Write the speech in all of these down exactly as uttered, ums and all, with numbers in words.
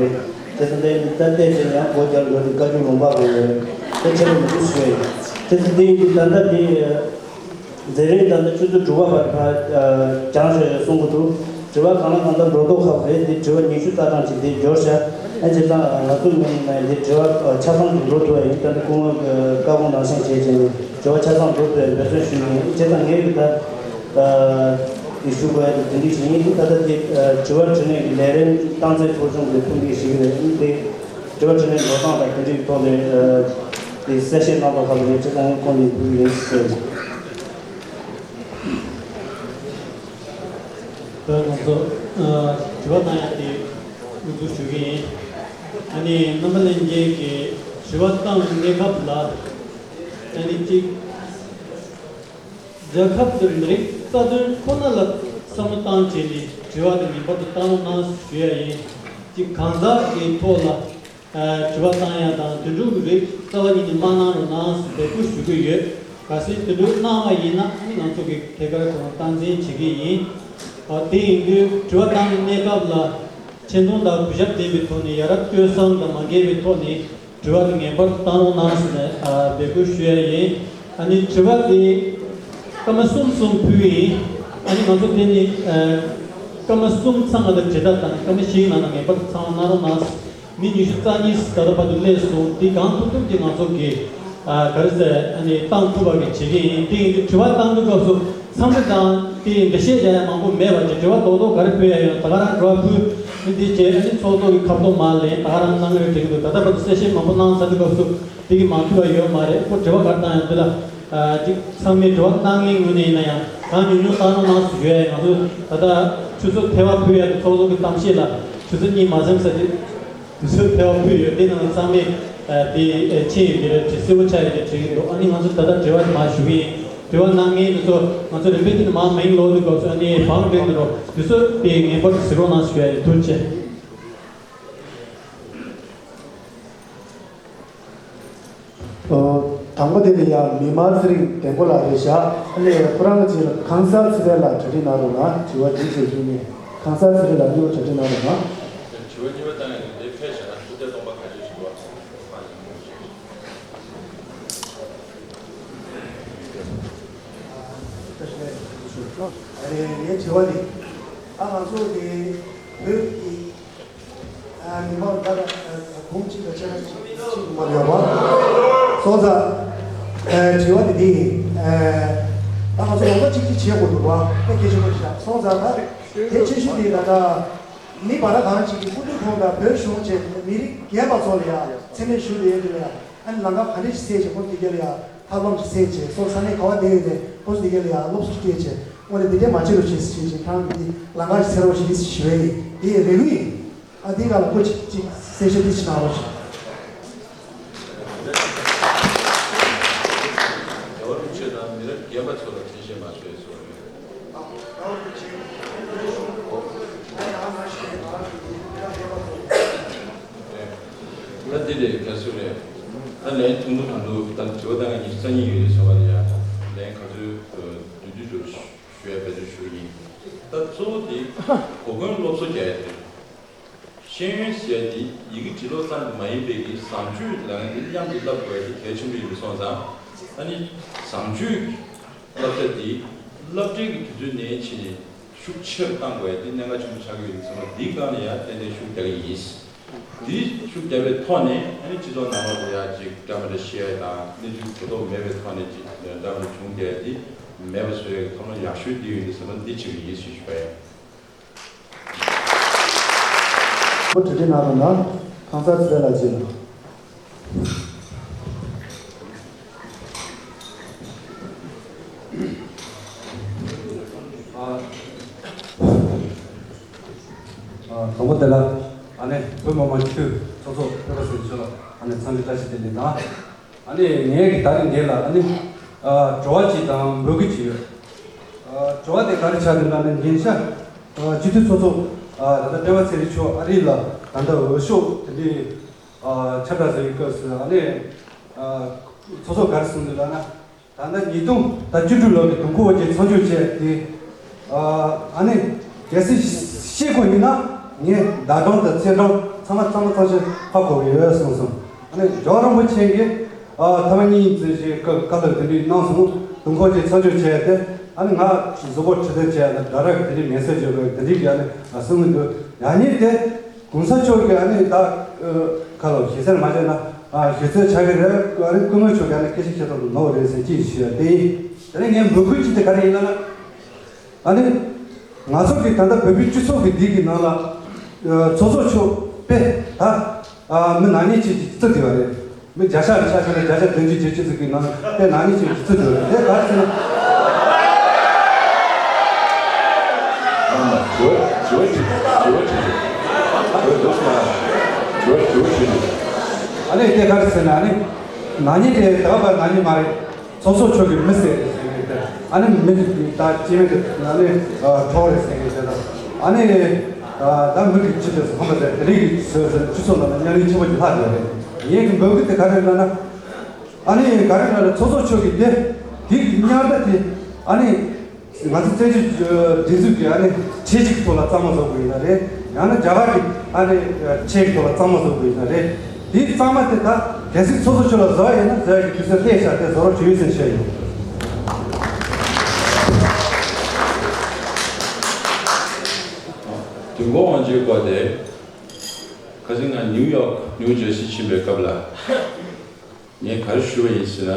རེད། དེ་ཚོ་འདི་ད་ལྟའི་ཆར་ཡང་སྒོ་རྒྱག་དགོས་དེ་བཀའ་བཀྱོན་ལུང་པ་དགོས་རེད། དེ་ཆེད་དུ་མི་འདུག་ཞུ་ཡ་ཡིན། དེ་ཚོ་འདི་ཡིན་དུས་ད་ལྟ་འདི་མཛད་རིམ་ད་ལྟ་ཆུ་ཚོད་དྲུག་པ་བར་ཕར་སྦྱངས་ཤོག་ཡ་གསུང་གི་འདུག་དྲི་བ་གང་ལ་གང་འདྲ་འགྲོ་མདོག་ཁ་པོ་རེད། འདི་དྲི་བ་ཉི་ཤུ་རྩ་གྲངས་ཅིག་འདི་འབྱོར་ཤག་ཨ་ཅེ་ལགས་ང་ཚོ་ངོས་ནས་འདི་དྲི་བ་ཆ་ཚང་ཅིག་འགྲོ་ཐུབ་པ་ཡིན། ད་ལྟ་སྐུ་ངོ་བཀའ་དགོངས་ནང་བཞིན་བྱས་བྱས་ནས་དྲི་བ་ཆ་ཚང་འགྲོ་ཐུབ་པའི་འབད་བརྩོན་ཞུ་ཡིན། བྱས་ཙང་ངས་ཡོད་ད་འདི་ཞུ་དགོས་ཡ་དེ་འདི་འདྲ་ཞིག་ཡིན། ད་ལྟ་འདི་དྲི་བ་དྲི་ནས་ལས་རིམ་སྟངས་འཛིན་ཚོགས་ཆུང་གི་ཐུགས་འགན་ཞིག་རེད། འདི་དྲི་བ་དྲི་ནས་འགྲོ་སྟངས་དང་དེ་འདྲའི་ཐོག་ནས་འདི་གསལ་བཤད་གནང་དགོས་ཁག་རེད། བྱས་ཙང་ཁོང་ནས་ཕུལ་གྱི་ཡིན་ཟེར། ད་ང་ཚོ་ཨ་དྲི་བ་བཏང་ཡ་དེ་དབུ་འཛུགས་ཞུ་གི་ཡིན། ཨ་ནི་རྣམ་པ་ལྷན་རྒྱས་ཀྱིས་དྲི་བ་བཏང་བའི་གནས་སྐབས་ལ་ཨ་ནི་གཅིག་རྒྱལ་ཁབ་ཀྱི་མི་རིགས་རྩ་དོན་ཁོ་ན་ལ་བསམ་བློ་བཏང་བྱས་ནས་དྲི་བ་དེ་ངེས་པར་དུ་བཏང་རོགས་གནང་ཞུ་ཡ་ཡིན། གཅིག་གང་ཟག་གི་ཐོག་ལ། དྲི་བ་བཏང་ཡ་དང་དོན་གྲུབ་ཀྱི་རིགས་རྩ་བ་ཉིད་ནས་མ་གནང་རོགས་གནང་ཟེར་འབོད་སྐུལ་ཞུ་གི་ཡོད། གལ་སྲིད་དོན་གྲུབ་གནང་བ་ཡིན་ན་ཨ་ནི་ང་ཚོ་གིས་ཐད་ཀར་ཁོ་རང་སྟངས་འཛིན་བྱེད་ཀྱི་ཡིན། དེ་ཡིན་དུས་དྲི་བ་བཏང་བའི་གནས་སྐབས་ལ་ཆེ་མཐོང་དང་གུས་ཞབས་ལྡན་པའི་ཐོག་ནས་ཡ་རབས་སྤྱོད་བཟང་དང་མ་འགལ་བའི་ཐོག་ནས་དྲི་བ་དེ་ངེས་པར་དུ་བཏང་རོགས་གནང་ཟེར་ནས་འབོད་སྐུལ་ཞུ་ཡ་ཡིན། ཨ་ནི་དྲི་བ་དེ་སྐར་མ་གསུམ་གསུམ་ཕུལ་གྱི་ཡིན། ཨ་ནི་ང་ཚོ་དེ་ནི་སྐར་མ་གསུམ་ཚང་བ་དང་དྲི་བ་དང་སྐར་མ་བཞིའི་ནང་ན་ངེས་པར་དུ་ཚང་བ་གནང་རོགས་གནང་། མི་ཉི་ཤུ་རྩ་གཉིས་ད་ལྟ་བར་དུ་སླེབས་སོང་། འདི་གང་ཐུབ་ཐུབ་ཀྱིས་ང་ཚོ་གིས་ཨ་ག་རེ་ཟེར་ཨ་ནི་བཏང་ཐུབ་པ་གི་བྱེད་ཀྱི་ཡིན། དེ་ཡིན་དུས་དྲི་བ་བཏང་དུས་སྐབས་སུ་འཚམས་འདྲི་དང་དེ་འགྲེལ་བཤད་རྒྱག་ཡ་མང་པོ་མེད་པ་བྱས། དྲི་བ་རྡོག་རྡོག་ག་རེ་ཕུལ་ཡ་ཡོད་ན་ད་ག་རང་དྲི་བ་ཕུལ་ནི་འདི་བྱས། ཨ་ནི་ཚོགས་གཙོ་གི་ཁ་ཐོག་མར་ལན་ད་ག་རང་གནང་གི་རེད་དྲན་གྱི་འདུག་ད་ལྟ་བར་དུ་གསལ་བཤད་མང་པོ་གནང་ཚར་དུས་སྐབས་སུ་དེ་གི་མ་ཐུབ་པ་ཡོད་མ་རེད། ཁོ་དྲི་བ་ག་རེ་བཏང་ཡོད་འདི་ལ་ཨ་ཅིག་ཚང་མས་དྲི་བ་གནང་མཁན་ངོས་ནས་ཡིན་ན་ཡང་གང་ཉུང་ཉུང་བཏང་རོགས་གནང་ཞུ་ཡ་ཡིན། ང་ཚོ་ད་ལྟ་ཆུ་ཚོད་ཐལ་བ་ཕུལ་ཡ་དེ་ཚོགས་གཙོ་གི་གཏམ་བཤད་ལ་ཆུ་ཚོད་གཉིས་མ་ཟིན་ས་དེ། དུས་ཚོད་འཕེལ་བ་ཕུལ་ཡོད། དེ་ནང་ཚང་མས་ཨ་དེ་ཨ་ཕྱིན་ཡོད་ཀྱི་རེད། དྲི་གསལ་པོ་ཆགས་ཡོད་ཀྱི་དྲན་གྱི་འདུག་ཨ་ནི་ང་ཚོ་ད་ལྟ་དྲི་བ་དེ་མར་ཞུ་གི་ཡིན། དྲི་བ་གནང་མཁན་དེ་ཚོ་ང་ཚོ་རིམ་པས་དེ་ནས་མར་མིང་ལོག་དུས་སྐབས་སུ་ཨ་ནི་བང་བསྒྲིགས་འདི་རུ་དུས་ཚོད་དེ་ངེས་པར་དུ་གཟིགས་རོགས་གནང་ཞུ་ཡ་ཡིན། ཐུགས་རྗེ་ཆེ། ཨོ། དང་པོ་དེ་ལ་ཡང་མི་དམངས་ཚེ་རིང་བདེ་མགོ་ལགས་རེད་བཞག་ཨ་ནི་ཁོ་རང་གཅིག་ལ་གང་ཟག་ཚེ་རིང་ལགས་གྲ་སྒྲིག་གནང་རོགས་གནང་། དྲི་བ་འདི་བྱེད་རྒྱུ་ནི་གང་ཟག་ཚེ་རིང་ལགས་གཉིས་པོ་གྲ་སྒྲིག་གནང་རོགས་གནང་། དྲི་བ་གཉིས་པ་བཏང་ཡ་དེ་འདིར་ཕེབས་བཞག་ན་ཐུགས་བརྩེ་གཏོང་པ་ག་ཚོད་ཞིག་འདུག་བ། ངའི་དྲི་བ་འདི་ད་ང་ཚོ་གི་བོད་ཀྱི་མི་མང་ད་ལྟ་གུང་གཅིག་དང་ཕྱེད་ཀ་གཅིག་གཅིག་མ་ཡོད་པ། སོང་ཙང་དྲི་བ་དེ་འདི་ཡིན། ད་ང་ཚོ་ལོ་ངོ་གཅིག་གཅིག་བྱེད་དགོས་འདུག་བ། ད་གལ་ཆེན་པོ་ཞིག་སོང་ཙང་ད་གལ་ཆེ་ཤོས་དེ་ད་ལྟ་མི་བར་གང་ཅིག་གི་སྐུ་མདུན་ཁོང་དང་བོད་གཞུང་བཅས་མི་རིགས་རྒན་པ་ཚོ་ལ་ཡང་མཚན་སྨད་ཞུ་བསྡད་ཡོད་དེ་ལ་ཡང་ཨ་ནི་ལམ་ཁ་ག་འདྲས་ཤིག་སེལ་བྱས་ཁོང་དེ་ག་ལ་ཡང་ཐབས་ལམ་ཞིག་སེལ་བྱས་སོང་ས་གནས་ག་བ་བསྡད་ཡོད་དེ་ཁོང་དེ་ག་ལ་ཡང་སློབ་གསོ་སྤྲད་བྱས་དངོས་གནས་དེ་འདྲས་མ་བྱེད་རོགས་བྱེད་ཅེས་ཁྱེད་རང་གིས་ལམ་ཁ་ཞིག་འཚོལ་རོགས་བྱེད་ཞེས་ཞུ་བ་ཡིན། དེ་ཡི་རེ་སྐུལ་ཡིན། ཨ་དེ་ག་ལ་ཁོ་ཅིག་ཅིག་གསལ་བཤད་དེ་ཅིག་གནང་རོགས་ཞུ། རྒྱལ་བ་རིན་པོ་ཆེ་དང་མི་རབས་རྒན་པ་ཚོ་ལ་མཚན་ཤས་མ་བཟོས་སོ། ད་འདི་ལས་ག་ཚོད་རེད། ད་ལན་ཐུང་ཐུང་ཐུང་ཐུང་ད་དྲི་བ་ད་ང་ཉི་ཤུ་རྩ་གཉིས་ཡོད་རེད་ཟེར་བ་ལ་ཡ་ལན་ག་ཚོད་བདུན་བདུན་ཞུ་ཞུ་ཡ་བེད་སྤྱོད་ཞུ་ཡིན། ད་གཙོ་བོ་དེ་གོ་སྐོན་སློབ་གསོ་རྒྱག་ཡ་དེ་རེད། ཤེས་ཡོན་ཟེར་ཡ་དེ་ཡི་གེ་འབྲི་ཀློག་ཙམ་དུ་མ་ཡིན་པའི་གི་བཟང་སྤྱོད་ལབ་ཡ་དེ་མཉམ་དུ་བསླབ་དགོས་ཡ་དེ་གལ་ཆེན་པོ་ཡིན་པ་སོང་ཙང་ཨ་ནི་བཟང་སྤྱོད་ཀྱི་བསླབ་བྱ་དེ་སློབ་གྲྭའི་གི་དུས་ཚོད་ནས་ཕྱིན་ནས་ཤུགས་ཆེ་རུ་གཏང་དགོས་ཡ་དེ་གནད་འགག་ཆེན་པོ་ཆགས་ཀྱི་ཡོད་པ་སོང་ཙང་འདིའི་སྒང་ལ་ཡ་ཏན་ཏན་ཤུགས་རྒྱག་གི་ཡིན། དེའི་ཤུགས་བརྒྱབ་པའི་ཐོག་ནས་ཨ་ནི་སྤྱི་ཚོགས་ནང་ལོགས་ལ་ཡ་ཅིག་འདྲ་མི་འདྲ་བཤད་ཡ་དང་གནས་ཚུལ་གོ་རྟོགས་མེད་པའི་ཐོག་ནས་ཅིག་འདྲ་མི་འདྲ་བྱུང་བསྡད་ཡ་དེ་མེད་པ་བཟོ་ཡ་གི་ཐབས་ལམ་ཡག་ཤོས་དེ་ཡིན་འདུག་བསམ་པ་འདི་གཅིག་ཡིན་ཞེས་ཞུ་བ་ཡིན། ཁོ་གྲ་སྒྲིག་གནང་རོགས་གནང་། གང་ཟག་ཚེ་རིང་ལགས་མཇལ་ལ། དང་པོ་དེ་ལ་ཨ་ནི་བོད་མི་མང་སྤྱི་འཐུས་ཚོགས་གཙོ་སྤེན་པ་ཚེ་རིང་མཆོག་ལ་ཨ་ནི་འཚམས་འདྲི་བཀྲ་ཤིས་བདེ་ལེགས་དང་། ཨ་ནི་ངས་ཀྱི་ད་རིང་འདི་ལ་ཨ་ནི་ཨ་དྲི་བ་གཅིག་དང་འབོད་སྐུལ་གཅིག་ཡོད། ཨ་དྲི་བ་དེ་ག་རེ་ཆགས་འདུག་ལབ་ན། ཉིན་ཤས་ཨ་སྤྱི་འཐུས་ཚོགས་གཙོ་ཨ་ད་ལྟ་སྤེན་པ་ཚེ་རིང་མཆོག་ཨ་རི་ལ་ད་ལྟ་འོས་ཤོག་དེ་འདྲའི་ཨ་ཁྱབ་བསྒྲགས་བཟོ་ཡི་སྐབས་སུ་ཨ་ནི་ཨ་ཚོགས་གཙོ་ག་རེ་གསུངས་འདུག་ལབ་ན། ད་ལྟ་ཉིས་སྟོང་ད་བཅུ་དྲུག་ལོ་གི་དུས་འཁོར་དབུ་འབྱེད་མཚམས་འཇོག་བྱས་ཏེ། ཨ་ནི་གལ་སྲིད་ཤེས་དགོས་ཡིན་ན་ངས་ཟླ་གྲངས་དང་ཚེས་གྲངས་ཚང་མ་ཚང་མ་ཚང་ཞིང་ཧ་གོ་གི་ཡོད་གསུངས་སོང་། ཨ་ནི་རྒྱལ་བ་རིན་པོ་ཆེ་གིས་ཨ་ཐེངས་མ་གཉིས་ཙམ་ཞིག་བཀའ་བཀའ་སློབ་དེ་འདྲ་གནང་སོང་། དུས་འཁོར་དབུ་འབྱེད་མཚམས་འཇོག་བྱས་ཏེ། ཨ་ནི་ང་གཟུགས་པོ་ཁྲི་སྟོན་བྱས་ན་ད་ར་གི་དེ་འདྲའི་མེ་སེ་ཇི་ཡོད་པའི་དེ་འདྲའི་གི་ཨ་ནི་གསུང་གི་འདུག་ཡང་ཉིད་དེ། གོང་ས་མཆོག་གིས་ཨ་ནི་ད་ཁ་ལོ་ཞེ་སར་མ་བྱས་ན་ཨ་ཞེ་སར་ཆགས་ཀྱི་རེད། ཨ་ནི་སྐུ་ངོ་མཆོག་གིས་ཨ་ནི་སྐད་ཆ་བཤད་སྟངས་ནོར་རེད་ཟེར་ཅིག་ཞུ་ཡ་དེ་ཡིན། དེ་ནས་ངའི་འབོད་སྐུལ་ཅིག་དེ་ག་རེ་ཡིན་ལབ་ན། ཨ་ནི་ང་ཚོ་གི་ད་ལྟ་བོད་པའི་སྤྱི་ཚོགས་ཀྱི་འདི་གི་ནང་ལ་ཨ་ཚོགས་གཙོ་མཆོག་དཔེ་ད་ཨ་མི་ནག་ཉེས་ཅན་གྱིས་བརྩི་བསྡད་པ་རེད། མི་བརྒྱ་ཆ་རེ་ཆ་བཞག་ན་བརྒྱ་ཆ་བདུན་ཅུ་བརྒྱད་ཅུ་ཙམ་གྱི་ནང་དེ་ནག་ཉེས་ཅན་གྱིས་བརྩི་འདུག་དེ་ག་རེ་ཟེར་ན། ཨ་ནི་དེ་ག་རེ་ཟེར་ན། ཨ་ནི་ནག་ཉེས་དེ་ད་བར་ནག་ཉེས་མ་རེད། ཚོགས་གཙོ་མཆོག་གིས་མི་བསད་རེད་ཟེར་མཁན་དེ། ཨ་ནི་མི་ད་སྐྱེ་དམན་དེ་ཨ་ནི་ཨ་གྲོགས་རེད་ཟེར་མཁན་དེ་དང་། ཨ་ནི་ཨ་ད་མི་གི་ཅི་དེ་ཧམ་པ་དེ་དེ་རིགས་ཀྱི་སྤྱི་ཚོགས་ནང་ལ་བརྙན་ལེན་ཆེན་པོ་ཅིག་ལྷག་ཡོད་རེད། ངའི་གི་འབོད་སྐུལ་དེ་ག་རེ་ལབ་ན། ཨ་ནི་ག་རེ་ལབ་ན་ཚོགས་གཙོ་མཆོག་གིས་དེ་དེ་གི་དམྱལ་བ་དེ་ཨ་ནི་ང་ཚོ་བཙན་བྱོལ་སྒྲིག་འཛུགས་ཀྱི་ཨ་ནི་ཁྲལ་གཅིག་གི་ཐོག་ལ་གཙང་མ་བཟོ་དགོས་ཡིན་ན་རེད། ཡང་ན་རྒྱ་གར་གྱི་ཨ་ནི་ཁྲལ་གྱི་ཐོག་ལ་གཙང་མ་བཟོ་དགོས་ཡིན་ན་རེད། དེ་གཙང་མ་དེ་ད་གལ་སྲིད་ཚོགས་གཙོ་མཆོག་ལ་བཟོ་བ་ཡིན་ན་བཟོ་ཡ་གི་དུས་ཚོད་སླེབས་ཤག་དེ་བཟོ་རོགས་བྱེད་ཡོད་ཟེར་བཤད་ཡོད། དུས་འཁོར་དབང་ཆེན་སྐོར་དེ་ཁ་སང་ང་ནིའུ་ཡོག་ནིའུ་ཇར་སི་ཕྱིན་པའི་སྐབས་ལ། ངས་ག་རེ་ཞུ་བ་ཡིན་ཟེར་ན།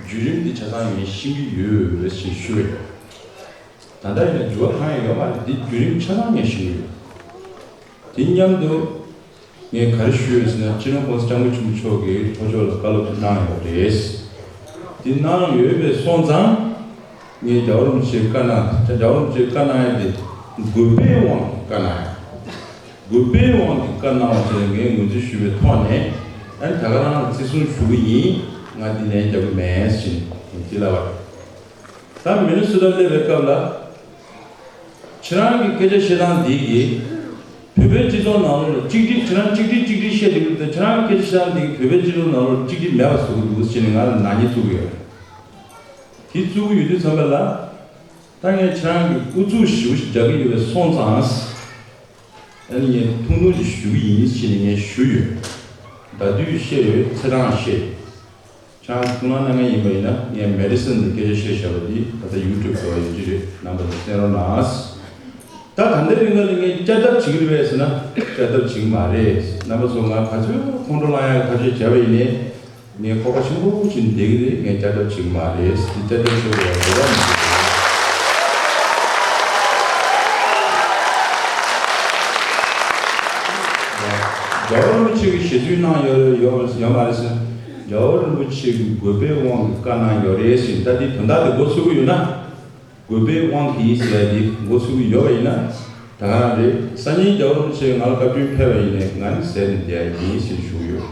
བརྒྱུད་རིམ་འདི་ཆ་ཚང་ངས་ཤེས་ཀྱི་ཡོད་ཅེས་ཞུ་བ་ཡིན། ད་ལྟ་ཡིན་ན་འགྱུར་བ་གང་ཡང་ཡོད་མ་རེད། འདི་བརྒྱུད་རིམ་ཆ་ཚང་ངས་ཤེས་ཀྱི་ཡོད། དེ་མཉམ་དུ་ངས་ག་རེ་ཞུ་ཡོད་ཟེར་ན། སྤྱི་ནོར་༸གོང་ས་༸སྐྱབས་མགོན་ཆེན་པོ་མཆོག་གིས་ལྷོ་ཕྱོགས་ལ་བཀའ་སློབ་གནང་ཡོད་རེད། འདི་གནང་ཡོད་པའི་སོང་ཙང་། ངས་རྒྱལ་བ་རིན་པོ་ཆེའི་བཀའ་གནང་། རྒྱལ་བ་རིན་པོ་ཆེའི་བཀའ་གནང་ཡ་དེ་དགོས་པའི་དབང་གིས་བཀའ་གནང་ཡ། དགོས་པའི་དབང་གིས་བཀའ་གནང་བ་བྱས་ནས་ངས་ངོས་འཛིན་ཞུས་པའི་ཐོག་ནས། ཨ་ནི་ད་ག་རང་བརྩི་སྲུང་ཞུ་གི་ཡིན། ང་འདི་ལན་རྒྱག་གི་མེད་ཟེར་ནས་འདི་ལབ་པ་རེད། ད་མི་ནི་སུ་ཊ་སླེབས་པའི་སྐབས་ལ། ཁྱེད་རང་གི་སྐད་ཆ་བཤད་སྟངས་འདི་གིས་བོད་པའི་སྤྱི་ཚོགས་ནང་ལོགས་ལ་གཅིག་སྒྲིལ། ཁྱེད་རང་གཅིག་སྒྲིལ་གཅིག་སྒྲིལ་བཤད་དེ་ཡོད་དེ། ཁྱེད་རང་གི་སྐད་ཆ་བཤད་སྟངས་འདི་གིས་བོད་པའི་སྤྱི་ཚོགས་ནང་ལོགས་ལ་གཅིག་སྒྲིལ་མེད་པ་བཟོ་གི་འདུག་ཟེར་ནས་ང་ལ་ནག་ཉེས་བཙུགས་ཀྱི་ཡོད་རེད། དེ་བཙུགས་ཀྱི་ཡོད་དུས་ཙམ་པ་ལ། ད་ངས་ཁྱེད་རང་གི་ཨུ་ཚུགས་ཞེ་པོ་ཞིག་རྒྱག་གི་ཡོད་པའི་སོང་ཙང་། ཨ་ནི་ངས་ཐུང་ཐུང་ཞིག་ཞུ་གི་ཡིན་ཟེར་ནས་ངས་ཞུས་ཡོད། ད་དུས་བཤད་ཡོད། ཚེ་རིང་བཤད། ཁྱེད་རང་ཐུགས་སྣང་གནང་མཁན་ཡིན་པ་ཡིན་ན། ངས་མེ་ཌི་སིན་གྱི་སྐད་ཆ་བཤད་བཞག་པ་འདི་ད་ལྟ་ཡུ་ཊུབ་ལ་ཡོད་ཀྱི་རེད། རྣམ་པ་ཚོ་གསན་རོགས་གནང་། ད་ད་ལྟའི་རིང་ལ་ངས་བསྐྱར་ལྡབ་བྱེད་ཀྱི་རེད་པས་ཟེར་ན། བསྐྱར་ལྡབ་བྱེད་ཀྱི་མ་རེད། རྣམ་པ་ཚོ་ང་ག་ཚོད་ཁོང་ཁྲོ་ལངས་ཡག་གི་ཐབས་ཤེས་བྱས་པ་ཡིན་ནའི། ངས་ཁོག་པ་ཆེན་པོ་བྱས་ནས་བསྡད་ཀྱི་རེད། ངས་བསྐྱར་ལྡབ་བྱེད་ཀྱི་མ་རེད། འདི་བསྐྱར་ལྡབ་བྱེད་དགོས་པ་རེད་པ། རྒྱལ་བ་རིན་པོ་ཆེ་གིས་ཞལ་འཛུལ་གནང་ཡོད་ཡོད་ཡོད་མ་རེད་ཟེར། རྒྱལ་བ་རིན་པོ་ཆེ་གིས་དགོས་པའི་དབང་གིས་བཀའ་གནང་ཡོད་རེད་ཟེར། ད་འདི་དོན་དག་དེ་མགོ་ཚོས་ཀྱི་ཡོད་ན། དགོས་པའི་དབང་གིས་ཟེར་ཡ་འདི་མགོ་ཚོས་ཀྱི་ཡོད་པ་ཡིན་ན། ད་ག་རང་རེད། སང་ཉིན་རྒྱལ་བ་རིན་པོ་ཆེ་ང་ལ་བཀའ་དྲིན་ཕེབས་པ་ཡིན་ནའི་ང་ནི་ཟེར་ནས་བསྡད་ཡ་ཡིན་ཟེར་ཞུ་གི་ཡོད།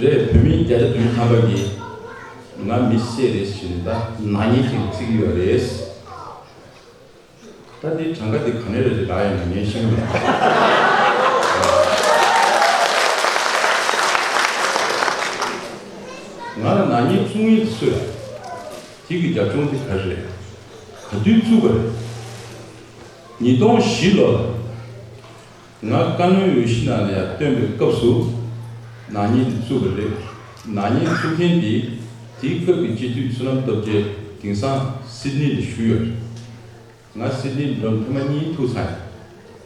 རེད་པ། ད་རེད། བོད་མི་བརྒྱ་ཆ་བདུན་ཐམ་པ་གིས་ང་མི་བསད་རེད་ཟེར་ནས་ད་ནག་ཉེས་ཅན་བརྩི་གི་ཡོད་རེད། ད་འདི་གྲངས་ཀ་འདི་ག་ནས་རེད་ཅེས་ལབ་ཡོང་ན་ངས་ཤེས་ཀྱི་མེད། ང་ལ་ནག་ཉེས་བཙུགས་མཁན་དེ་སུ་རེད། དེ་གི་རྒྱབ་ལྗོངས་དེ་ག་རེ་རེད། ག་དུས་བཙུགས་པ་རེད། ཉིས་སྟོང་བཞི་ལོ་ལ་ང་བཀའ་བློན་འོས་གཞི་ནང་ལ་ཡར་བཏོན་པའི་སྐབས་སུ་ནག་ཉེས་དེ་བཙུགས་པ་རེད། ནག་ཉེས་བཙུགས་མཁན་དེ་དེའི་སྐབས་ཀྱི་སྤྱི་འཐུས་བསོད་ནམས་སྟོབས་རྒྱལ་དེང་སང་སིད་ནི་ལ་བཞུགས་ཡོད་རེད། ང་སིད་ནི་འགྲོ་ཐེངས་མ་གཉིས་ཐུག་ཚར་ཡིན།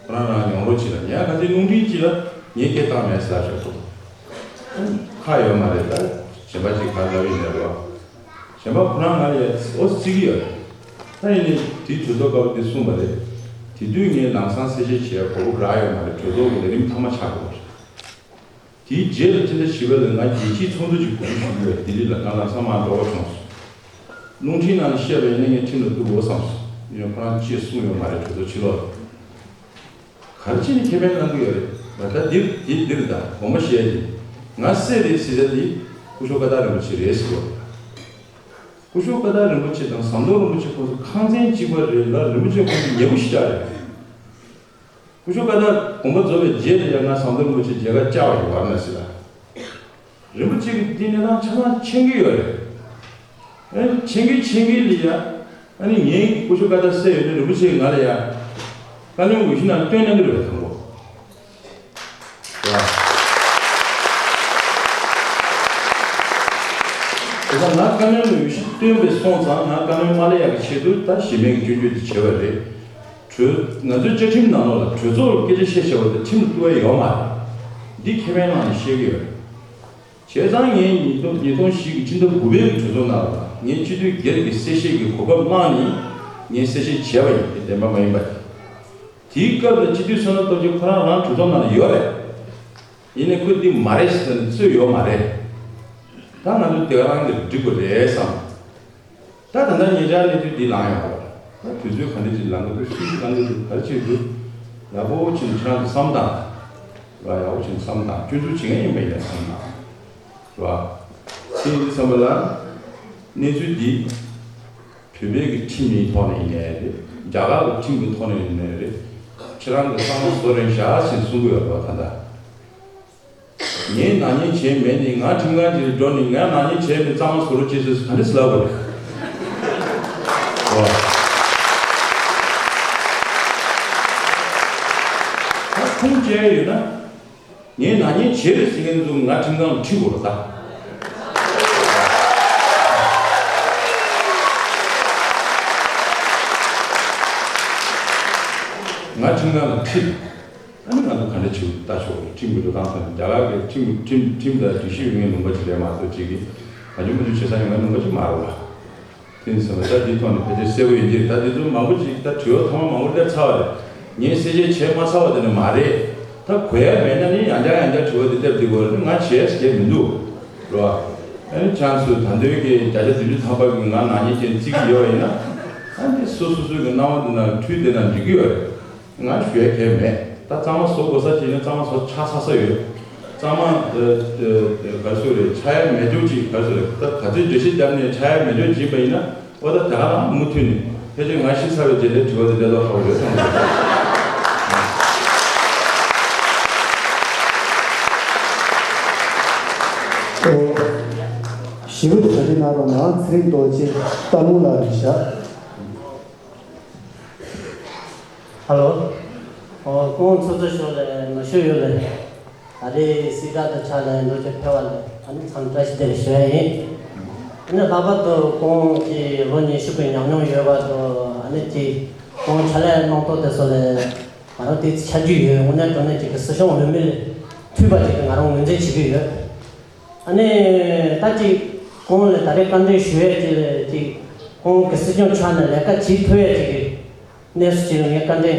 ཁོ་རང་རང་ཡོང་རོགས་གྱིས་ལ། ངས་ག་ཚོད་རླུང་འཕྲིན་གྱིས་ལ་ངས་སྐད་བཏང་མེད་ཟེར་ཞོག་ཐུག་ཁ་ཡོད་མ་རེད། ད་གཞན་པ་ཅིག་ག་ལབ་ཡིན་ལབ་རོགས། གཞན་པ་ཁོ་རང་ང་ལ་ཡ་ཨོ་བརྩི་གི་ཡོད་རེད། ད་ཡིན་ནའི་དེ་གྲོས་ཚོགས་སྐབས་དེ་གསུངས་པ་རེད། དེ་དུས་ངས་ལམ་སང་གསལ་བཤད་བྱེད་ཡ་གོ་སྐབས་རག་ཡོད་མ་རེད། གྲོས་ཚོགས་ཀྱི་ལས་རིམ་ཐ་མ་ཆགས་འགྲོ་བ་རེད། དེའི་རྗེས་ལ་སྤྱི་ཟླ་བཞི་པ་ལ་ང་རྒྱལ་སྤྱིའི་ཚོགས་འདུ་ཅིག་གོ་སྒྲིག་ཞུ་གི་ཡོད་རེད། ལྡི་ལི་ལ། ང་ལམ་སང་མར་འགྲོ་དགོས་བྱུང་སོང་། རླུང་འཕྲིན་ནང་ནས་བཤད་པ་ཡིན་ན་ངས་ཁྲིམས་ལ་གཏུག་དགོས་བསམ་སོང་། ཡིན་ཡང་ཁོ་རང་ཅི་གསུངས་ཡོད་མ་རེད། གྲོས་ཚོགས་ཕྱི་ལོགས་ལ། ག་རེ་བྱས་ནས་ཁེ་ཕན་བླང་གི་ཡོད་རེད། ད་ལྟ་འདིར་འདི་འདིར་ད་དགོངས་པ་བཞེས་ཏེ། ང་སྲས་རེད་ཟེར་ས་དེ་སྐུ་ཞབས་ཀ་དག་རིན་པོ་ཆེ་རེད་ཟེར་བ། སྐུ་ཞབས་ཀ་དག་རིན་པོ་ཆེ་དང་ཟམ་གདོང་རིན་པོ་ཆེ་ཁོང་ཚོ་ཁང་ཚན་གཅིག་པ་རེད་ལ། རིན་པོ་ཆེ་ཁོང་ཚོ་ཉེ་པོ་ཞེ་དྲག་རེད། སྐུ་ཞབས་ཀ་དག་དགོངས་པ་རྫོགས་པའི་རྗེས་ལ་ཡང་ང་ཟམ་གདོང་རིན་པོ་ཆེ་མཇལ་ཁ་བཅར་བ་ཡིན་པ་ན་ཟེར་ལ། རིན་པོ་ཆེ་གིས་འདི་གནས་སྟངས་ཆ་ཚང་མཁྱེན་གྱི་ཡོད་རེད། ཨེ་མཁྱེན་གྱི་མཁྱེན་གྱི་ལ་ཡ། ཨ་ནི་ངའི་སྐུ་ཞབས་ཀ་དག་སྲས་ཡོད་ན་རིན་པོ་ཆེ་གིས་ང་ལ་ཡ། བཀའ་བློན་འོས་གཞི་ནང་བཏོན་གནང་གི་རེད་པ། དང་པོ། དེ་ཙང་ང་བཀའ་བློན་འོས་གཞི་བཏོན་པའི་སོང་ཙང་ང་བཀའ་བློན་མ་སླེབས་ཡག་གི་ཆེད་དུ་ད་གཞི་མེད་ཀྱི་སྐྱོན་བརྗོད་དེ་བྱས་པ་རེད། གྲོས་ང་ཚོའི་བཅའ་ཁྲིམས་ནང་ལོགས་ལ་གྲོས་ཚོགས་ལ་སྐད་ཆ་བཤད་བྱ་བ་དེ་ཁྲིམས་ལ་གཏུག་ཡ་ཡོད་མ་རེད། འདི་ཁེ་ཕན་བླངས་ནས་བཤད་ཀྱི་ཡོད་རེད། བྱས་ཙང་ངས་ཉིས་སྟོང་ཉིས་སྟོང་བཞི་གི་ཕྱི་ཟླ་དགུ་པའི་གྲོས་ཚོགས་ནང་ལ་ངས་སྤྱི་འཐུས་སྒེར་གྱི་གསལ་བཤད་ཀྱི་གོ་སྐབས་བླངས་ནས་ངས་གསལ་བཤད་བྱས་པ་ཡིན། དེ་བདེན་པ་མ་ཡིན་པ་དེ། དེའི་སྐབས་ལ་སྤྱི་འཐུས་བསོད་ནམས་སྟོབས་རྒྱལ་ཁོ་རང་རང་གྲོས་ཚོགས་ནང་ལ་ཡོད་རེད། ཡིན་ནའི་ཁོས་འདི་མ་རེད་ཟེར་ནས་རྩོད་ཡོད་མ་རེད། ད་ང་ཚོ་དེ་ག་རང་གིས་འགྲིག་པ་རེད་བསམ། ད་ད་ལྟ་ཉེ་ཆར་གནས་ཚུལ་འདི་ལངས་ཡོང་བ། ད་དུས་ཚོད་ག་འདྲ་ཅིག་ལངས་གི་འདུག་སྲིད་ཇུས་ག་འདྲ་འདུག་ག་རེ་བྱེད་འདུག་ཡག་པོ་བྱས་ནས་ཁྱེད་རང་ཚོ་བསམ་དང་། ར་ཡག་པོ་བྱས་ནས་བསམ་དང་། སྐྱོན་འཛུགས་བྱེད་མཁན་ཡིན་པ་ཡིན་ན་བསམ་དང་། ར། དེ་ཡིན་དུས་ཙམ་པ་ལ། གནས་ཚུལ་འདི། བོད་པའི་གི་ཁྲིམས་ཡིན་ཐོག་ནས་ཡིན་ནའི་རེད། རྒྱ་གར་གི་ཁྲིམས་ཀྱི་ཐོག་ནས་ཡིན་ནའི་རེད། ཁྱེད་རང་གི་གཙང་མ་བཟོ་རན་བཞག་ཅེས་གསུང་གི་ཡོད་རེད་པ། ད་ལྟ་ངས་ནག་ཉེས་བྱས་མེད་ནི། ང་ཁྲིམས་ཁང་ཅིག་ལ་འགྲོ་ནི། ང་ནག་ཉེས་བྱས་མེད། གཙང་མ་བཟོ་རོགས་བྱེད་ཟེར་ག་འདྲ་ཟེར་ལབ་དགོས་རེད། ཨོ། ད་ཁུངས་སྐྱེལ་ཡོད་ན། ངས་ནག་ཉེས་བྱས་རེད་ཟེར་མཁན་ཚོ་ང་ཁྲིམས་ཁང་ལ་ཁྲིད་དགོས་རེད་ད། ང་ཁྲིམས་ཁང་ལ་ཁྲིད། ཨ་ནི་ང་ཚོ་ག་འདྲ་བྱེད་ལྟ་ཆོག་ཁྲིམས་ཀྱི་འགྲོ་སྟངས་དང་། རྒྱ་གར་གྱི་ཁྲིམས་ཁྲིམས་ཁྲིམས་དང་སྒྲིག་གཞི་ཡོད་མཁན་ལུང་པ་ཅིག་རེད་མ་གཏོགས། ཅིག་གིས་ག་འཇུ་མ་འཇུ་བྱེད་ས་ཡོད་མཁན་ལུང་པ་ཅིག་མ་རེད་པ། དེ་ཡིན་ཙང་ད་འདིའི་ཐོག་ནས་ཕལ་ཆེར་གསལ་པོ་ཡིན་གྱི་རེད། ད་འདི་ཚོ་མང་པོ་ཅིག་ད་དྲི་བ་ཚང་མ་མང་པོ་སླེབས་ཚར་བ་རེད། ངས་གསལ་བཤད་བྱས་མ་ཚར་བ་དེ་ནི་མ་རེད། ད་གོ་ཡ་མེད་ན་ནི་ཡང་བསྐྱར་ཡང་བསྐྱར་དྲི་བ་འདི་སླེབས་བསྡད་དགོས་རེད། ང་བྱས་ཟེར་མཁན་མི་འདུག་རེད་པ། ཨ་ནི་ཁྱེད་ཚོས་ད་དུང་གི་བརྒྱ་ཆ་བདུན་ཅུ་ཐམ་པ་གི་ང་ནག་ཉེས་ཅན་བརྩི་གི་ཡོད་པ་ཡིན་ན། ཨ་ནི་སོ་སོ་སོའི་གི་སྣང་བ་འདི་ན་འཁྲུལ་བསྡད་ན་འགྲིག་གི་ཡོད་རེད། ང་ཞུ་ཡ་གང་ཡང་མེད། ད་གཙང་མ་བཟོ་དགོས་ས་ཅིག་ཡིན་ན་གཙང་མ་བཟོ་ཆགས་ཚར་ས་ཡོད། གཙང་མ་ཨ་ཨ་ག་རེ་ཟེར་རེད། ཆགས་ཡ་མེད་འཇོག་ཅིག་ག་རེ་ཟེར་རེད། ད་ག་ཚོད་འགྲེལ་བཤད་བརྒྱབ་ནས་ཆགས་ཡ་མེད་འཇོག་བྱས་པ་ཡིན་ན། འོ་ད་དེ་ག་རང་མུ་མཐུད་ནས་ཕལ་ཆེར་ང་ཤི་ཚར་བའི་རྗེས་ལ་དྲི་བ་དེ་འདྲ་ལོག་ཧ་གོ་ཡོད་ཙང་། ཞི་བ་དེ་གྲ་སྒྲིག་གནང་རོགས་གནང་། ཚེ་རིང་རྡོ་རྗེ་སྟག་ལུང་ལགས་རེད་ཤག་ཧ་ལོ། ཨོ། སྐུ་ངོ་ཚོགས་གཙོ་མཆོག་ལ་ངོ་ཤེས་ཡོད་ལེ། ད་རེས་སྲིད་བདག་དང་ཕྱག་ལས་འགྲོ་རྒྱུ་ཕེབས་པ་ལ་ཨ་ནི་འཚམས་བཀྲ་ཤིས་བདེ་ལེགས་ཞུ་ཡ་ཡིན། ཨ་ནི་ལྷག་པར་དུ་སྐུ་ངོ་གི་ལོ་ཉི་ཤུ་གི་ཉམས་མྱོང་ཡོད་པ་དང་། ཨ་ནི་གི་སྐུ་ངོ་ཕྱག་ལས་གནང་སྟངས་དེ་ཚོ་ལ་ང་རང་ཏོག་ཙམ་ཆ་རྒྱུས་ཡོད། དངོས་གནས་དྲང་གནས་ཅིག་གི་སྲིད་སྐྱོང་འོས་མི་ལ་ཐུག་པ་ཅིག་གི་ང་རང་ངོས་འཛིན་བྱེད་ཀྱི་ཡོད། ཨ་ནི་ད་ཅིག་སྐུ་ངོ་ལ་ད་རེས་བཀའ་འདྲི་ཞུ་ཡས་ཅིག་ལ་ཅིག་སྐུ་ངོ་གི་སྲིད་སྐྱོང་ཆགས་ནས་ལས་ཀ་བྱེད་ཐུབ་ཡས་ཅིག་གི་གནས་ཚུལ་ཅིག་ལ་ངས་བཀའ་འདྲི་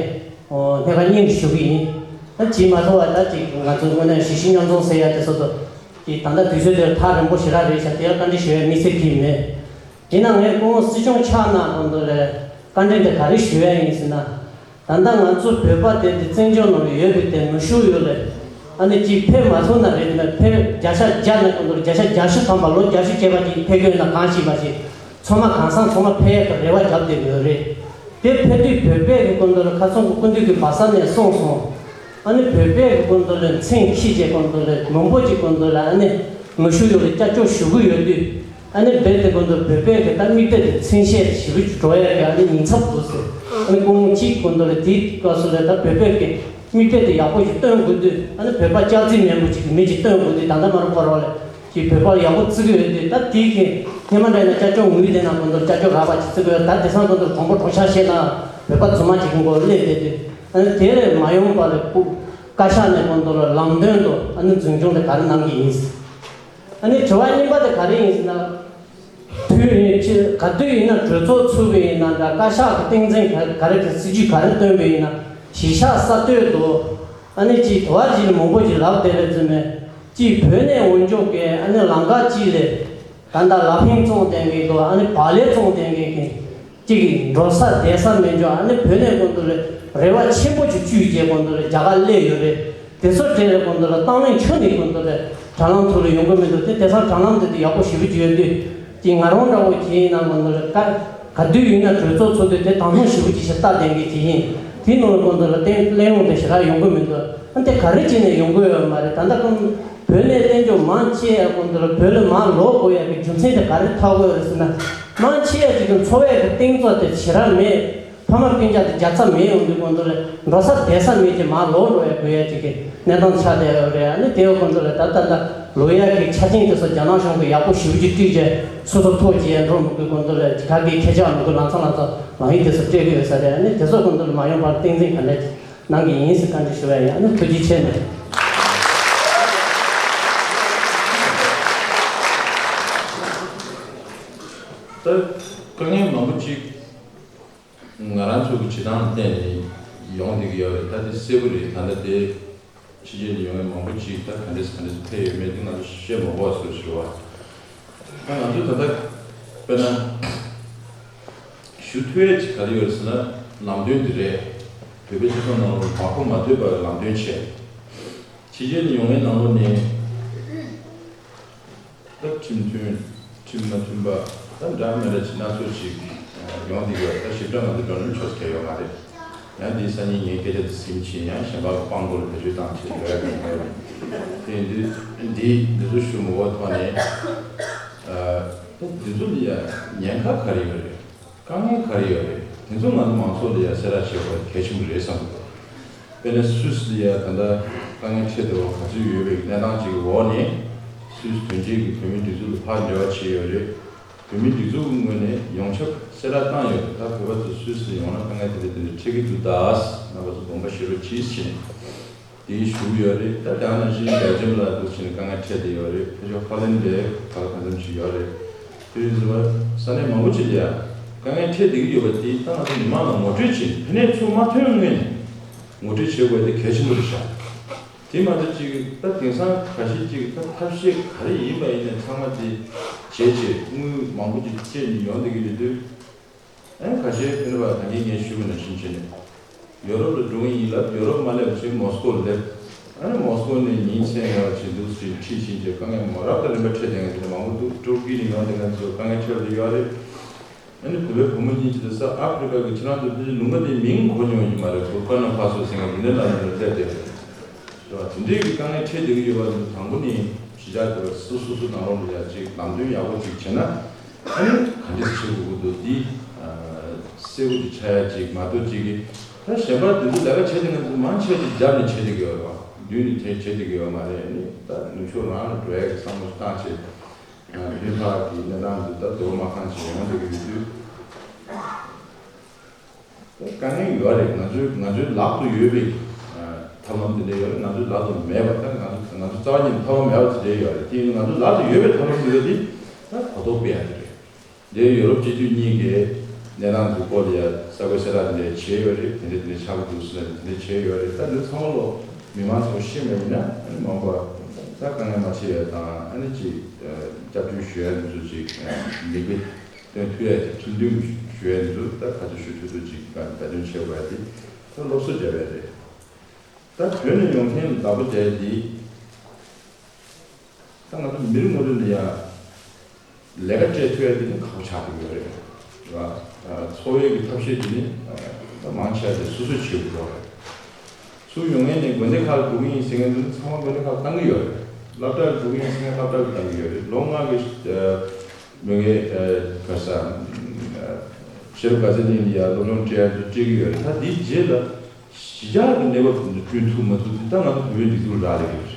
ཨོ་སྣེ་ཁ་གཉིས་ནས་ཞུ་གི་ཡིན། ད་བྱེད་མ་ཐུབ་པ་ད་ཅིག་ང་ཚོ་དངོས་གནས་གཞིས་བྱེས་མཉམ་འཛོམས་ཟེར་ཡ་དེ་སོ་སོ་ཅིག་ད་ལྟ་དུས་ཚོད་དེར་ཐག་རིང་པོ་ཞེ་དྲག་རེད་ཤག་དེ་ཡང་བཀའ་འདྲི་ཞུ་ཡས་དམིགས་བསལ་གྱི་མེད། ཡིན་ནའང་ངས་སྐུ་ངོ་སྲིད་སྐྱོང་ཆགས་ན་གོང་དུ་ལ་བཀའ་འདྲི་འདི་ག་རེ་ཞུ་ཡས་ཡིན་ཟེར་ན། ད་ལྟ་ང་ཚོ་བོད་པ་དེ་འདི་བཙན་བྱོལ་ནང་ལ་ཡོད་པའི་དེ་ནུས་ཤུགས་ཡོད་རེད། ཨ་ནི་ཅིག་ཕེབས་མ་ཐུབ་ན་རེད། ཕེབས་བརྒྱ་ཆ་བརྒྱ་ནས་གོང་དུ་བརྒྱ་ཆ་བརྒྱད་ཅུ་ཐམ་པ་ལོ་བརྒྱད་ཅུ་བྱས་པ་ཅིག་ཕེབས་ཀྱི་ཡོད་ན་གང་ཤེས་པ་ཞིག་ཚང་མ་གང་ཟག་ཚང་མ་ཕེབས་ཡག་གི་རེ་བ་བརྒྱབ་བསྡད་ཡོད་རེད། དེ་ཕེབས་དུས་བོད་པའི་གི་སྐོར་འདི་ལ་ཁ་སང་གི་སྐུ་མདུན་གྱིས་སྦ་གསང་ནས་གསུངས་སོང་། ཨ་ནི་བོད་པའི་གི་སྐོར་འདི་ལ་མཚན་འཁྱེར་བྱས་སྐོར་འདི་ལ་མང་པོ་ཅིག་སྐོར་འདི་ལ་ཨ་ནི་ནུས་ཤུགས་ཡོད་རེད། སྐྱབས་བཅོལ་ཞུ་གི་ཡོད་དུས། ཨ་ནི་རྦད་དེ་སྐོར་འདི་ལ་བོད་པའི་གི་ད་མིག་དཔེ་དེ་མཚན་ཤས་ཞེ་པོ་ཅིག་འགྲོ་ཡག་གི་ཨ་ནི་ཉེན་ཚབས་འདུག་ཟེར། ཨ་ནི་སྐུ་ངོ་གཅིག་སྐོར་འདི་ལ་དེའི་སྐབས་སུ་ལ་ད་བོད་པའི་གི་མིག་དཔེ་དེ་ཡག་པོ་ཞིག་སྟོན་དགོས་དུས། ཨ་ནི་བོད་པ་སྐྱག་རྫུན་མེད་པོ་ཅིག་གི་མི་ཅིག་སྟོན་དགོས་དུས། ད་ལྟ་མ་རུ་འཁོར་བ་ལ་ཅིག་བོད་པ་ལ་ཡག་པོ་བརྩི་གི་ཡོད་དུས། ད་དེའི་གི་སྔོན་མ་འདྲ་ཡིན་ན་སྐྱབས་བཅོལ་ངོས་དེ་ན་སྐོར་འདི་ལ་སྐྱབས་བཅོལ་རག་པ་ཅིག་བརྩི་གི་ཡོད། ད་དེང་སང་སྐོར་འདི་ལ་གྲོང་པ་གྲོང་ཤག་བཤད་ན་བོད་པ་རྫུན་མ་ཅིག་གི་མགོ་སླེབས་བསྡད་དུས། ཨ་ནི་དེ་ལས་མ་ཡོང་པ་ལ་སྐུ་བཀའ་ཤག་ནས་སྐོར་འདི་ལ་ལམ་སྟོན་དང་ཨ་ནི་འཛིན་སྐྱོང་དེ་ག་རེ་གནང་གི་ཡིན། ཨ་ནི་དྲི་བ་གཉིས་པ་དེ་ག་རེ་ཡིན་ཟེར་ན། དུས་ཡུན་ཕྱིར་ག་དུས་ཡིན་ན་གྲོས་ཚོགས་ཚུགས་པ་ཡིན་ན་འདྲ། བཀའ་ཤག་གི་སྟངས་འཛིན་ག་ག་རེ་གི་སྲིད་ཇུས་ག་རེ་བཏོན་པ་ཡིན་ན། གཞིས་ཆགས་གསར་གཏོད་དོ། ཨ་ནི་ཅིག་དོ་བ་ཅིག་ལ་མང་པོ་ཅིག་ལབ་བསྡད་པའི་རྩིས་མེད། ཅིག་བོད་ནས་འོང་ཕྱོགས་ཀྱི་ཨ་ནི་ལམ་ཁ་ཅིག་ལས། ད་ལྟ་ལ་ཕིང་བཙོང་བསྡད་མཁན་འདུག་ཨ་ནི་བག་ལེབ་བཙོང་བསྡད་མཁན་གྱི་གཅིག་གིས་འགྲོ་ས་བསྡད་ས་མེད་འཇོག་ཨ་ནི་བོད་ནས་ཀུན་ཏུ་ལ་རེ་བ་ཆེན་པོ་ཅིག་བཅུག་བྱས་ཀུན་ཏུ་ལ་རྒྱ་གར་སླེབས་ཡོད་རེད། དེ་ཚོ་གྲས་ལ་ཀུན་ཏུ་ལ་བཏང་བའི་ཆོས་ནི་ཀུན་ཏུ་ལ་དྲ་ལམ་ཐོག་ལ་ཡོང་གི་མི་འདུག་དེ་དེང་སང་དྲ་ལམ་དེ་དུ་ཡག་པོ་ཞེ་པོ་ཅིག་ཡོད་དུས་ཀྱི་ང་རང་འདྲ་བོ་གྱིས་ཡིན་ན་ཀུན་ཏུ་ལ་ག་ག་དུས་ཡིན་ན་གྲོས་ཚོགས་ཚོགས་དུས་དེ་དང་སྣང་ཞེ་པོ་ཅིག་ཞིག་ལྟ་བསྡད་མཁན་ཅིག་ཡིན། དེའི་ནང་ལ་ཀུན་ཏུ་ལ་བརྟན་གླེང་ཡོང་དེ་ཞེ་དྲག་ཡོང་གི་མི་འདུག་ཨ་དེ་ག་རེ་བྱས་ནས་ཡོང་གི་ཡོད་མ་རེད། ད་ལྟ་ཀུན་བོད་ནས་བསྟན་བཅོས་མང་ཆེ་ཡ་ཀུན་ཏུ་ལ་བོད་ལ་མར་ལོག་དགོས་ཡ་གི་རྒྱུ་མཚན་དེ་ག་རེ་ཐོགས་ཀྱི་ཡོད་རེད་ཟེར་ན། མང་ཆེ་བ་ཅིག་གི་འཚོ་བའི་གི་གཏིང་ཚོ་དེ་བྱེད་ར་མེད། ཕ་མ་སྤུན་ཀྱག་དེ་རྒྱག་ས་མེད་ཡོང་དུས་ཀུན་ཏུ་ལ་འགྲོ་ས་བསྡད་ས་མེད་ཅེས་མར་ལོག་འགྲོ་ཡ་དགོས་ཡ་ཅིག་གི་གནས་སྟངས་ཆགས་བསྡད་ཡོད་རེད། ཨ་ནི་དེ་ཡོད་ཀུན་ཏུ་ལ་ད་ལྟ་ད་ལོ་ཡ་གི་ཆ་རྐྱེན་དེ་ཚོ་རྒྱ་ནག་གཞུང་གི་ཡག་པོ་ཞེ་པོ་ཅིག་བསྐྲུན་རྗེས་སོ་སོ་ཐོག་ཅིག་ཡ་འགྲོ་མི་དགོས་ཀུན་ཏུ་ལ་ག་གི་ཁྱེད་ཅག་མི་དགོས་ལང་ཚང་ལང་ཚང་ལང་ཡིན་དེ་ཚོ་སྤྲད་གི་ཡོད་ས་རེད། ཨ་ནི་དེ་ཚོ་ཀུན་ཏུ་ལ་མ་ཡོང་བར་ཏིང་འཛིན་ག་འདྲ་གནང་གི་ཡིན་ཟེར་བཀའ་འདྲི་ཞུ་བ་ཡིན། ཨ་ནི་ཐུགས་རྗེ་ཆེ་ནས། ད་དཀའ་ངལ་མང་པོ་ཅིག་ང་རང་ཚོ་གི་བྱེད་སྟངས་བརྟེན་ནས་ཡོང་བསྡད་ཀྱི་ཡོད་རེད། ད་དེ་གསལ་པོ་རེད། ད་ལྟ་དེ་ཕྱི་རྒྱལ་ལ་ཡོང་མཁན་མང་པོ་ཅིག་ད་ག་འདྲས་ག་འདྲས་ཕེབས་ཡོད་མེད་དེ་ང་ཚོ་བཤད་མ་དགོས་པ་བཟོ་ཞུ་བ། ད་ང་ཚོ་ད་ལྟ་དཔེར་ན་ཞུ་ཐུབ་ཡས་ཅིག་ག་རེ་ཡོད་རེད་ཟེར་ན་ལམ་སྟོན་འདི་རེད། བོད་པའི་སྤྱི་ཚོགས་ནང་ལ་མ་གོ་མ་ཐོས་པར་ལམ་སྟོན་བྱས། ཕྱི་རྒྱལ་ནས་ཡོང་མཁན་ནང་ལོགས་ནས་ད་ཁྲིམས་མཐུན་ཁྲིམས་མ་མཐུན་པ་ད་འདྲ་མི་འདྲ་ཅིག་སྣ་ཚོགས་ཅིག་ཡོང་བསྡད་ཡོད། ད་ཞིབ་ཕྲ་ང་ཚོ་འགྲོ་ནས་ཆོག་ཟེར་ཡོད་མ་རེད། ཡང་འདིའི་སང་ཉིན་ངའི་སྐད་ཆ་དེ་ཟིན་ཕྱིན་ཡང་གཞན་པ་དཔང་པོར་བེད་སྤྱོད་བཏང་ཆེད་འགྲོ་ཡ་གི་མེད་རེད། དེ་འདི་འདི་འདི་ཚོ་ཞུ་མི་འོས་ཐོག་ནས་ད་འདི་ཚོ་ལ་ཡ་ཉེན་ཁ་ག་རེ་ཡོད་རེད། དཀའ་ངལ་ག་རེ་ཡོད་རེད། དེ་ཚོ་ང་ཚོ་མང་ཚོགས་ལ་ཡ་གསལ་བསྒྲགས་བྱེད་དགོས་གལ་ཆེན་པོ་རེད་བསམ་གྱི་འདུག་དཔེར་ན་སུད་སི་ལ་ཡ་ད་ལྟ་དཀའ་ངལ་འཕྲད་བསྡད་པ་ག་ཚོད་ཡོད་པའི་གནས་སྟངས་ཅིག་གི་འོག་ནས་སུད་སི་དོན་གཅོད་ཀྱིས་བོད་མིའི་སྒྲིག་འཛུགས་ལ་ཕར་འབྲེལ་བ་བྱས་ཡོད་རེད། བོད་མིའི་སྒྲིག་འཛུགས་ཀྱི་ངོས་ནས་ཡོངས་ཁྱབ་གསལ་བསྒྲགས་བཏང་ཡོད་རེད། ད་བོད་པ་ཚོ་སུད་སི་ལ་ཡོང་ན་དཀའ་ངལ་དེ་འདྲ་དེ་འདྲ་འཕྲད་ཀྱི་འདུག་ད་རྣམ་པ་ཚོ་དགོངས་པ་བཞེས་རོགས་གྱིས་ཟེར་ནས། དེ་ཞུ་གི་ཡོད་རེད། ད་དེ་ནང་བཞིན་སྦེལ་ཇམ་ལ་འདུག་བྱས་ནས་དཀའ་ངལ་འཕྲད་བསྡད་ཡོད་རེད། ཕལ་ཆེར་ཧོ་ལན་ལའང་ག་ལ་གང་འཚམ་ཞིག་ཡོད་རེད། དེ་རིང་གཟའ་ས་གནས་མང་པོ་ཅིག་ལ་ཡ་དཀའ་ངལ་འཕྲད་བསྡད་ཀྱི་ཡོད་པ་དེ་ད་ང་ཚོ་མི་མང་ལ་ངོ་སྤྲོད་བྱེད་ཕན་ནས་ཚུར་མ་ཐོན་སྔོན་ནས་ངོ་སྤྲོད་བྱེད་དགོས་དེ་གལ་ཆེན་པོ་རེད་ཤག་དེ་མ་གཏོགས་ཅིག་ད་དེང་སང་ཁ་ཤས་ཅིག་ད་ཐབས་ཤེས་ག་རེ་ཡིན་པ་ཡིན་ནས་ཚང་མ་དེ་བྱས་བྱས་དངུལ་མང་པོ་ཅིག་སྤྱད་ནས་ཡོང་བསྡད་ཀྱི་ཡོད་དུས། ཨ་ནི་ཁ་ཤས་ཕན་པ་ད་གིན་ངས་ཞུས་པ་ནང་བཞིན་བྱས་ནས་ཡོ་རོབ་ལ་འགྲོ་གི་ཡིན་ལབ། ཡོ་རོབ་མ་སླེབས་ཚེ་མོ་སི་ཀོ་ལ་སླེབས། ཨ་ནི་མོ་སི་ཀོ་ནས་ཉིན་མཚན་ཡོད་ཅིག་འདུག་ཅིག་ཁྲིད་ཕྱིན་བྱས་དཀའ་ངལ་མང་རབ་དང་རིམ་པ་འཕྲད་བསྡད་མཁན་དེ་འདྲ་མང་པོ་འདུག་ཏུར་ཀི་ནས་ཡོང་བསྡད་མཁན་ཚོ་དཀའ་ངལ་འཕྲད་བསྡད་ཡོད་རེད། ཨ་ནི་བོད་པའི་བུ་མོ་གཉིས་ཀྱིས་ད་ས་ཨ་ཕི་རི་ཀ་གི་ཁྱེད་རང་ཚོ་ཕལ་ཆེར་ལུང་པ་དེའི་མིང་གོ་མྱོང་ཡོད་མ་རེད། བུར་ཀ་ན་ཕ་སོ་ཟེར་མཁན་དེ་འདྲ་ལ་ནས་སླེབས་བསྡད་རེད། རེད་བ། དེ་འདྲའི་གི་དཀའ་ངལ་འཕྲད་བསྡད་ཀྱི་ཡོད་པ་དང་པོ་ནས་གཞིས་ཆགས་དེ་བ་སོ་སོ་སོ་ནང་ལོགས་ལ་ཡ་ཅིག་ལམ་སྟོན་ཡག་པོ་ཅིག་བྱས་ན། ཨ་ནི་ག་འདྲས་བྱེད་དགོས་ཀྱི་འདུག་འདི་གསལ་པོ་ཅིག་ཆགས་ཡ་ཅིག་མ་གཏོགས་ཅིག་གི་ད་གཞན་པ་དེ་ཚོ་ལས་ཀ་བྱེད་དེ་ང་ཚོ་མང་ཆེ་བ་ཅིག་རྒྱབ་ནས་བྱེད་བསྡད་ཀྱི་ཡོད་རེད་བ། མདུན་ནས་དེ་བྱེད་བསྡད་ཀྱི་ཡོད་མ་རེད། ཨ་ནི་ད་ནུབ་ཕྱོགས་རང་ལ་འགྲོ་ཡ་གི་བསམ་བློ་བཏང་བྱས་མདུན་ཕར་གི་གནས་སྟངས་འདི་ད་འདོར་མ་ཁང་ཅིག་ཡོང་བསྡད་ཀྱི་ཡོད་དུས། དཀའ་ངལ་ཡོད་རེད། ང་ཚོའི་ང་ཚོའི་ལག་ཏུ་ཡོད་པའི་ཐབས་ལམ་དེ་འདྲ་ཡོད་རེད། ང་ཚོའི་ལག་ཏུ་མེད་པ་ད་ང་ཚོ་ང་ཚོ་རྩ་བ་ཉིད་ཐབས་ལམ་མེད་པ་དེ་འདྲ་ཡོད་རེད། དེ་ཡིན་ང་ཚོའི་ལག་ཏུ་ཡོད་པའི་ཐབས་ལམ་དེ་འདྲ་དེ་ད་གོ་རྟོགས་སྤེལ་ཡ་དེ་རེད། འདིར་ཡོ་རོབ་སྤྱི་འཐུས་གཉིས་ཀྱིས་གནས་སྟངས་འདི་སྐོར་ལ་ཡ་གསར་འགོད་གསལ་བསྒྲགས་དེ་འདྲ་བྱས་ཡོད་རེད། དེ་འདྲ་དེ་འདྲ་ཆགས་ཀྱི་འདུག་ཟེར་ནས་དེ་འདྲ་བྱས་ཡོད་རེད། ད་འདི་ཚང་མ་ལོ་མི་མང་ཚོ་ཤེས་པ་ཡིན་ན་ཨ་ནི་མང་པོ་ད་དཀའ་ངལ་མ་འཕྲད་ཡ་དང་ཨ་ནི་ཅིག་སྐྱབས་བཅོལ་ཞུ་ཡ་འདི་ཚོ་ཅིག་མིག་དཔེ། དོན་མཐུན་ཡ་ཁྲིམས་མཐུན་ཞུ་ཡ་འདི་ཚོ་ད་ག་ཚོད་ཞུ་ཐུབ་ཐུབ་ཅིག་འབད་བརྩོན་བྱེད་དགོས་ཡ་དེ་ད་སློབ་གསོ་རྒྱབ་ཡ་རེད། ད་བོད་ནས་ཡོང་མཁན་ལ་བདག་པོ་རྒྱག་ཡ་དེ་ད་ང་ཚོ་མི་རེ་ངོ་རེ་ལ་ཡ་ལས་ཀ་སྤྲད་ཐུབ་ཡ་དེ་ནི་ཁག་པོ་ཆགས་ཀྱི་ཡོད་རེད། རེད་བ། འཚོ་བའི་གི་ཐབས་ཤེས་དེ་ནི་ད་མང་ཆེ་བ་དེ་སོ་སོས་བྱེད་དགོས་རེད། ཚུར་ཡོང་མཁན་ནས་དགོན་སྡེ་ཁག་ལ་འགྲོ་གི་ཡིན་ཟེར་མཁན་ཚོ་ནི་ཚང་མ་དགོན་སྡེ་ཁག་ལ་བཏང་གི་ཡོད་རེད། སློབ་གྲྭར་འགྲོ་གི་ཡིན་ཟེར་མཁན་སློབ་གྲྭ་ལ་བཏང་གི་ཡོད་རེད། ལོ་ལྔ་གི་མི་ངའི་ག་ས་ཤེས་རབ་དགའ་ཚལ་གླིང་ལ་ཡ་སློབ་སྦྱོང་སྤྲད་ཡ་ཚོ་སྤྲད་ཀྱི་ཡོད་རེད། ད་དེའི་རྗེས་ལ་གཞིས་ཆགས་ཀྱི་གནས་བབ་དེ་ཚོ་བསྐྲུན་ཐུབ་མ་ཐུབ་དེ་ད་ང་ཚོ་བོད་པའི་སྒྲིག་འཛུགས་རག་ལས་ཀྱི་ཡོད་རེད།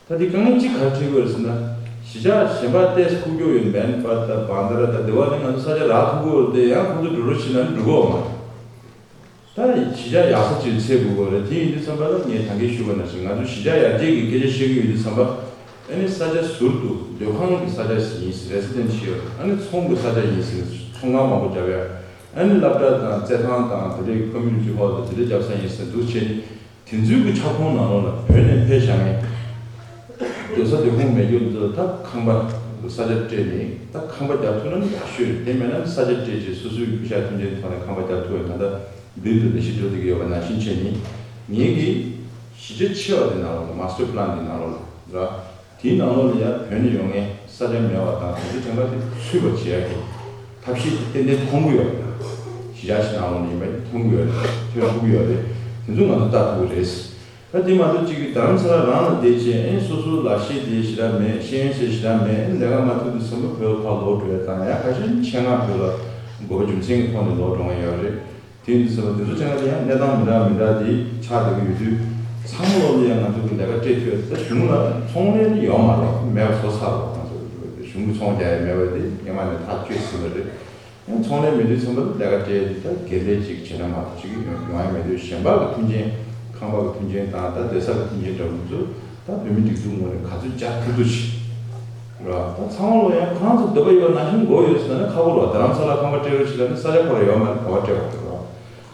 ད་དེ་དཀའ་ངལ་གཅིག་ག་རེ་འཕྲད་ཀྱི་ཡོད་རེད་ཟེར་ན། གཞིས་ཆགས་གཞན་པ་ཏོག་ཙམ་ཁུག་ཀྱོག་ཡོད་མན་པ་དང་བན་དྷ་ར་དང་དེ་བ་ནས་ང་ཚོ་ས་ཆ་རག་ཐུབ་ཀྱི་ཡོད་རེད་དེ་ཡང་ཁོང་ཚོ་འགྲོ་རོགས་བྱེད་ན་འགྲོ་གི་ཡོད་མ་རེད། ད་གཞིས་ཆགས་ཡག་ས་ཅིག་འཚོལ་དགོས་ཀྱི་རེད། དེ་ཡིན་དུས་ཙམ་པ་ལ་ངས་ད་གིན་ཞུས་པ་ནང་བཞིན་ང་ཚོ་གཞིས་ཆགས་ཡར་རྒྱས་ཀྱི་སྐད་ཆ་བཤད་ཀྱི་ཡོད་དུས་ཙམ་པ། ཨ་ནི་ས་ཆ་ཟུར་དུ་སྡོད་ཁང་གི་ས་ཆ་ཞིག་ཡིན་ཟེར་རེ་སི་ཌེན་ཤལ་ཡོད་རེད། ཨ་ནི་ཚོང་གི་ས་ཆ་ཡིན་ཟེར་ཚོང་ཁང་མང་པོ་བརྒྱབ་ཡ། ཨ་ནི་སློབ་གྲྭ་དང་རྩེད་ཐང་དང་དེ་འདྲའི་ཀོ་མིའུ་ནི་ཊི་ཧོལ་དང་དེ་འདྲའི་བརྒྱབ་ས་ཡིན་ཟེར་འདུག་བྱས་ནས། དེ་ཚོའི་གི་ཁྱབ་ཁོངས་ནང་ལོགས་ལ་བོད་ནས་ཕེབས་བཞག་མཁན་སྡོད་ས་སྡོད་ཁོངས་མེད་རྒྱུ་འདི་ད་ཁང་པ་ ས་ཆ་སྤྲད་ནས་ད་ཁང་པ་རྒྱག་ཐུབ་ན་ནི་ཡག་ཤོས་རེད། དེ་མེད་ན་ནི་ས་ཆ་སྤྲད་རྗེས་སོ་སོའི་རྒྱུ་ཆ་མཐུན་རྐྱེན་ཐོག་ནས་ཁང་པ་རྒྱག་ཐུབ་པའི་ད་ལྟ་འབུལ་དུ་ལས་གཞི་འགྲོ་བསྡད་ཀྱི་ཡོད་པ་ནང་བཞིན་བྱས་ནས། ངེད་ཀྱིས་གཞི་རྒྱ་ཆེ་བ་དེ་ནང་ལོགས་ལ། མ་སི་ཊར་པི་ལན་དེ་ནང་ལོགས་ལ་ར། དེའི་ནང་ལོགས་ལ་ཡང་བོད་ནས་ཡོང་མཁན་ས་ཆ་མེད་པ་དང་དེ་ཚོ་གྲངས་ཀ་དེ་ཚུད་པ་བྱེད་ཡག་གི་ཐབས་ཤེས་དེ་ཏན་ཏན་མཐོང་གི་ཡོད་རེད། གཞི་རྒྱ་ཆེ་ནང་ལོགས་ལ་ཡིན་པ་མཐོང་གི་ཡོད་རེད། ཐོན་ཐུབ་ཀྱི་ཡོད་རེད། དེ་ཚོ་ང་ཚོ་ལྟ་ཐུབ་ཀྱི་རེད། ད་དེ་མ་གཏོགས་གཅིག་གིས་རྡ་རམ་ས་ལ་རང་ལ་བསྡད་བྱས། ཨེ་སོ་སོ་ལག་ཤེས་དེ་ཞེ་དྲག་མེད། ཤེས་ཡོན་ཟེར་ཞེ་དྲག་མེད། ཨེ་ལས་ཀ་མ་ཐུབ་དུས་ཙམ་པ་བོད་ལ་ཕར་ལོག་འགྲོ་ཡ་དང་། ཡང་ཁ་ཤས་ཆེད་མངགས་བོད་ལ་དགོས་པ་རྒྱུ་མཚན་གྱི་ཐོག་ནས་ལོག་འགྲོ་མཁན་ཡོད་རེད། དེ་ཡིན་དུས་ཙམ་པ་དེ་ཚོ་ཆ་ནས་ཡང་གནས་སྟངས་མི་འདྲ་མི་འདྲ་དེ་ཆགས་བསྡད་ཀྱི་ཡོད་དུས། ཚང་མ་ལོག་ལ་ཡང་ང་ཚོ་གི་ལས་ཀ་སྤྲད་ཐུབ་ཡ་དེ། ད་གཞུང་ལ་ཚོང་ལས་ནི་ཡོད་མ་རེད། མེད་པ་བཟོ་ཚར་རེད། ང་ཚོ་གཞུང་གི་ཚོང་རྒྱག་ཡ་མེད་པ་དེ་སྔོན་མ་ནས་ཐག་གཅོད་ཟིན་པ་རེད། ཡང་ཚོང་ལས་མེད་དུས་ཙམ་པ་ལ་ལས་ཀ་སྤྲད་དེ་ད་སྒེར་ལས་ཅིག་བྱས་ན་མ་གཏོགས་ཅིག་ཡོང་ཡོང་ཡ་མེད་དུས། གཞན་པ་གི་མཐུན་རྐྱེན། ཁང་པ་གི་མཐུན་རྐྱེན་དང་ད་སྡོད་ས་གི་མཐུན་རྐྱེན་འདྲ་བོ་ཚོ་ད་བོད་མི་སྒྲིག་འཛུགས་ངོས་ནས་ག་ཚོད་རྒྱག་ཐུབ་ཐུབ་ཅིག་ར། ད་ཚང་མ་ལོ་ཡང་ཁོ་རང་ཚོ་འདོད་པ་ཡོད་པ་ནང་བཞིན་དགོས་ཡོད་ཟེར་ན་ཁག་པོ་རེད་བ། རྡ་རམ་ས་ལ་ཁང་པ་སྤྲད་རོགས་བྱེད་ལབ་ན་ས་ཆ་ཁོ་རང་ཡོད་མ་རེད། ག་པར་སྤྲད་པ་རེད་བ།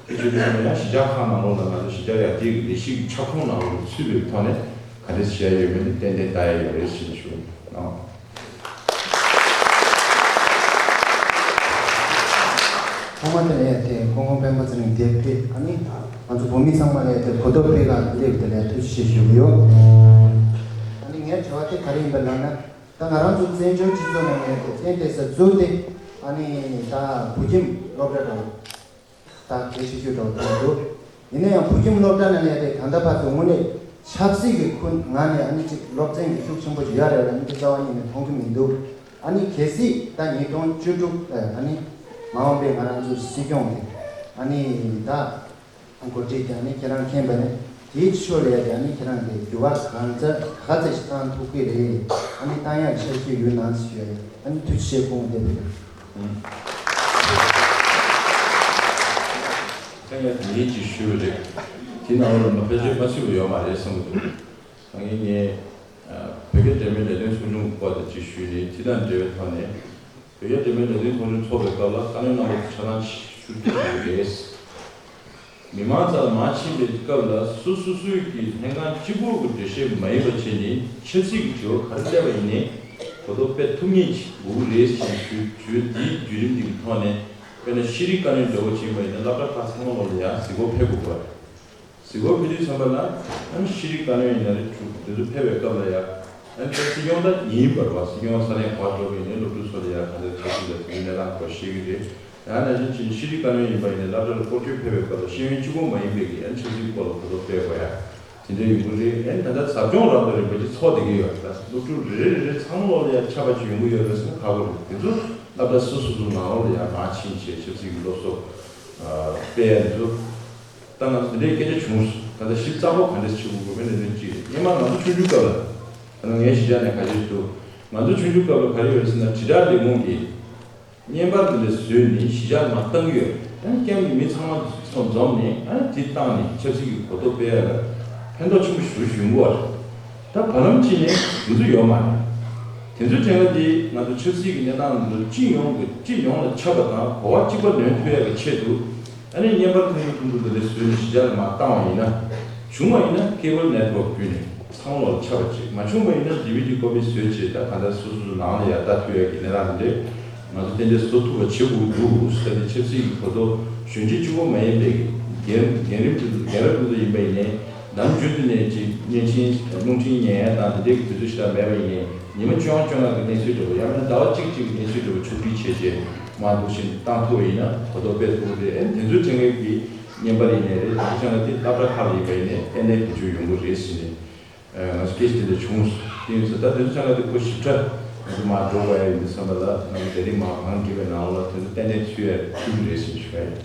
དེ་བྱེད་དུས་ཙམ་ཡང་གཞིས་ཆགས་ཁག་ནང་ལོགས་ལ་ང་ཚོ་གཞིས་ཆགས་ཡར་རྒྱས་ཀྱི་ལས་གཞི་གི་ཁྱབ་ཁོངས་ནང་ལོགས་ལ་ཚུད་པའི་ཐོག་ནས་ག་འདྲས་བྱས་ཡོད་མེད་ནི་ཏན་ཏན་ལྟ་ཡ་ཡོད་རེད་ཟེར་ནས་ཞུ་གི་ཡིན། ཨང་། ཐོག་མ་དེ་ལ་ཡ་དེ་སྐུ་ངོ་སྤེན་པ་ཚེ་རིང་དེབ་སྐྱེལ། ཨ་ནི་ང་ཚོ་བོད་མི་ཚང་མ་ལ་ཡ་དེ་གོ་རྟོགས་སྤེལ་ག་སླེབས་དེ་ལ་ཡ་ཐུགས་རྗེ་ཆེ་ཞུ་གི་ཡོད། ཨ་ནི་ངའི་དྲི་བ་དེ་ག་རེ་ཡིན་པ་ལབ་ན། ད་ང་རང་ཚོ་བཙན་བྱོལ་སྤྱི་ཚོགས་ནང་ཡ་དེ་གཏན་བདེ་ས་བཙུགས་ཏེ། ཨ་ནི་ད་བོད་ཁྱིམ་སློབ་གྲྭ་དང་། ད་གལ་ཆེ་ཤོས་འདྲ་བོ་མཐོང་གི་འདུག་ཡིན་ན་ཡང་བོད་ཁྱིམ་སློབ་གྲྭ་ནང་ནས་དེ་ད་ལྟ་བར་དུ་དངོས་གནས་ཆབ་སྲིད་ཀྱི་ཁུ་ངང་ནས་ཨ་ནི་ཅིག་སློབ་ཚན་གྱི་ཤུགས་ཆེན་པོ་ཞིག་ཡོད་རེད་ལབ་ནི་དེ་རྩ་བ་ཉིད་ནས་མཐོང་གི་མི་འདུག་ཨ་ནི་གལ་སྲིད་ད་ཉིས་སྟོང་བཅུ་དྲུག་ཨ་ནི་མ་འོངས་པའི་ང་རང་ཚོའི་སྲིད་སྐྱོང་དེ་ཨ་ནི་ད་འགོ་ཁྲིད་ཀྱི་ཨ་ནི་ཁྱེད་རང་མཁྱེན་པ་ནི་དེའི་ཕྱོགས་ལ་ཡ་དེ་ཨ་ནི་ཁྱེད་རང་གིས་འགྱུར་བ་གང་ཚ་ག་ཚད་ཞིག་བཏང་ཐུབ་ཀྱི་རེད། ཨ་ནི་བཏང་ཡག་འཆར་གཞི་ཡོད་ན་ཞུ་ཡ་ཡིན། ཨ་ནི་ཐུགས་རྗེ་ཆེ། སྐུ་ངོ་བདེ་ལེགས། ཁ་ཡ་དེ་ཡིན་གྱི་ཞུས་པ་རེད། དེ་ནང་ལ་མ་ཕལ་ཆེར་མ་ཚུད་པ་ཡོད་མ་རེད་བསམ་གྱི་འདུག་ད་ངས་ངས་བོད་རྒྱ་འབྲེལ་མོལ་ལས་དོན་ཚོགས་ཆུང་གི་སྐོར་དེ་ཅིག་ཞུས་ནས། དེ་དང་འབྲེལ་བའི་ཐོག་ནས་བོད་རྒྱ་འབྲེལ་མོལ་ལས་དོན་ཚོགས་ཆུང་ཚོགས་པའི་སྐབས་ལ་བཀའ་བློན་རྣམ་པ་ཆ་ཚང་ཞུ་རྒྱུ་རེད། མི་མང་རྩ་ལ་མར་ཕྱིན་པའི་སྐབས་ལ་སོ་སོ་སོའི་གི་ལྷན་ཁང་གཅིག་པོ་གི་འགྲེལ་བཤད་མ་ཡིན་པ་བྱས་ནས་ཆབ་སྲིད་ཀྱི་དྲི་བ་ག་རེ་སླེབས་པ་ཡིན་ནའི་གོ་རྟོགས་སྤེལ་ཐུབ་མཁན་ཅིག་དགོས་ཀྱི་རེད་ཅེས་ཞུ་རྒྱུ། འདིའི་བརྒྱུད་རིམ་འདི་གི་ཐོག་ནས་དཔེར་ན་ཤེས་རིག་བཀའ་བློན་འདྲ་བོ་ཕྱིན་པ་ཡིན་ན་སློབ་གྲྭ་ཁག་ཚང་མ་ལོག་ལ་ཡང་གཟིགས་སྐོར་ཕེབས་དགོས་པ་རེད། གཟིགས་སྐོར་ཕེབས་དུས་ཙམ་པ་ལ་ཨ་ནི་ཤེས་རིག་བཀའ་བློན་ཡིན་ན་རེད། དེ་ཚོ་ཕེབས་པའི་སྐབས་ལ་ཡང་ཨ་ནི་སྲིད་སྐྱོང་ད་ཡིན་པ་རེད་བ། སྲིད་སྐྱོང་ས་གནས་ག་པར་འགྲོ་གི་ཡིན་ནའི་སློབ་ཕྲུག་ཚོ་ལ་ཡང་ག་འདྲ་ཆབ་སྲིད་ལ་དེ་གནས་སྟངས་སྐོར་བཤད་ཀྱི་རེད། ཡང་ན་ཅིག་ཤེས་རིག་བཀའ་བློན་ཡིན་པ་ཡིན་ནའི་སློབ་གྲྭ་ལ་སྐོར་སྐྱོད་ཕེབས་པའི་སྐབས་ལ་ཤེས་ཡོན་གཅིག་པོ་མ་ཡིན་པའི་གི་ཨ་ནི་ཆབ་སྲིད་སྐོར་ལ་གོ་རྟོགས་སྤེལ་དགོས་ཡ་དེ་འདྲ་ཡོང་གི་རེད། ཨ་ནི་ད་ལྟ་ཟབ་སྦྱོང་རབ་དང་རིམ་པ་ཅིག་ཚོགས་བསྡད་ཀྱི་ཡོད་རེད། ད་སློབ་ཕྲུག་རེ་རེ་རེ་རེ་ཚང་མ་ལོག་ལ་ཡང་ཆར་པ་ཅིག་ཡོང་གི་ཡོད་རེད་ཟེར་ན་ཁག་པོ་རེད། དེ་ཚོ་སློབ་གྲྭ་སོ་སོ་སོ་ནང་ལོགས་ལ་ཡང་མར་ཕྱིན་བྱས་ཆབ་སྲིད་ཀྱི་སློབ་གསོ་སྤེལ་ཡ་དེ་ཚོ། ད་ང་ཚོ་དེ་འདྲའི་སྐད་ཆ་བྱུང་སོང་། ད་ལྟ་ཞིབ་ཚགས་པོ་ག་འདྲས་བྱེད་དགོས་དགོས་པའི་གནད་དོན་གཅིག་རེད། སྔོན་མ་ང་ཚོ་ཆུང་ཆུང་སྐབས་ལ། ད་ནང་ངའི་གཞིས་ཆགས་ནས་ག་རེ་ཞིག་འདུག་ང་ཚོ་ཆུང་ཆུང་སྐབས་ལ་ག་རེ་ཡོད་རེད་ཟེར་ན། དྲིལ་བསྒྲགས་ལས་ཁུངས་ཀྱིས་བརྙན་པར་དེ་འདྲ་བཟོས་ནས་གཞིས་ཆགས་ལ་མར་བཏང་གི་ཡོད། ཨ་ནི་ཀེམ་གྱི་མི་ཚང་མ་ཚོ་འཛོམས་ནས་ཨ་ནི་དེ་བཏང་ནས་ཆབ་སྲིད་ཀྱི་གོ་རྟོགས་སྤེལ་ཡ་ལ་ཕན་ཐོགས་ཆེན་པོ་ཞེ་པོ་ཅིག་ཡོང་གི་ཡོད་རེད། ད་བར་ལམ་གཅིག་ནས་དེ་ཚོ་ཡོད་མ་རེད། དེ་ཚོའི་དྲན་པ་དེ་ང་ཚོ་ཆབ་སྲིད་ཀྱི་གནས་སྟངས་འདི་ཚོ་སྤྱི་ཡོངས་ཀྱི་སྤྱི་ཡོངས་ལ་ཁྱབ་པ་དང་གོ་བ་གཅིག་པ་ལོན་ཐུབ་ཡག་གི་ཆེད་དུ། ཨ་ནི་བརྙན་པར་ཐུང་ཐུང་ཐུང་ཐུང་དེ་འདྲ་བཟོས་ནས་གཞིས་ཆགས་ལ་མར་བཏང་བ་ཡིན་ན། བྱུང་བ་ཡིན་ན་ཀེ་བལ་ནེཊ་ཝརཀ་བརྒྱུད་ནས་ཚང་མ་ལོག་ལ་ཁྱབ་པ་ཅིག་མ་བྱུང་བ་ཡིན་ན་ཌི་ཝི་ཌི་ཀོ་པི་བཟོས་བྱས་ད་གང་ལྟར་སོ་སོ་སོ་ནང་ལ་ཡར་ལྟ་ཐུབ་ཡག་གི་གནས་སྟངས་དེ་འདྲས་ང་ཚོ་ཏན་ཏན་བཟོ་ཐུབ་པ་བྱེད་དགོས་འདུག་ཟེར་ཏེ། ཆབ་སྲིད་ཀྱི་གོ་རྟོགས་གཞོན་སྐྱེས་གཅིག་པོ་མ་ཡིན་པའི་རྒན་རྒན་རིམ་དེ་ཚོ་རྒན་རབས་དེ་ཚོ་ཡིན་པ་ཡིན་ནའི། ནམ་རྒྱུན་དུ་ནས་ཅིག་བརྙན་འཕྲིན་རླུང་འཕྲིན་ཉན་ཡ་དང་དེ་འདྲའི་གི་དུས་ཚོད་ཞེ་དྲག་མེད་པ་ཡིན་ནའི། ཉི་མ་བཅོ་ལྔ་བཅོ་ལྔ་གི་གནས་ཚུལ་འདྲ་བོ། ཡང་ན་ཟླ་བ་གཅིག་གཅིག་གི་གནས་ཚུལ་འདྲ་བོ་ཕྱོགས་སྒྲིག་བྱས་རྗེས་མར་འདུག་བཞིན་བཏང་ཐུབ་པ་ཡིན་ན་གོ་རྟོགས་སྤེལ་ཐུབ་ཀྱི་རེད། ཨེ་དེ་ཚོའི་དྲན་མཁན་གྱི་བརྙན་པར་ཡིན་ནའི་རེད། དེ་ཚོ་ཆ་ནས་དེ་སློབ་གྲྭ་ཁག་ལ་ཡིན་པ་ཡིན་ནའི་ཏན་ཏན་དེ་ཚོ་ཡོང་གི་རེད་ཟེར་ནས། ཨ་ང་ཚོ་སྐད་ཆ་དེ་འདྲ་བྱུང་སོང་། དེ་ཡིན་ཙང་ད་དེ་ཚོ་ཆ་ནས་དེ་ཁོ་ཞིབ་ཕྲ་ང་ཚོ་མར་འགྲོ་དགོས་ཡ་ཡིན་དུས་ཙམ་པ་ལ། ང་ཚོ་ལས་རིམ་མང་མང་བརྒྱུད་པའི་ནང་ལ་དེ་ཚོ་ཏན་ཏན་ཚུད་ཡ་ཐུབ་ཀྱི་རེད་ཟེར་ནས་ཞུ་ཡ་ཡིན།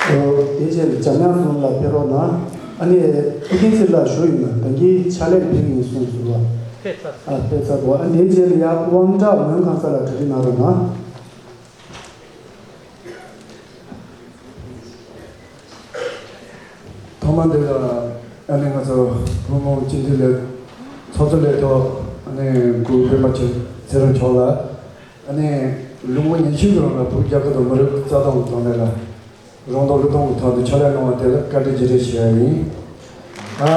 ཨོ། དེ་རྗེས་འཇམ་དབྱངས་ལགས་ཕེབས་རོགས་གནང་། ཨ་ནི་ཨུ་རྒྱན་ཚེ་རིང་ལགས་བཞུགས་ཡོད་ན། ད་གིན་ཕྱག་ལས་ཕེབས་ཀྱི་ཡིན་གསུངས་སོང་བ། ཕེབས་ཚར། ཨ་ཕེབས་ཚར་འདུག་ཨ་དེ་རྗེས་ལ་ཡ་དབང་གྲགས་མོན་གང་ས་ལགས་གྲ་སྒྲིག་གནང་རོགས་གནང་། ཐོག་མ་འདི་ལ་ཨ་ནི་ང་ཚོ་བུ་མོ་སྤྱི་འཐུས་ལས་ཚོགས་གཙོ་ལས་ཐོག་ཨ་ནི་གུས་པ་སྤེན་པ་ཚེ་རིང་མཆོག་ལ། ཨ་ནི་ལོ་ངོ་ཉི་ཤུ་གི་རིང་ལ་བོད་རྒྱལ་ཁབ་དང་མི་རིགས་རྩ་དོན་གྱི་ཐོག་ནས་ལ་རང་དོན་བློས་གཏོང་གི་ཐོག་ཏུ་ཕྱག་ལས་གནང་བ་དེ་ལ་བཀའ་དྲིན་རྗེས་དྲན་ཞུ་ཡ་ཡིན། ཨ་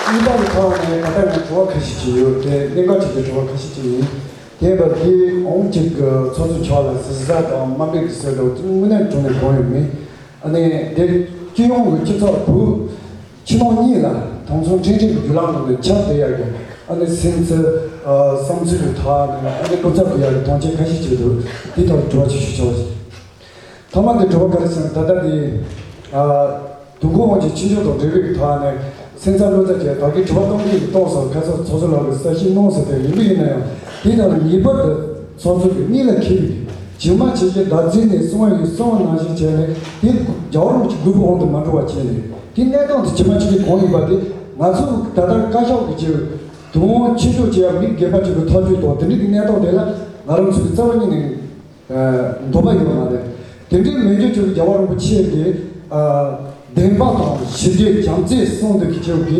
གཉིས་པ་གི་ཐོག་ནས་ད་ལྟ་ངས་དྲི་བ་ཁ་ཤས་ཅིག་ཡོད་དེ་གནད་འགག་ཆེ་གི་དྲི་བ་ཁ་ཤས་ཅིག་ཡིན། དེ་བར་དེ་འོང་གཅིག་གི་ཚོགས་གཙོ་མཆོག་ལ་གཟི་བཟའ་དང་དམའ་འབེབས་ཀྱི་ཟེར་འགྲོ་དངོས་གནས་དྲང་གནས་དགོངས་ཡོད་མེད། ཨ་ནི་དེ་སྤྱི་ཡོངས་ཀྱི་སྤྱི་ཚོགས་བོད་ཕྱི་ནང་གཉིས་ལ་དེང་སང་ཁྲིམས་སྒྲིག་གི་བརྒྱུད་ལམ་ནང་ནས་ཁྱབ་བསྡད་ཡག་གི་ཨ་ནི་སེམས་ཚོར་བསམ་ཚུལ་གྱི་ཐོག་ནས་ཨ་ནི་བློ་འཚབ་ཡག་གི་དོན་རྐྱེན་ཁ་ཤས་ཅིག་འདུག་དེའི་ཐོག་དྲི་བ་ཅིག་ཞུ་ཆོག་ཅིག་ཐོག་མ་དེ་དྲི་བ་ག་རེ་ཟེར་ན་ད་ལྟ་དེ། དུས་འཁོར་དབང་ཆེན་ཆོས་འབྱོར་དང་འབྲེལ་བའི་ཐོག་ནས་སེམས་ཚ་བློ་འཚབ་བྱས་བདག་གིས་དྲི་བ་གཏོང་གི་གཏོང་སོང་ཁ་སང་ཚོགས་གཙོ་ལགས་ཀྱིས་གསལ་བཤད་གནང་ཟེར་ཏེ་ཡིན་པ་ཡིན་ན་ཡང་དེ་དང་ངེས་པར་དུ་ཚོགས་གཙོ་གིས་གཉིད་ལ་འཁེལ་བའི་ཇི་མ་ཇི་བཞིན་ཟླ་བཙུན་ནས་གསུང་བ་ཡིན་གསུང་བ་ནང་བཞིན་བྱས་ནས་དེ་རྒྱལ་བ་རིན་པོ་ཆེ་དགོས་པའི་དབང་དུ་མ་འགྲོ་བ་བྱས་ནས་དེ་གནས་སྟངས་དེ་ཇི་མ་ཇི་བཞིན་གང་ཡིན་པ་དེ་ང་ཚོ་ད་ལྟ་བཀའ་ཤག་གི་ཅིག་དུས་དབང་ཆེད་འཇོག་བྱས་ཡ་མི་སྒེར་པ་ཅིག་གི་ཐག་གཅོད་དང་དེ་འདྲའི་གི་གནས་སྟངས་དེ་ལ་ང་རང་ཚོ་གི་རྩ་བ་ཉིད་ནས། འདོད་པ་ཡོད་མ་རེད། དེ་འདྲའི་མི་འགྱུར་ཆོས་ཀྱི་རྒྱལ་བ་རིན་པོ་ཆེ་གི་བདེན་པ་དང་ཞི་བདེ་བྱམས་བརྩེ་གསུང་འདུག་གི་ཆོས་ཀྱི་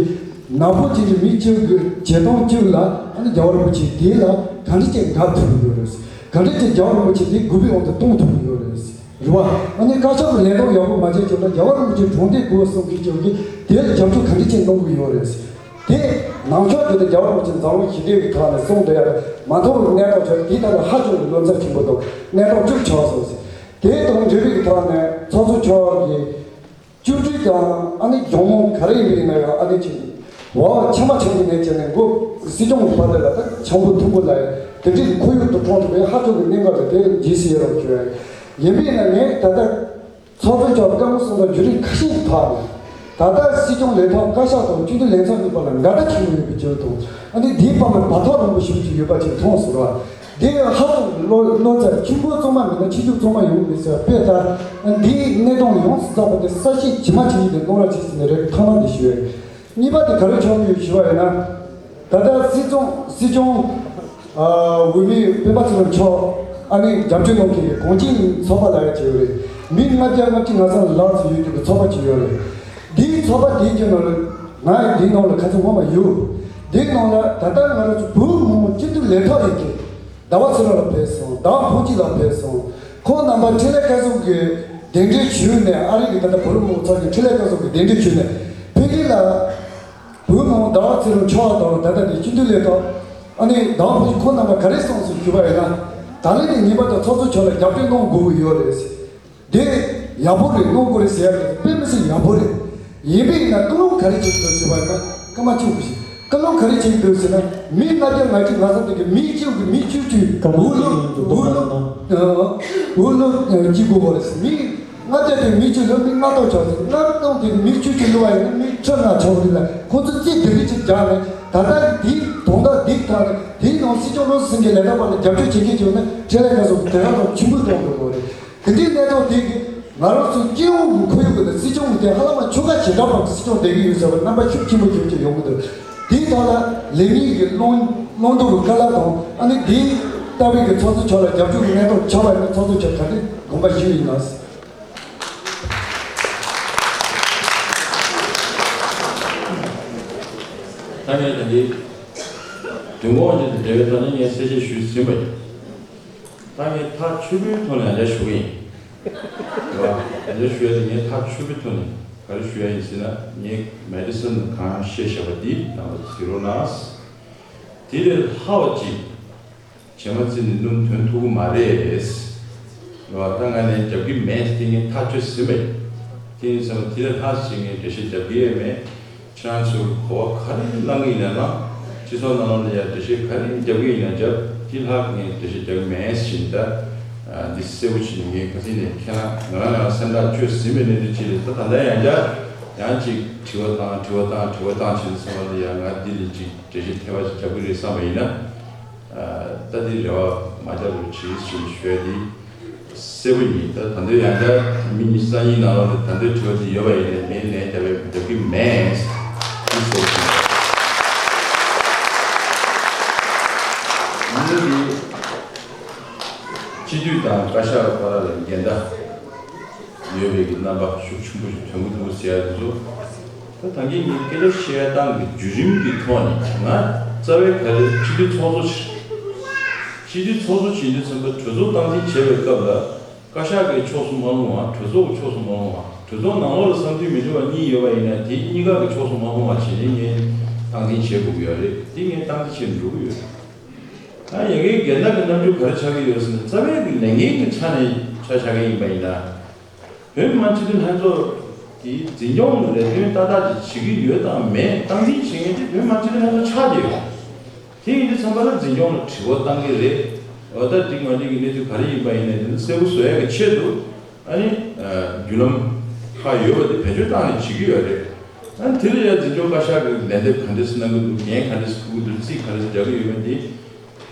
ནག་པོ་ཅན་གྱི་མི་གཅིག་གི་བྱེད་སྟངས་གཅིག་ལ་ཨ་ནི་རྒྱལ་བ་རིན་པོ་ཆེ་དེ་ལ་ག་འདྲ་ཅིག་དགའ་ཐུབ་ཀྱི་ཡོད་རེད། ག་འདྲ་ཅིག་རྒྱལ་བ་རིན་པོ་ཆེ་དེ་དགོས་པའི་དབང་དུ་གཏོང་ཐུབ་ཀྱི་ཡོད་རེད། རེད་བ། ཨ་ནི་བཀའ་ཤག་གི་ལས་དོན་ཡག་པོ་མ་བྱས་ཀྱང་ན་རྒྱལ་བ་རིན་པོ་ཆེ་གྲོངས་ཏེ་དགོས་གསུང་གི་ཆོས་ཀྱི་དེ་ལ་རྒྱབ་སྐྱོར་ག་འདྲ་ཅིག་གནང་གི་ཡོད་རེད། དེ་ནང་ཆོས་དེ་དང་རྒྱལ་བ་རིན་པོ་ཆེ་འཛམ་གླིང་ཞི་བདེ་བའི་ཐོག་ནས་གསུང་བསྡད་ཡ་མ་མཐོང་བའི་གནས་སྟངས་བྱུང་དེའི་ཐོག་ལ་ཧ་ཅང་གི་བློ་འཚབ་ཆེན་པོ་དང་གནས་སྟངས་བཅུག་ཆོག་སོང་ཟེར། དེ་དང་འབྲེལ་བའི་ཐོག་ནས་ཚོགས་གཙོ་མཆོག་གིས་བཅུ་དྲུག་དང་ཨ་ནི་ཇོ་མོ་ག་རེ་ཡིན་ན་ཡང་ཨ་ནི་ཅིག་འོ་ཆམ་པ་ཆམ་གྱི་ནས་བྱས་ནས་མགོ་སྲིད་སྐྱོང་གི་བར་དེ་ལ་ད་ཆམ་པོ་ཐུམ་པོ་ལ་ཡ་དེ་འདྲའི་ཁོར་ཡུག་ཏུ་གྲོངས་ཐུབ་པའི་ཧ་ཅང་གི་གནད་འགག་རེད། དེ་རྗེས་སུ་ཡི་རང་བྱོས་ཡ་ཡིན་པས་ན་ངས་ད་ལྟ། ཚོགས་གཙོ་མཆོག་བཀའ་མོལ་གསུང་སྟངས་བརྒྱུད་རིམ་ཁ་ཤས་ཐོག་ནས་ད་ལྟ་སྲིད་སྐྱོང་ལས་ཐོག་བཀའ་ཤག་དང་སྤྱི་འཐུས་ལྷན་ཚོགས་གཉིས་བར་ལ་འགལ་ཟླ་ཆེན་པོ་ཡོད་པའི་ཕྱིར་དང་ཨ་ནི་དེའི་བར་ལ་བར་ཐག་རིང་པོ་ཞེ་པོ་ཅིག་ཡོད་པ་ཅིག་མཐོང་སོང་ར། དེ་ཡང་ཧ་ཅང་བློ་བློ་འཚབ་ཆེན་པོ་གཙང་མ་མིན་ན་ཆེ་ཆུང་གཙང་མ་ཡོང་གི་མེད་ཟེར་བ་དཔེ་ལྟར་འདིའི་གནད་དོན་ཡོངས་སུ་རྫོགས་པ་དེ་གསལ་བཤད་ཇི་མ་ཇི་བཞིན་དུ་གནང་རོགས་བྱེད་ཟེར་ནས་རེ་ཐག་མ་འདི་ཞུས། གཉིས་པ་དེ་ག་རེ་ཆགས་ཀྱི་ཡོད་ཞུ་བ་ཡིན་ན། ད་ལྟ་སྲིད་སྐྱོང་སྲིད་སྐྱོང་འོས་མི་སྤེན་པ་ཚེ་རིང་མཆོག་ཨ་ནི་རྒྱབ་སྐྱོར་གནང་མཁན་གྱི་གངས་ཅན་ཚོགས་པ་ལ་ཡ་བྱས་ཡོད་རེད། མི་ལྔ་བརྒྱ་ལྔ་བཅུ་ང་གསུམ་ལྷག་ཙམ་ཡོད་རྒྱུ་གི་ཚོགས་པ་ཅིག་ཡོད་རེད། འདིའི་ཚོགས་པ་འདིའི་རྒྱུ་ནང་ལ་ང་ཡི་འདིའི་ནང་ལ་ཁ་ཚ་ངོ་མ་ཡོད། འདིའི་ནང་ལ་ད་ལྟ་ང་རང་ཚོ་བོད་མི་མང་སྤྱི་འཐུས་ལས་ཐོག་ཡིན་མཁན། ཟླ་བ་ཚེ་རིང་ལགས་ཕེབས་སོང་། ཟླ་བ་ཕུན་སྐྱིད་ལགས་ཕེབས་སོང་། ཁོང་རྣམ་པ་འཕྲིན་ལས་བཀའ་ཟུར་གྱི་གདན་འདྲེན་ཞུས་ནས་ཨ་རི་གི་ད་ལྟ་བོད་རིགས་མང་ཚོགས་ཀྱི་འཕྲིན་ལས་བཀའ་ཟུར་གྱི་གདན་འདྲེན་ཞུས་ནས་ཕ་གི་ལ་བོད་མི་མང་ཟླ་བ་ཚེ་རིང་མཆོག་དང་ད་ལྟ་དེ་སྤྱི་འཐུས་ལས་ཐོག་ཨ་ནི་ཟླ་བ་ཕུན་སྐྱིད་ཁོང་རྣམ་པ་ག་རེ་གསུངས་སོང་ཞུས་པ་ཡིན་ན། ད་ལན་ནས་ངེས་པར་དུ་ཚོགས་གཙོ་མཆོག་ལ་རྒྱབ་སྐྱོར་གནང་དགོས་ཀྱི་ཡོད་རེད། དེ་ཡག་པོ་རེད། གནང་དགོས་རེད་ཟེར་ཡ་རེད། དཔེ་མི་སྲིད་ཡག་པོ་རེད། ཡིན་པས་ན་ཀུན་སློང་ག་རེ་བྱེད་དགོས་ཟེར་བ་ཡིན་ན་སྐར་མ་གཅིག་པུ་ཞིག་ཀུན་སློང་ག་རེ་བྱེད་དགོས་ཟེར་ན་མི་ལྔ་བརྒྱ་ང་གཅིག་ང་གསུམ་དེ་གི་མི་གཅིག་གི་མི་བཅུ་བཅུ་འོས་བླུག་འོས་བླུག་འོས་བླུག་བྱེད་དགོས་པ་རེད། མི་ལྔ་བརྒྱ་དེ་མི་བཅུ་བླུག་མི་ལྔ་སྟོང་ཆགས་ཟེར། ལྔ་སྟོང་དེ་མི་བཅུ་བཅུ་བླུག་པ་ཡིན་ན་མི་ཁྲི་ལྔ་ཆགས་རེད་ལ་ཁོང་ཚོ་རྩིས་དེ་འདྲ་ཅིག་རྒྱག་ནས་ད་ལྟ་འདི་དོན་དག་འདི་ཐག་ནས་དེའི་ནང་སྲིད་སྐྱོང་བློ་གསལ་གྱི་ལས་ཀ་པ་ལ་རྒྱབ་སྐྱོར་བྱེད་མཁན་བྱུང་ན་འཕྲིན་ལས་ཁ་སོགས་དེ་ག་ཐོག་ཆུང་པོ་གཏོང་དགོས་པ་རེད། དེ་འདྲའི་གནས་སྟངས་དེ་གིས་ང་རང་ཚོའི་སྤྱི་ཡོངས་ཀྱི་ཁོར་ཡུག་གི་ནང་སྲིད་སྐྱོང་གི་དེ་ཧ་ལམ་ཆོལ་ཁ་བྱེ་བྲག་པ་གི་སྲིད་སྐྱོང་བསྡད་ཀྱི་ཡོད་ཟེར་བ་རྣམ་པ་ཤུགས་ཆེན་པོ་ཆེན་པོ་ཅིག་ཡོང་གི་འདུག་དེའི་ཐོག་ལ་ལས་མི་གི་བླང་བླང་དོར་གྱི་བཀའ་སློབ་དང་ཨ་ནི་དེ་ལྟ་བུའི་གི་ཚོགས་གཙོ་མཆོག་ལ་རྒྱབ་སྐྱོར་གྱི་གནས་སྟངས་ཆགས་པ་ཡིན་ན་ཚོགས་གཙོ་མཆོག་ག་འདྲ་དགོངས་པ་ཞུས་ཡིན་ན། ད་ངས་ད་འདི་དུས་འཁོར་དབང་ཆེན་དང་འབྲེལ་བའི་ཐོག་ནས་ངས་གསལ་བཤད་ཞུས་ཟིན་པ་ཡིན། ད་ངས་ཐག་ཆོད་པོའི་ཐོག་ནས་ཡང་བསྐྱར་ཞུ་གི་ཡིན། རེད་བ། ཡང་བསྐྱར་ཞུ་ཡ་དེ་ངས་ཐག་ཆོད་པོའི་ཐོག་ནས་ག་རེ་ཞུ་ཡ་ཡིན་ཟེར་ན་ངས་མེ་ཌི་སོན་ནང་གང་བཤད་བཞག་པ་འདི་རྣམ་པ་གཟིགས་རོགས་གནང་། དེ་ལས་ལྷག་པ་ཅིག་བྱེ་མ་བརྩིས་ནས་སྣུམ་ཐོན་ཐུབ་ཀྱི་མ་རེད། རེད་བ། ད་ང་ནས་རྒྱབ་ཀྱི་མེད་ཟེར་ངས་ཐག་ཆོད་ཟིན་པ་ཡིན། དེ་ཡིན་ཙང་དེ་ལས་ལྷག་ཅིག་ངས་འགྲེལ་བཤད་རྒྱབ་ཀྱི་ཡོད་མེད། ཁྱེད་རང་ཚོར་གོ་བ་ག་རེ་བླང་གི་ཡིན་ན་བླང་། སྤྱི་ཚོགས་ནང་ལོགས་ལ་ཡང་འགྲེལ་བཤད་ག་རེ་རྒྱབ་ཀྱི་ཡིན་ན་རྒྱབ། དེ་ལྷག་ངས་འགྲེལ་བཤད་རྒྱབ་ཀྱི་མེད་ཟེར་ད། འདི་གསལ་པོ་བྱས་ནས་ངས་ག་ཚོད་ནས་ཁྱེད་རང་ང་རང་ཡང་སེམས་ཐག་ཆོད་ཟིན་པའི་གནས་ཚུལ་ཅིག་རེད། ད་ད་ལྟ་ཡང་བསྐྱར་ཡང་ཅིག་དྲི་བ་བཏང་དྲི་བ་བཏང་དྲི་བ་བཏང་བྱས་ནས་སོང་བ་ལ་ཡང་ང་འདི་ལས་ཅིག་འགྲེལ་བཤད་ཐེ་བ་ཅིག་རྒྱབ་ཀྱི་རེད་བསམ་པ་ཡིན་ན། ད་འདི་རེ་བ་མ་བརྒྱབ་རོགས་བྱེད་ཞེས་ཞུ་ཡ་འདི། གསལ་པོ་ཡིན། ད་ད་འདོད་ཡང་བསྐྱར་མི་ཉི་ཤུ་རྩ་གཉིས་ནང་ལོགས་ལ་ད་འདོད་དྲི་བ་ཅིག་ཡོད་པ་ཡིན་ནའི་ངས་ལན་རྒྱབ་པའི་རྒྱབ་ཀྱི་མེད། འདི་གསལ་པོ་ཡིན། ཡིན་ནའི་སྤྱི་འཐུས་དང་བཀའ་ཤག་བར་ལ་འགལ་ཟླ་ཡོད་པའི་གི་རྣམ་པ་ཤུགས་ཆེན་པོ་ཞིག་ཐོན་གྱི་འདུག་ཟེར་ཡ་དེ་ཚོ། ད་ད་གིན་ངས་སྐད་ཆ་བཤད་སྟངས་ཀྱི་བརྒྱུད་རིམ་གྱི་ཐོག་ནས་ང་རྩ་བའི་ག་རེ་སྤྱི་འཐུས་ཚོགས་གཙོ་ཞིག་སྤྱི་འཐུས་ཚོགས་གཙོ་བྱེད་དུས་ཙམ་པ་གྲོས་ཚོགས་སྟངས་འཛིན་བྱེད་པའི་སྐབས་ལ་བཀའ་ཤག་གི་ཕྱོགས་སུ་མ་ལྷུང་བ་གྲོས་ཚོགས་ཀྱི་ཕྱོགས་སུ་མ་ལྷུང་བ་གྲོས་ཚོགས་ནང་ལོགས་ལ་བསམ་ཚུལ་མི་མཐུན་པ་གཉིས་ཡོད་པ་ཡིན་ན་དེ་གཉིས་ཀ་གི་ཕྱོགས་སུ་མ་ལྷུང་བ་བྱས་ནས་ངས་ སྟངས་འཛིན་བྱེད་དགོས་ཀྱི་ཡོད་རེད། དེ་ངས་སྟངས་འཛིན་བྱེད་འགྲོ་གི་ཡོད་རེད། ད་ཡ་གིའི་འགལ་ཟླ་གི་རྣམ་འགྱུར་ག་རེ་ཆགས་ཀྱི་ཡོད་ཟེར་ན། རྩ་བའི་གི་ལས་འགན་གི་ཆ་ནས་ཆ་བཞག་གི་ཡིན་པ་ཡིན་ན། བོད་མི་མང་སྤྱི་འཐུས་ལྷན་ཚོགས་ཀྱི་འཛིན་སྐྱོང་ལས་དོན་ཏག་ཏག་ཅིག་བྱེད་ཀྱི་ཡོད་དང་མེད་སྟངས་འཛིན་བྱེད་མཁན་དེ་བོད་མི་མང་སྤྱི་འཐུས་ལྷན་ཚོགས་ཆགས་བསྡད་ཡོད། དེ་ཡིན་དུས་ཙམ་པ་ལ་འཛིན་སྐྱོང་ལ་དྲི་བ་བཏང་གི་རེད། འོ་ད་འགྲིག་མ་འགྲིག་གི་གནས་ཚུལ་ག་རེ་ཡིན་པ་ཡིན་ནའི་དེ་ཚོ་གསལ་པོ་བཟོ་ཡག་གི་ཆེད་དུ། ཨ་ནི། བརྒྱུད་ལམ་ཁག་ཡོད་པ་དེ་བེད་སྤྱོད་བཏང་ནས་བྱེད་ཀྱི་ཡོད་རེད། ཨ་ནི་དེ་ལ་ཡང་འཛིན་སྐྱོང་བཀའ་ཤག་གི་ལན་འདེབས་ག་འདྲས་གནང་གི་འདུག་འགན་ག་འདྲས་འཁུར་གྱི་འདུག་རྩིས་ག་འདྲས་རྒྱག་གི་ཡོད་མེད་དེ།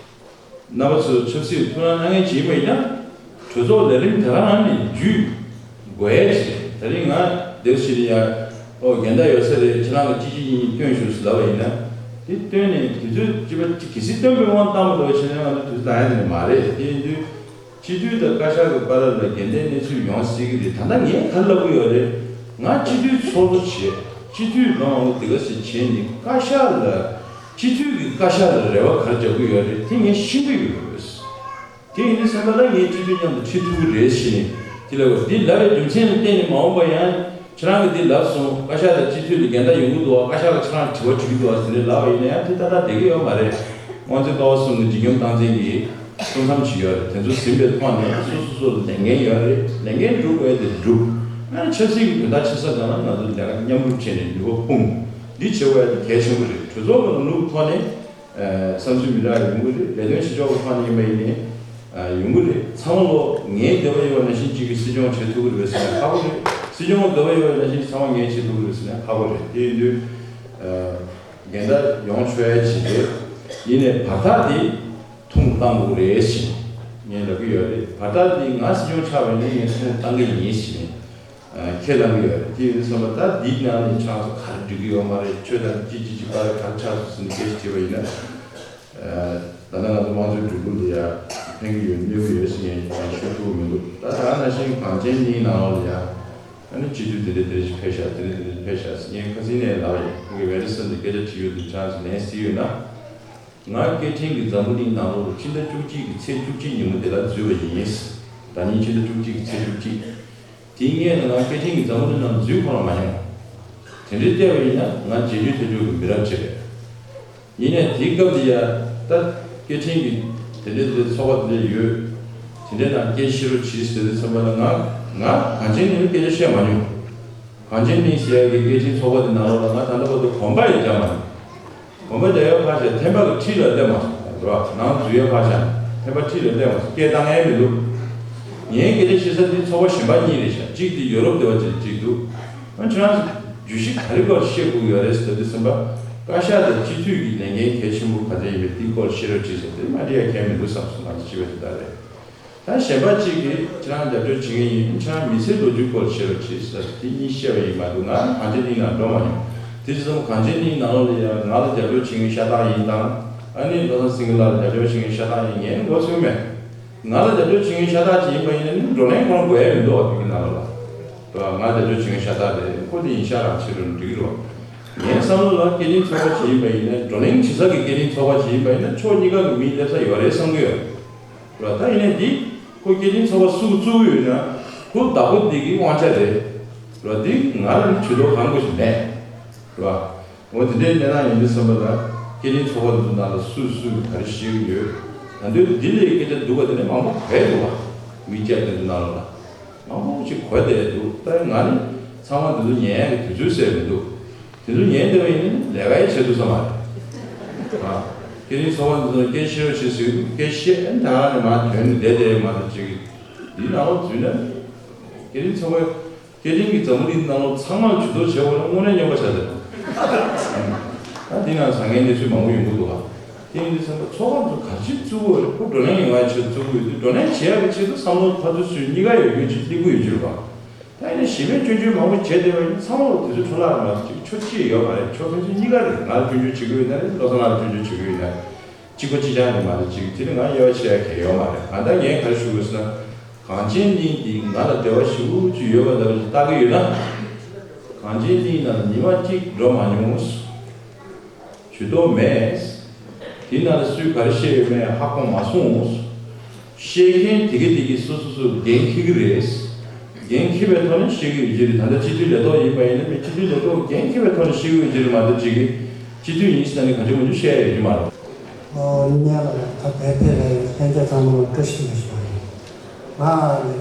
རྣམ་པ་ཚོས་ཆབ་སྲིད་ཐུགས་སྣང་གནང་མཁན་ཅིག་ཡིན་པ་ཡིན་ན། གྲོས་ཚོགས་ལས་རིམ་དེ་རང་ནས་བརྒྱུད་དགོས་ཡ་ཅིག་རེད། དེ་རིང་ང་སྡེ་པ་ཞིག་ལ་ཡ། ཨོ་འགལ་ཟླ་ཡོད་ས་རེད། ཁྱེད་རང་གི་གཅིག་གཅིག་གཉིས་གཉིས་སྟོན་ཞུ་ཟེར་ལབ་པ་ཡིན་ན། དེ་སྟོན་ནས་དུས་ཚོད་གཅིག་པ་གཅིག་གལ་སྲིད་སྟོན་པའི་དབང་བཏང་མ་ཐུབ་པ་བྱས་ན་ང་ཚོ་དུས་ཚོད་འདང་ཡ་དེ་མ་རེད། དེ་ཡིན་དུས། སྤྱི་འཐུས་དང་བཀའ་ཤག་གི་བར་ལ་འགལ་ཟླའི་གནས་ཚུལ་ཡོང་སྲིད་ཀྱི་རེད། ད་ལྟ་ངས་ག་རེ་ལབ་ཀྱི་ཡོད་རེད། ང་སྤྱི་འཐུས་ཚོགས་གཙོ་བྱས། སྤྱི་འཐུས་ལོ་མང་པོ་དེ་ག་ཞིག་བྱས་ནས་བཀའ་ཤག་ལ། སྤྱི་འཐུས་ཀྱི་བཀའ་ཤག་ལ་རེ་བ་ག་རེ་རྒྱག་གི་ཡོད་རེད། དེ་ངས་ཤེས་ཀྱི་ཡོད། དེ་ཡིན་དུས་ཙམ་པ་ལ་ངས་སྤྱི་འཐུས་མཉམ་དུ་ཁྲིད་ཐུབ་ཀྱི་རེད་ཟེར་ནས་དེ་ལབ་པ། འདི་ལབ་པའི་རྒྱུ་མཚན་ལ་བརྟེན་ནས་མ་འོངས་པ་ཡང་། ཁྱེད་རང་གིས་འདི་ལབ་སོང་། བཀའ་ཤག་དང་སྤྱི་འཐུས་ལ་འགལ་ཟླ་ཡོང་གི་འདུག་བ། བཀའ་ཤག་གིས་ཁྱེད་རང་དྲི་བ་དྲི་གི་འདུག་བ་ཟེར་ནས་ལབ་པ་ཡིན་ན་ཡང་དེ་ཏག་ཏག་བསྡད་ཀྱི་ཡོད་མ་རེད། དབང་འདུས་བཀའ་བརྒྱུད་གསུམ་གྱི་འཇིགས་སྐྱོབ་སྟངས་འཛིན་གྱི་གཙོ་འགྲམ་ཞིག་ཡོད་རེད། དེ་ཚོ་ཟིན་པའི་ཐོག་ནས་སོ་སོ་སོ་ལ་ལས་འགན་ཡོད་རེད། ལས་འགན་སྒྲུབ་དགོས་དེ་སྒྲུབ། ཨ་ནི་ཆབ་སྲིད་ཀྱི་དོན་དག་ཆེ་ས་སྒང་ལ་ང་ཚོ་ལས་ཀ་མཉམ་རུབ་བྱས་ནས་ནུས་པ་སྤུངས། འདི་བྱེད་དགོས་དེ་གལ་ཆེན་པོ་རེད། གྲོས་ཚོགས་ཀྱི་ལམ་ལུགས་ཐོག་ནས། ཨ། བསམ་ཚུལ་མི་འདྲ་ཡོང་གི་རེད། ལས་དོན་བྱེད་ཕྱོགས་ཀྱི་ཐོག་ནས་ཡིན་པ་ཡིན་ནའི། ཨ། ཡོང་གི་རེད། ཚང་མ་ལོ་ངའི་འདོད་པ་ཡོད་པ་ནང་བཞིན་གཅིག་གིས་སྲིད་སྐྱོང་བྱེད་ཐུབ་ཀྱི་རེད་པས་ཟེར་ན་ཁག་པོ་རེད། སྲིད་སྐྱོང་གི་འདོད་པ་ཡོད་པ་ནང་བཞིན་ཚང་མ་ངས་བྱེད་ཐུབ་ཀྱི་རེད་ཟེར་ན་ཁག་པོ་རེད། དེ་ཡིན་དུས། ཨ། འགལ་ཟླ་ཡོང་ཆོག་ཡ་ཅིག་རེད། ཡིན་ནའི་བར་ཐག་དེ་ཐུང་གཏང་དགོས་རེད་ཟེར་ནས་ངས་ལབ་ཀྱི་ཡོད་རེད། བར་ཐག་དེ་ང་སྲིད་སྐྱོང་ཆགས་པ་ཡིན་ན་ངས་ཐུང་གཏང་གི་ཡིན་ཟེར་ནས། ཨ། ཁས་བླངས་ཀྱི་ཡོད་རེད། དེ་ཡིན་དུས་ཙམ་པ་ད་འདིའི་ནང་ནས་ཆགས་སུ་ག་རེ་འགྲིག་གི་ཡོད་མ་རེད། ཆོས་དང་ཅི་ཅི་ཅི་བར་ག་རེ་ཆགས་སོང་ཟེར་ནས་སྐད་ཆ་དྲིས་པ་ཡིན་ན། ཨ། ད་ལྟ་ང་ཚོ་དམངས་གཙོའི་འགྲོ་ལུགས་ལ་ཡ་ཕན་གྱི་ཡོད་གནོད་ཀྱི་ཡོད་ཟེར་མཁན་ཡང་ཤོད་ཐུབ་ཀྱི་མི་འདུག་ད་ད་ནང་བཞིན་གངས་ཅན་གླིང་ནང་ལོགས་ལ་ཡ། ཨ་ནི་སྤྱི་འཐུས་དེ་འདྲ་དེ་འདྲ་ཞིག་ཕེབས་ཤག་དེ་འདྲ་དེ་འདྲ་ཕེབས་ཤག་ཟེར་མཁན་ཁ་སང་ནས་ལབ་ཡིན། ཁོང་གིས་ཝེ་རི་སན་དུ་སྐད་ཆ་དྲིས་ཡོད་དུས་ཆགས་སུ་ལན་ཟིན་ཡོད་ན། ང་སྐད་འཕྲིན་གྱི་འཛམ་བུ་གླིང་ནང་ལོགས་ལ་ཕྱི་ཟླ་བཅུ་གཅིག་གི་ཚེས་བཅུ་གཅིག་ཉིན་མོ་དེ་ལ་འཛུལ་བ་ཡིན། ཟླ་ཉིན་ཕྱི་ཟླ་བཅུ་གཅིག་གི་ཚེས་བཅུ་གཅིག་དེའི་སྔོན་ལ་ང་སྐད་འཕྲིན་གྱི་འཛམ་བུ་གླིང་ནང་འཛུལ་ཁོ་རང་མ་མྱོང་། དེ་འདྲའི་བལྟས་པ་ཡིན་ན་ང་རྗེས་ལུས་ཐེབས་ཆོག་གི་མི་རབས་ཅིག་རེད། ཡིན་ནའི་དེའི་སྐབས་དེ་ཡ་ད་སྐད་འཕྲིན་གྱི་དེ་འདྲའི་དེ་འདྲའི་ཚོགས་པ་དེ་འདྲ་ཡོད། དེ་འདྲའི་ནང་སྐད་བཤད་རོགས་གྱིས་ཟེར་དུས་ཙམ་པ་ལ་ང་ང་གངས་ཅན་གླིང་ལ་སྐད་ཆ་བཤད་མ་མྱོང་། གངས་ཅན་གླིང་ཟེར་ཡག་གི་སྐད་འཕྲིན་ཚོགས་པ་དེ་ནང་ལོགས་ལ་ང་ད་ལྟ་བར་དུ་གོམ་པ་ཡང་རྒྱག་མ་མྱོང་། གོམ་པ་རྒྱག་ཡག་ཕར་བཞག་ཐེམ་པ་གི་འཁྲིས་ལ་སླེབས་མ་སོང་། རེད་བ། ནང་འཛུལ་ཡག་ཕར་བཞག་ཐེམ་པ་འཁྲིས་ལ་སླེབས་མ་སོང་། སྐད་བཏང་ཡག་མི་འདུག་ངའི་སྐད་ཆ་བཤད་ས་འདི་ཚོགས་པ་གཞན་པ་གཉིས་རེད་ཤག་གཅིག་དེ་ཡོ་རོབ་སྡེ་བ་ཅིག་གཅིག་འདུག་ཨ་ཁྱོད་རང་བརྗོད་གཞི་ག་རེ་སྐོར་བཤད་དགོས་ཡོད་རེད་ཟེར་དུས་ཙམ་པ། བཀའ་ཤག་དང་སྤྱི་འཐུས་ཀྱི་ལས་འགན་གལ་ཆེན་པོ་ག་ཚོད་ཡིན་པའི་དེའི་སྐོར་བཤད་རོགས་གྱིས་ཟེར་དེ་མ་འགྲིག་ཡ་གང་ཡང་མི་འདུག་བསམ་སོང་། ང་ཚོ་སྤྱི་པའི་དེ་ལྟར་རེད། ད་གཞན་པ་གཅིག་གིས་ཁྱེད་རང་རྒྱབ་སྐྱོར་བྱེད་མཁན་ཡིན། ཁྱེད་རང་མི་ཚེའི་ལོ་རྒྱུས་སྐོར་བཤད་རོགས་གྱིས་ཟེར་དེ་གཉིས་བཤད་པ་ཡིན་མ་གཏོགས་ང་གངས་ཅན་གླིང་ནང་འགྲོ་མ་མྱོང་། དེ་བྱས་ཙང་གངས་ཅན་གླིང་ནང་ལོགས་ལ་ཡང་ང་ལ་རྒྱབ་སྐྱོར་བྱེད་མཁན་ཤ་སྟག་ཡིན་དང་། ཨ་ནི་བློ་བཟང་སེང་གེ་ལགས་ལ་རྒྱབ་སྐྱོར་བྱེད་མཁན་ཤ་སྟག་ཡིན། ངས་མགོ་ཚོས་མེད། ང་ལ་རྒྱབ་སྐྱོར་བྱེད་མཁན་ཤ་སྟག་ཅིག་ཡིན་པ་ཡིན་ན་ནི་བགྲོ་གླེང་ཁོ་རང་དགོས་ཡ་མི་འདུག་བ། དེ་གི་ནང་ལོགས་ལ། ང་ལ་རྒྱབ་སྐྱོར་བྱེད་མཁན་ཤ་སྟག་རེད། ཁོ་དེ་ཡིན་ཤག་རང་བྱེད་རུང་འགྲིག་གི་རེད་བ། ངའི་བསམ་བློ་ལ་སྐད་འཕྲིན་ཚོགས་པ་ཅིག་ཡིན་པ་ཡིན་ན། བགྲོ་གླེང་བྱེད་ས་གི་སྐད་འཕྲིན་ཚོགས་པ་ཅིག་ཡིན་པ་ཡིན་ན་ཕྱོགས་གཉིས་ཀ་གི་མི་སླེབས་ས་ཡོད་རེད་བསམ་གི་ཡོད་རེད་བ། ད་ཡིན་ནའི་འདི་ཁོ་སྐད་འཕྲིན་ཚོགས་པ་སུ་བཙུགས་ཡོད་ན་ཁོ་བདག་པོ་འདི་གི་དབང་ཆ་རེད་བ། འདི་ང་ལ་ནི་ཇུས་གཏོགས་གང་དགོས་ཤིག་མེད་བ། འོ་དེ་འདྲའི་གནས་སྟངས་ཡིན་དུས་ཙམ་པ་ལ་སྐད་འཕྲིན་ཚོགས་པ་འདི་ཚོ་ནང་ལ་སུས་སུས་ག་རེ་བཤད་ཀྱི་ཡོད། ད་དུང་འདི་ལས་སྐད་ཆ་སྡུག་པ་དེ་འདྲ་མང་པོ་གོ་ཡ་འདུག་བ། ཝི་ཅེཊ་དེ་ཚོ་ནང་ལོགས་ལ་མང་པོ་ཞིག་གོ་བསྡད་འདུག་ད་ང་ནི་ཚང་མ་འདི་ཚོ་ཉན་ཡ་གི་དུས་ཚོད་ཟེར་མི་འདུག་དེ་ཚོ་ཉན་བསྡད་པ་ཡིན་ན་ལས་ཀ་ཡང་བྱེད་ཐུབ་ས་མ་རེད། ཨ། སྐད་འཕྲིན་ཚོགས་པ་འདི་ཚོ་སྐད་བཤད་རོགས་བྱེད་ཟེར་སྐད་བཤད་ཨ་ནི་ད་ག་ནས་མར་ཐོན་ནས་བསྡད་བསྡད་མ་གཏོགས་ཅིག་འདི་ནང་ལོགས་འཛུལ་ན་སྐད་འཕྲིན་ཚོགས་པ། སྐད་འཕྲིན་གྱི་འཛམ་བུ་གླིང་ནང་ལོགས་ཚང་མར་ཇུས་གཏོགས་བྱེད་དགོས་ན་དངོས་གནས་སྨྱོན་པ་ཆགས་བསྡད་འདུག་ད་འདི་ནང་བཟང་ངན་གནས་ཚུལ་མང་པོ་ཡོང་གི་འདུག་ག་དེ་ཡིན་དུས་ཙམ་པ་ཚོགས་པ་ཚོ་ག་རེ་བྱས་བཙུགས་དགོས་རེད། ཁོ་བགྲོ་གླེང་ཡོང་བའི་ཆེད་དུ་བཙུགས་དགོས་དུས་བགྲོ་གླེང་བྱེད་ཡག་གི་ཆེད་དུ་བསམ་བློ་ཕར་ཚུར་ཚུར་གཉིས་ཀ་ཡོད་རྒྱུ་ཅིག་སླེབས་ཀྱི་ཡོད་རྒྱུ་རེད་བ། ད་ཡིན་ན་གཞན་པས་སྐྱོན་བརྗོད་མང་པོ་བྱས་བསྡད་པ་ཡིན་ན་ཚང་མ་ལ་དུས་ཚོད་འཕྲོ་བརླག་རེད་མ་གཏོགས་ཅིག་ཕྱོགས་ཕན་ཚུན་གཉིས་ཀ་རེད། ང་ལ་སྐྱོན་བརྗོད་བྱེད་ཀྱི་ཡོད་ན་རེད། བློ་བཟང་ལགས་ལ་སྐྱོན་བརྗོད་བྱེད་ཀྱི་ཡོད་ན་རེད། གཅིག་པ་གཅིག་རྐྱང་རེད་མ་གཏོགས་ཅིག་དེ་ནི་ང་དབྱེ་བ་ཕྱེ་ཡ་གང་ཡོད་མ་རེད། ང་ད་ངས་ག་རེ་ཞུ་དགོས་ཟེར་ན། གངས་ཅན་གླིང་འདི་ང་ལ་འབྲེལ་བ་ཞེ་པོ་ཅིག་ཡོད་པ་འདྲ་བ་ཞིག་ལྟ་གི་ཡོད་ན། གངས་ཅན་གླིང་ནང་ཉི་མ་གཅིག་འགྲོ་མ་མྱོང་། ཇུས་གཏོགས་མེད། དེ་ནང་ལ་སུས་ག་རེ་བཤད་ཡོད་མེད་ཧ་གོ་མ་སོང་། བཤད་མཁན་དེ་ག་དེ་གས་སོ་སོ་སོ་འགན་འཁྱེར་གྱི་རེད། འགན་འཁྱེར་བའི་ཐོག་ནས་བཤད་ཀྱི་ཡོད་ཀྱི་རེད། ད་ལྟ་སྤྱི་འཐུས་ལས་ཐོག་ཡིན་པ་ཡིན་ན་མི་སྤྱི་འཐུས་ལས་ཐོག་འགན་འཁྱེར་བའི་ཐོག་ནས་བཤད་ཀྱི་ཡོད་ཀྱི་རེད་མ་གཏོགས་ཅིག་གིས་ སྤྱི་འཐུས་ཡིན་ཟེར་ནས་གང་ཅི་མང་ཅི་བཤད་ཡ་ཡོད་ཀྱི་མ་རེད། ཨོ་ཉན་ལ་ད་བོད་ཕེབས་པའི་ལྷན་རྒྱས་ཚང་མ་ལ་བཀྲ་ཤིས་བདེ་ལེགས་ཞུ་བ་ཡིན། ང་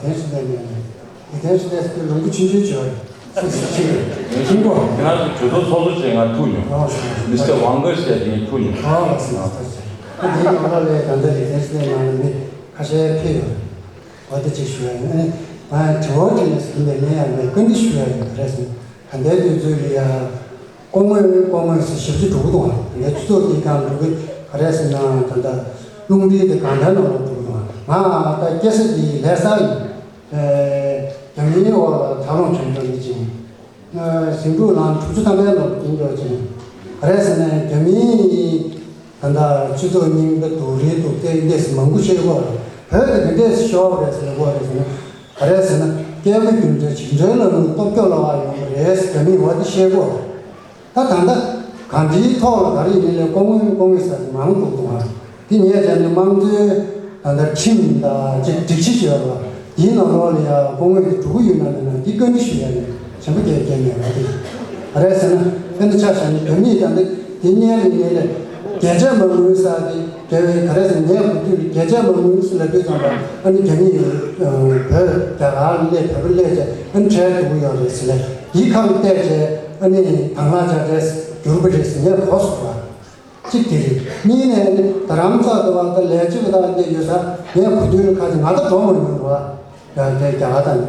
ལེགས་ལྡན་ཕྱི་ནས་ནས་ལེགས་ལྡན་ཕྱི་ནས་སྐུ་ལུང་པ་ཆུང་ཆུང་བྱོས་རེད། སུ་ཞིག་ཆེ་རེད། ཆེན་པོ། ང་ཚོ་གྲོས་ཚོགས་ཚོགས་གཙོ་བྱས་ང་ཐུག་མྱོང་། ཨོ་ཞེས་མི་སི་ཊར་ཝང་གར་ཟེར་དེ་ཐུག་མྱོང་། ཨོ་ལགས་སོ་ལགས་སོ། ཨ་དེའི་ནང་ལ་ལས་ད་ལྟ་ལེགས་ལྡན་ཕྱི་ནས་ནང་ལ་མི་ཁ་ཤས་ཕེབས་ཡོད་རེད། འོ་དེ་གཅིག་ཞུ་ཡ་ཡིན། ཨ་ནི་ང་དྲི་བ་དྲིས་ནས་ཟིན་པའི་ལན་ཡང་མེད། བཀའ་འདྲི་ཞུ་ཡ་ཡིན། རེད་སོང་། ད་ལྟའི་དུས་ཚོད་ལ་ཡ། སྐུ་ངོ་སྐུ་ངོ་ཟེར་ཞབས་ཕྱི་འགྲོ་གི་འདུག་ཨ། ངས་སྤྱི་ཚོགས་འདིའི་སྒང་འགྲོ་གི་ག་རེ་ཟེར་ན་ད་ལྟ་རླུང་འཕྲིན་དེ་གང་ལྟར་ནང་ལ་འགྲོ་གི་འདུག་ཨ། ང་ད་སྐྱེ་ས་འདི་ལྷ་ས་ཡིན། རྒྱ་མིའི་འོག་ལ་འཚར་ལོངས་བྱུང་འགྲོ་ནི་ཅིང་། ཟིང་འཁྲུག་ནང་དྲུག་ཅུ་ཐམ་པའི་ནང་ཡིན་འགྲོ་ཅིང་། ག་རེ་ཟེར་ན་རྒྱ་མིའི་ད་ལྟ་སྤྱི་ཚོགས་རྙིང་པ་དུག་རིལ་དུག་སྟེ་འདས་མང་པོ་བཤད་གོ། བོད་དེ་ག་འདྲས་ཤོར་བ་རེད་ཟེར་གོ་རེད་ཟེར་ན། ག་རེ་ཟེར་ན། སྐྱེ་དགུའི་རྒྱུ་འབྲས་བྱིན་གྲོལ་ལམ་ལུགས་སྟོབས་སྐྱོ་ལ་བ་ཡོང་གི་རེད་ཟེར་མི་འོ་དེ་བཤད་གོ། ད་ད་ལྟ་གང་ཅིའི་ཐོག་ལ་ག་རེ་ཡིན་ནའི་སྐུ་ངོ་སྐུ་ངོ་ཟེར་དེ་མང་འདུག་འདུག་ཨ། དེ་ངས་བྱས་ནས་དམངས་གཙོའི་ད་ལྟ་ཁྲིམས་དང་ཅིག་སྒྲིག་གཞི་ཡོད་རེད་བ། དེའི་ནང་ལོགས་ལ་ཡ་སྐུ་ངོ་དེ་འགྲོ་གི་ཡོད་ན་མེད་ན་དེ་བཀའ་འདྲི་ཞུ་ཡ་ཡིན། ཆེན་པོ་རྒྱལ་རྒྱལ་མེད་བ་དེ། ག་རེ་ཟེར་ན་དཔེར་ན་ཆ་བཞག་ན་བོད་མིས་ད་ལྟ་དེ་སྔོན་ལ་ངས་ལས་རྒྱལ་གཅེས་མ་དངུལ་ཟེར་དེ། རྒྱལ་བའི་ག་རེ་ཟེར་ངས་གོ་དུས་རྒྱལ་གཅེས་མ་དངུལ་ཟེར་ལབ་དུས་ཙམ་པ་ཨ་ནི་རྒྱ་མི་ཡིས་བོད་རྒྱ་གར་སླེབས་བོད་པ་སླེབས་བྱས་ཨ་ནི་བྲལ་འགྲོ་གི་ཡོད་རེད་ཟེར་ལས་ཡིག་ཁག་བལྟས་བྱས་ཨ་ནི་དང་བླངས་བྱ་བྲལ་གྱུར་པ་རེད་ཟེར་ངས་གོ་སོང་བ། གཅིག་དེ་རེད། གཉིས་ནས་ཨ་ནི་རྡ་རམ་ས་ལ་དུ་བ་ད་ལས་བྱེད་པ་དང་བལྟས་ཡོད་ས་ངས་གོ་དུས་ལ་ཁ་ཅིག་ང་ད་འགྲོ་མ་མྱོང་བ། ཡང་དེ་རྒྱ་གར་དང་ནི།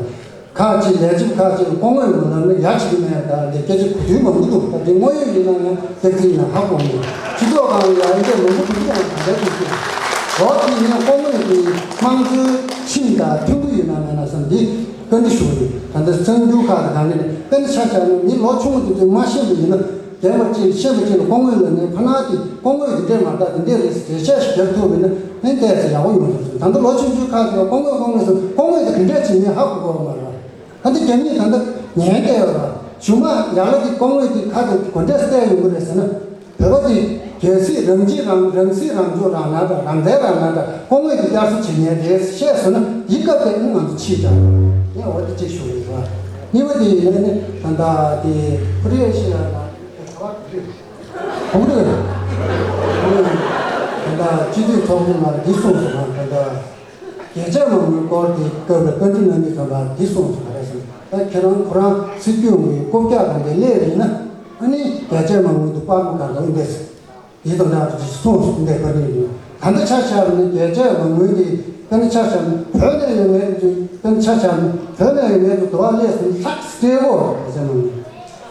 ཁག་ཅིག་ལས་བྱེད་ཁག་ཅིག་ལ་སྐུ་ངོ་ཡོང་ན་ནི་ཡ་བྱེད་ཀྱི་མེད་ད་དེ་སྐད་ཆ་གོ་དུས་མང་པོ་འདུག་ད་དེ་དངོས་ཡོད་ཡིན་ན་ཡང་སྐད་ཆ་ཡིན་ན་ཧ་གོ་མེད། སྤྱི་ཚོགས་སྒང་ལ་ཡང་འདི་མང་པོ་གོ་དུས་ཡང་ག་འདྲ་གོ་དུས། འོ་དེ་ངས་སྐུ་ངོ་གི་དམངས་གཙོའི་ཁྲིམས་དང་མཐུན་གྱི་ཡོད་ན་མེད་ན་བསམ་འདི་བཀའ་འདྲི་ཞུ་གི་ཡོད། ད་ལྟ་གསར་འགྱུར་ཁག་དང་གང་གི་ནས་དཔེར་ན་ཆ་བཞག་ན་མི་ལོ་ཆུང་ངུ་དེ་ཚོས་མ་ཤེས་པ་ཡིན་ན། རྒན་པ་གཅིག་ཤེས་པ་གཅིག་ལ་སྐུ་ངོ་ལབ་ནས་ཕ་ནང་དེ་སྐུ་ངོ་དེ་འདྲས་མ་རེད་དེ་འདྲས་རེད་ཟེར་འགྲེལ་བཤད་ཞིག་རྒྱབ་ཐུབ་པ་ཡིན་ན་ཨེ་ཏོག་ཙམ་ཡག་པོ་ཡོང་ས་རེད། ད་ལྟ་ལོ་ཆུང་ཆུང་ཁག་ཅིག་ལ་སྐུ་ངོ་སྐུ་ངོ་ཟེར་སྐུ་ངོ་དེ་ག་འདྲས་བྱེད་མིན་ཧ་གོ་གི་ཡོད་མ་རེད། ད་ལྟ་རྒྱ་མིས་ད་ལྟ་ཉན་བསྡད་ཡོད་རེད། གཞུག་མ་ཡག་ལ་དེ་སྐུ་ངོ་དེ་ཁ་དེ་ག་འདྲས་བལྟས་ཡོང་གི་རེད་ཟེར་ན། བོད་པ་དེ་གལ་སྲིད་རང་གཅེས་རང་རང་སྲིད་རང་སྐྱོང་རང་ན་འདྲ་རང་བཙན་རང་ན་འདྲ་སྐུ་ངོ་དེ་བསྐྱར་གསོ་བྱེད་མཁན་རེད་བཤད་སོང་ན་ཡིད་སྐབས་དེ་ཨེ་ང་ཚོ་ཕྱིས་དྲགས་ངས་འོ་དེ་གཅིག་ཞུ་གི་ཡོད་རེད། གཉིས་པ་དེ་ཡིན་ན་ནི་ད་ལྟ་དེ་ཁོ་རེ་ཤི་ཡ་ན་ག་བ་ག་རེ་གོང་རེད། ད་ལྟ་སྤྱི་འཐུས་ཚོགས་གཙོ་ལ་འདི་གསུངས་སོང་ང་ད་ལྟ་རྒྱལ་གཅེས་མ་དངུལ་སྐོར་དེ་སྐབས་ལ་བཀའ་འདྲི་གནང་དུས་ཙམ་པ་འདི་གསུངས་སོང་། ག་རེ་ཟེར་ན་ད་ཁྱེད་རང་ཁོ་རང་སྲིད་སྐྱོང་གི་རྐུབ་བཀྱག་དང་དེ་སླེབས་ཡིན་ན་ཨ་ནི་རྒྱལ་གཅེས་མ་དངུལ་དུ་པར་མ་གང་གང་འདེད་ཟེར། དེ་དང་འདྲ་བ་ཅིག་གསུངས་སོང་། འདི་བཀའ་འདྲི་ཡིན། ད་ལྟ་ཆ་བཞག་ན་རྒྱལ་གཅེས་མ་དངུལ་དེ་ད་ལྟ་ཆ་བཞག་ན་བོད་ནས་ཡོང་མཁན་དེ་ད་ལྟ་ཆ་བཞག་ན་བོད་ནས་ཡོང་མཁན་དེ་དུ་བ་སླེབས་སོང་ལྷག་སྤྲད་གོ་རྒྱལ་གཅེས་མ་དངུལ།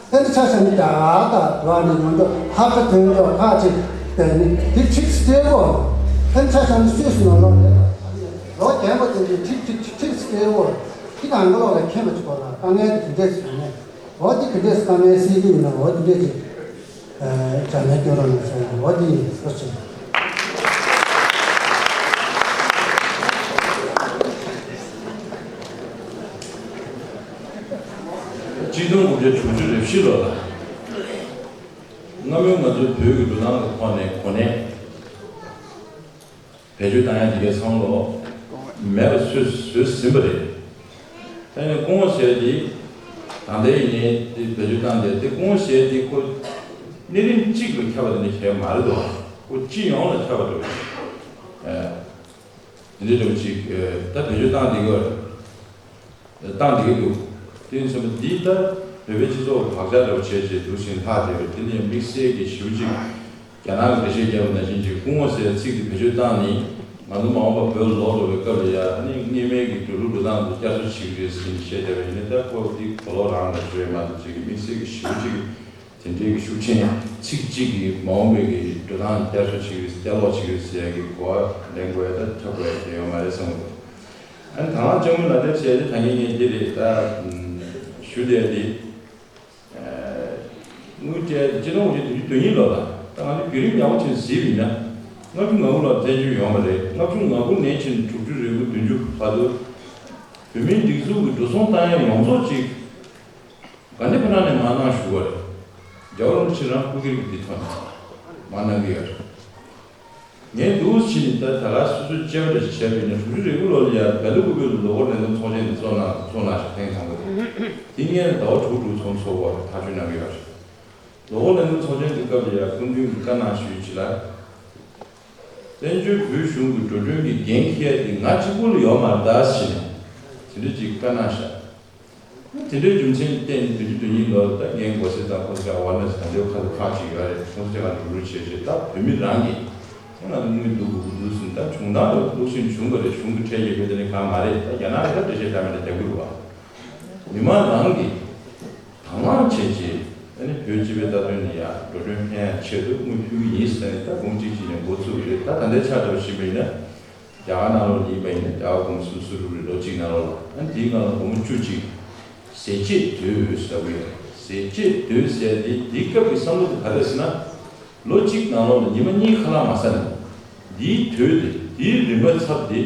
ད་ལྟ་ཆ་བཞག་ན་རྒྱ་གར་དང་དུ་བ་ནས་ཡོང་འདུག་ལྷག་ཆ་ཐོན་འདུག་ཁག་ཅིག་དེ་ནི་དེ་ཁྲིགས་སྤྲད་གོ། ད་ལྟ་ཆ་བཞག་ན་སུད་སི་ནང་ལོགས་ལས་ལོ་རྒན་པ་དེ་ཚོས་ཁྲིགས་ཁྲིགས་ཁྲིགས་ཁྲིགས་སྤྲད་གོ། དེ་གང་གི་ལོག་ལ་མཁྱེན་པ་ཅིག་གོ་ལ་དཀའ་ངལ་དེ་འདྲས་སུ་ཡོང་ནས། འོ་དེ་ག་འདྲས་དཀའ་ངལ་སེལ་གྱི་ཡོད་ན་འོ་དེ་འདྲས་ཀྱི་ཨ་དྲ་ལམ་སྐྱོན་རོགས་གནང་ཟེར་ཡོད། འོ་དེ་ཡིན། ཐུགས་རྗེ་ཆེ། གཅིག་སྟོང་དགུ་བརྒྱ་དྲུག་ཅུ་རེ་བཞི་ལོ་ལ་སྔ་མོའི་ང་ཚོའི་བོད་ཀྱི་འགྲོ་སྟངས་ཀྱི་ཐོག་ནས་གོ་གནས། བེད་སྤྱོད་བཏང་ཡ་དེ་གའི་བསམ་བློ་མེད་པ་བཟོས་བཟོས་ཟིན་པ་རེད། ད་ནི་སྐུ་ངོ་ཟེར་དེ་ད་ལྟའི་ཡིན་ནའི་དེ་བེད་སྤྱོད་བཏང་དེ་དེ་སྐུ་ངོ་ཟེར་དེ་ཁོ་གནས་རིམ་གཅིག་ལ་ཁྱབ་པ་དེ་འདྲ་ཞིག་མ་རེད་དོ། ཁོ་སྤྱི་ཡོངས་ལ་ཁྱབ་པ་འགྲོ་ཡ། དེ་འདྲའི་འགྲོ་གཅིག་ད་བེད་སྤྱོད་བཏང་དེ་ག་བཏང་དེ་ག་འདུག་དེ་ཡིན་ཙང་འདི་ལྟར་བོད་པའི་སྤྱི་ཚོགས་ལ་བག་ཆགས་འདྲ་བོ་བྱས་བྱས་འདུག་ཟིན་ལྷག་བསྡད་པ་དེ་ལ་ཡང་དམིགས་བསལ་གྱི་ཞེ་པོ་ཅིག་རྒྱ་ནག་གི་འགྲེལ་བཤད་བརྒྱབ་པ་ནང་བཞིན་གྱི་སྐུ་ངོ་ཟེར་ཚིག་འདི་བེད་སྤྱོད་བཏང་ནས་ང་ཚོ་མ་འོངས་པ་བོད་ལ་ལོག་འགྲོ་བའི་སྐབས་ལ་ཡ་ཨ་ནི་སྔོན་མའི་གི་འགྲོ་ལུགས་འགྲོ་སྟངས་འདི་བསྐྱར་གསོ་བྱེད་ཀྱི་རེད་ཟེར་ནས་བཤད་བསྡད་པ་ཡིན་ན། ད་ཁོ་འདི་གོ་ལོག་རང་ལ་འགྲོ་ཡ་མ་གཏོགས་ཅིག་གི་དམིགས་བསལ་གྱི་ཞེ་པོ་ཅིག་དེ་འདྲའི་གི་ཤུགས་ཆེན་ཚིག་གཅིག་གིས་མ་འོངས་པའི་གི་འགྲོ་སྟངས་བསྐྱར་གསོ་བྱེད་ཀྱི་རེད་བསྐྱར་ལོག་བྱེད་ཀྱི་རེད་ཟེར་ཡ་གི་གོ་བ་ལེན་དགོས་ཡ་ད་ཁྱབ་དགོས་ཡ་དེ་ཡོད་མ་རེད་བསམ་གི་འདུག་ཨ་ནི་དང་བླངས་དཔྱ་དངུལ་ལག་དེབ་ཟེར་ཡ་དེ་ད་ངས་ངས་འདི་རེད་ད་ཞུ་བསྡད་ཡ་དེ། དངུལ་སྤྲད་སྤྱི་ལོ་ཉིས་སྟོང་དགུ་བརྒྱ་བདུན་ཅུ་དོན་གཉིས་ལོ་ལ་ད་ང་ཚོ་བརྒྱུད་རིམ་ཡག་པོ་ཅིག་གཟིགས་པ་ཡིན་ན་ལྔ་བཅུ་ང་དགུ་ལོར་བཙན་བྱོལ་ཡོང་བ་རེད། ལྔ་བཅུ་ང་དགུ་ནས་ཕྱིན་དྲུག་ཅུ་རེ་དགུ་བདུན་ཅུ་བར་དུ་བོད་མིའི་སྒྲིག་འཛུགས་ཀྱི་འགྲོ་སོང་བཏང་ཡ་ཡོངས་རྫོགས་ཅིག་ག་འདྲ་ཕ་ནང་ནས་མ་གནང་ཞུ་བ་རེད། རྒྱལ་བ་རིན་པོ་ཆེ་རང་སྐུ་སྒེར་གྱི་འདི་ཐོག་ནས་མ་གནང་གི་ཡོད་རེད། ངས་འདུག་ཕྱིན་ནས་ད་ད་ག་སོ་སོའི་དཔྱད་པ་འདྲ་ཞིག་བྱས་པ་ཡིན་ན་དྲུག་ཅུ་རེ་དགུ་ལོ་ལ་ཡ་བལ་ལུ་སྐུ་སྒེར་དུ་ལོ་འཁོར་ལེན་མཁན་ཚོགས་ཆེན་དེ་ཚོགས་གནང་ཚོགས་གནང་ཞིག་ཐེངས་དང་པོ་དེ། དེ་སྔོན་ཟླ་བ་དྲུག་དྲུག་ཚོགས་ཚོགས་པ་ཐག་གཅོད་གནང་གི་ཡོད་རེད། ལོ་འཁོར་ལས་སྣོན་ཚོགས་ཆེན་གྱི་སྐབས་ལ་ཡང་སྐུ་མདུན་གྱིས་བཀའ་གནང་ཞུས་ཅི་ལ། བཙན་བྱོལ་བོད་གཞུང་གི་འགྲོ་གྲོན་གྱི་འགན་འཁྱེར་ཡ་དེ་ང་གཅིག་པུ་ལ་ཡོད་མ་རེད་ད་ཟེར་ནས་དེ་འདྲ་ཅིག་བཀའ་གནང་བཞག་དེ་འདྲའི་རྒྱུ་མཚན་གྱིས་བརྟེན་ནས་བདུན་ཅུ་དོན་གཉིས་ལོར་ད་རྒན་གོ་སེ་དང་ཁོང་ཚོ་ག་ཝར་ནས་ད་ལྟའི་ཁ་ལ་ཁག་ཅིག་ཡོད་རེད། ཁོང་ཚོ་ག་ལ་རུ་བྱེད་བྱེད་ད་བོད་མི་རང་གིས་ང་ཚོ་དངུལ་བསྡུ་དགོས་ཀྱི་འདུག་ཟེར་ད་བྱུང་སྟངས་ལ་བློ་ཞིབ་བྱུང་བ་རེད། གཞུང་གི་ཁྲལ་ཡོད་པའི་དེ་ནི་གང་མ་རེད། ད་རྒྱ་ནག་ལ་ད་འགྲེལ་བཤད་བཏང་མེད་ན་རྒྱབ་དགོས་རེད་བ། མི་མང་རང་གིས་དང་བླངས་བྱས་རྗེས་ཨ་ནི་བོད་སྤྱི་པའི་རྩ་དོན་ལ་ཡ་འགྲོ་གྲོན་ཕན་ཡ་ཆེད་དུ་དངུལ་ཕུལ་གྱི་ཡིན་ཟེར་ནས་ད་དགོང་གཅིག་གཅིག་ནས་འགོ་ཚུགས་རེད། ད་ད་ལྟའི་ཆ་འདྲ་བོ་ཤེས་པ་ཡིན་ན་རྒྱ་གར་ནང་ལོགས་ལ་ཡིན་པ་ཡིན་ན་རྒྱ་གར་གོང་མ་སུམ་ཅུ་སོ་དྲུག་རེད། ལོ་གཅིག་ནང་ལོགས་ལ་ཨ་ནི་དེའི་སྒང་ལ་སྒོར་མོ་བཅུ་གཅིག་ཟས་བཅད་སྡོད་ཟེར་བ་ཡོད། ཟས་བཅད་སྡོད་ཟེར་དེ་དེའི་སྐབས་ཀྱི་བསམ་བློ་དེ་ག་རེ་ཟེར་ན། ལོ་གཅིག་ནང་ལོགས་ལ་ཉི་མ་གཉིས་ཁ་ལག་མ་ཟ་ནས་འདིའི་དོད་དེ་འདིའི་རིན་པ་ཚབ་དེ་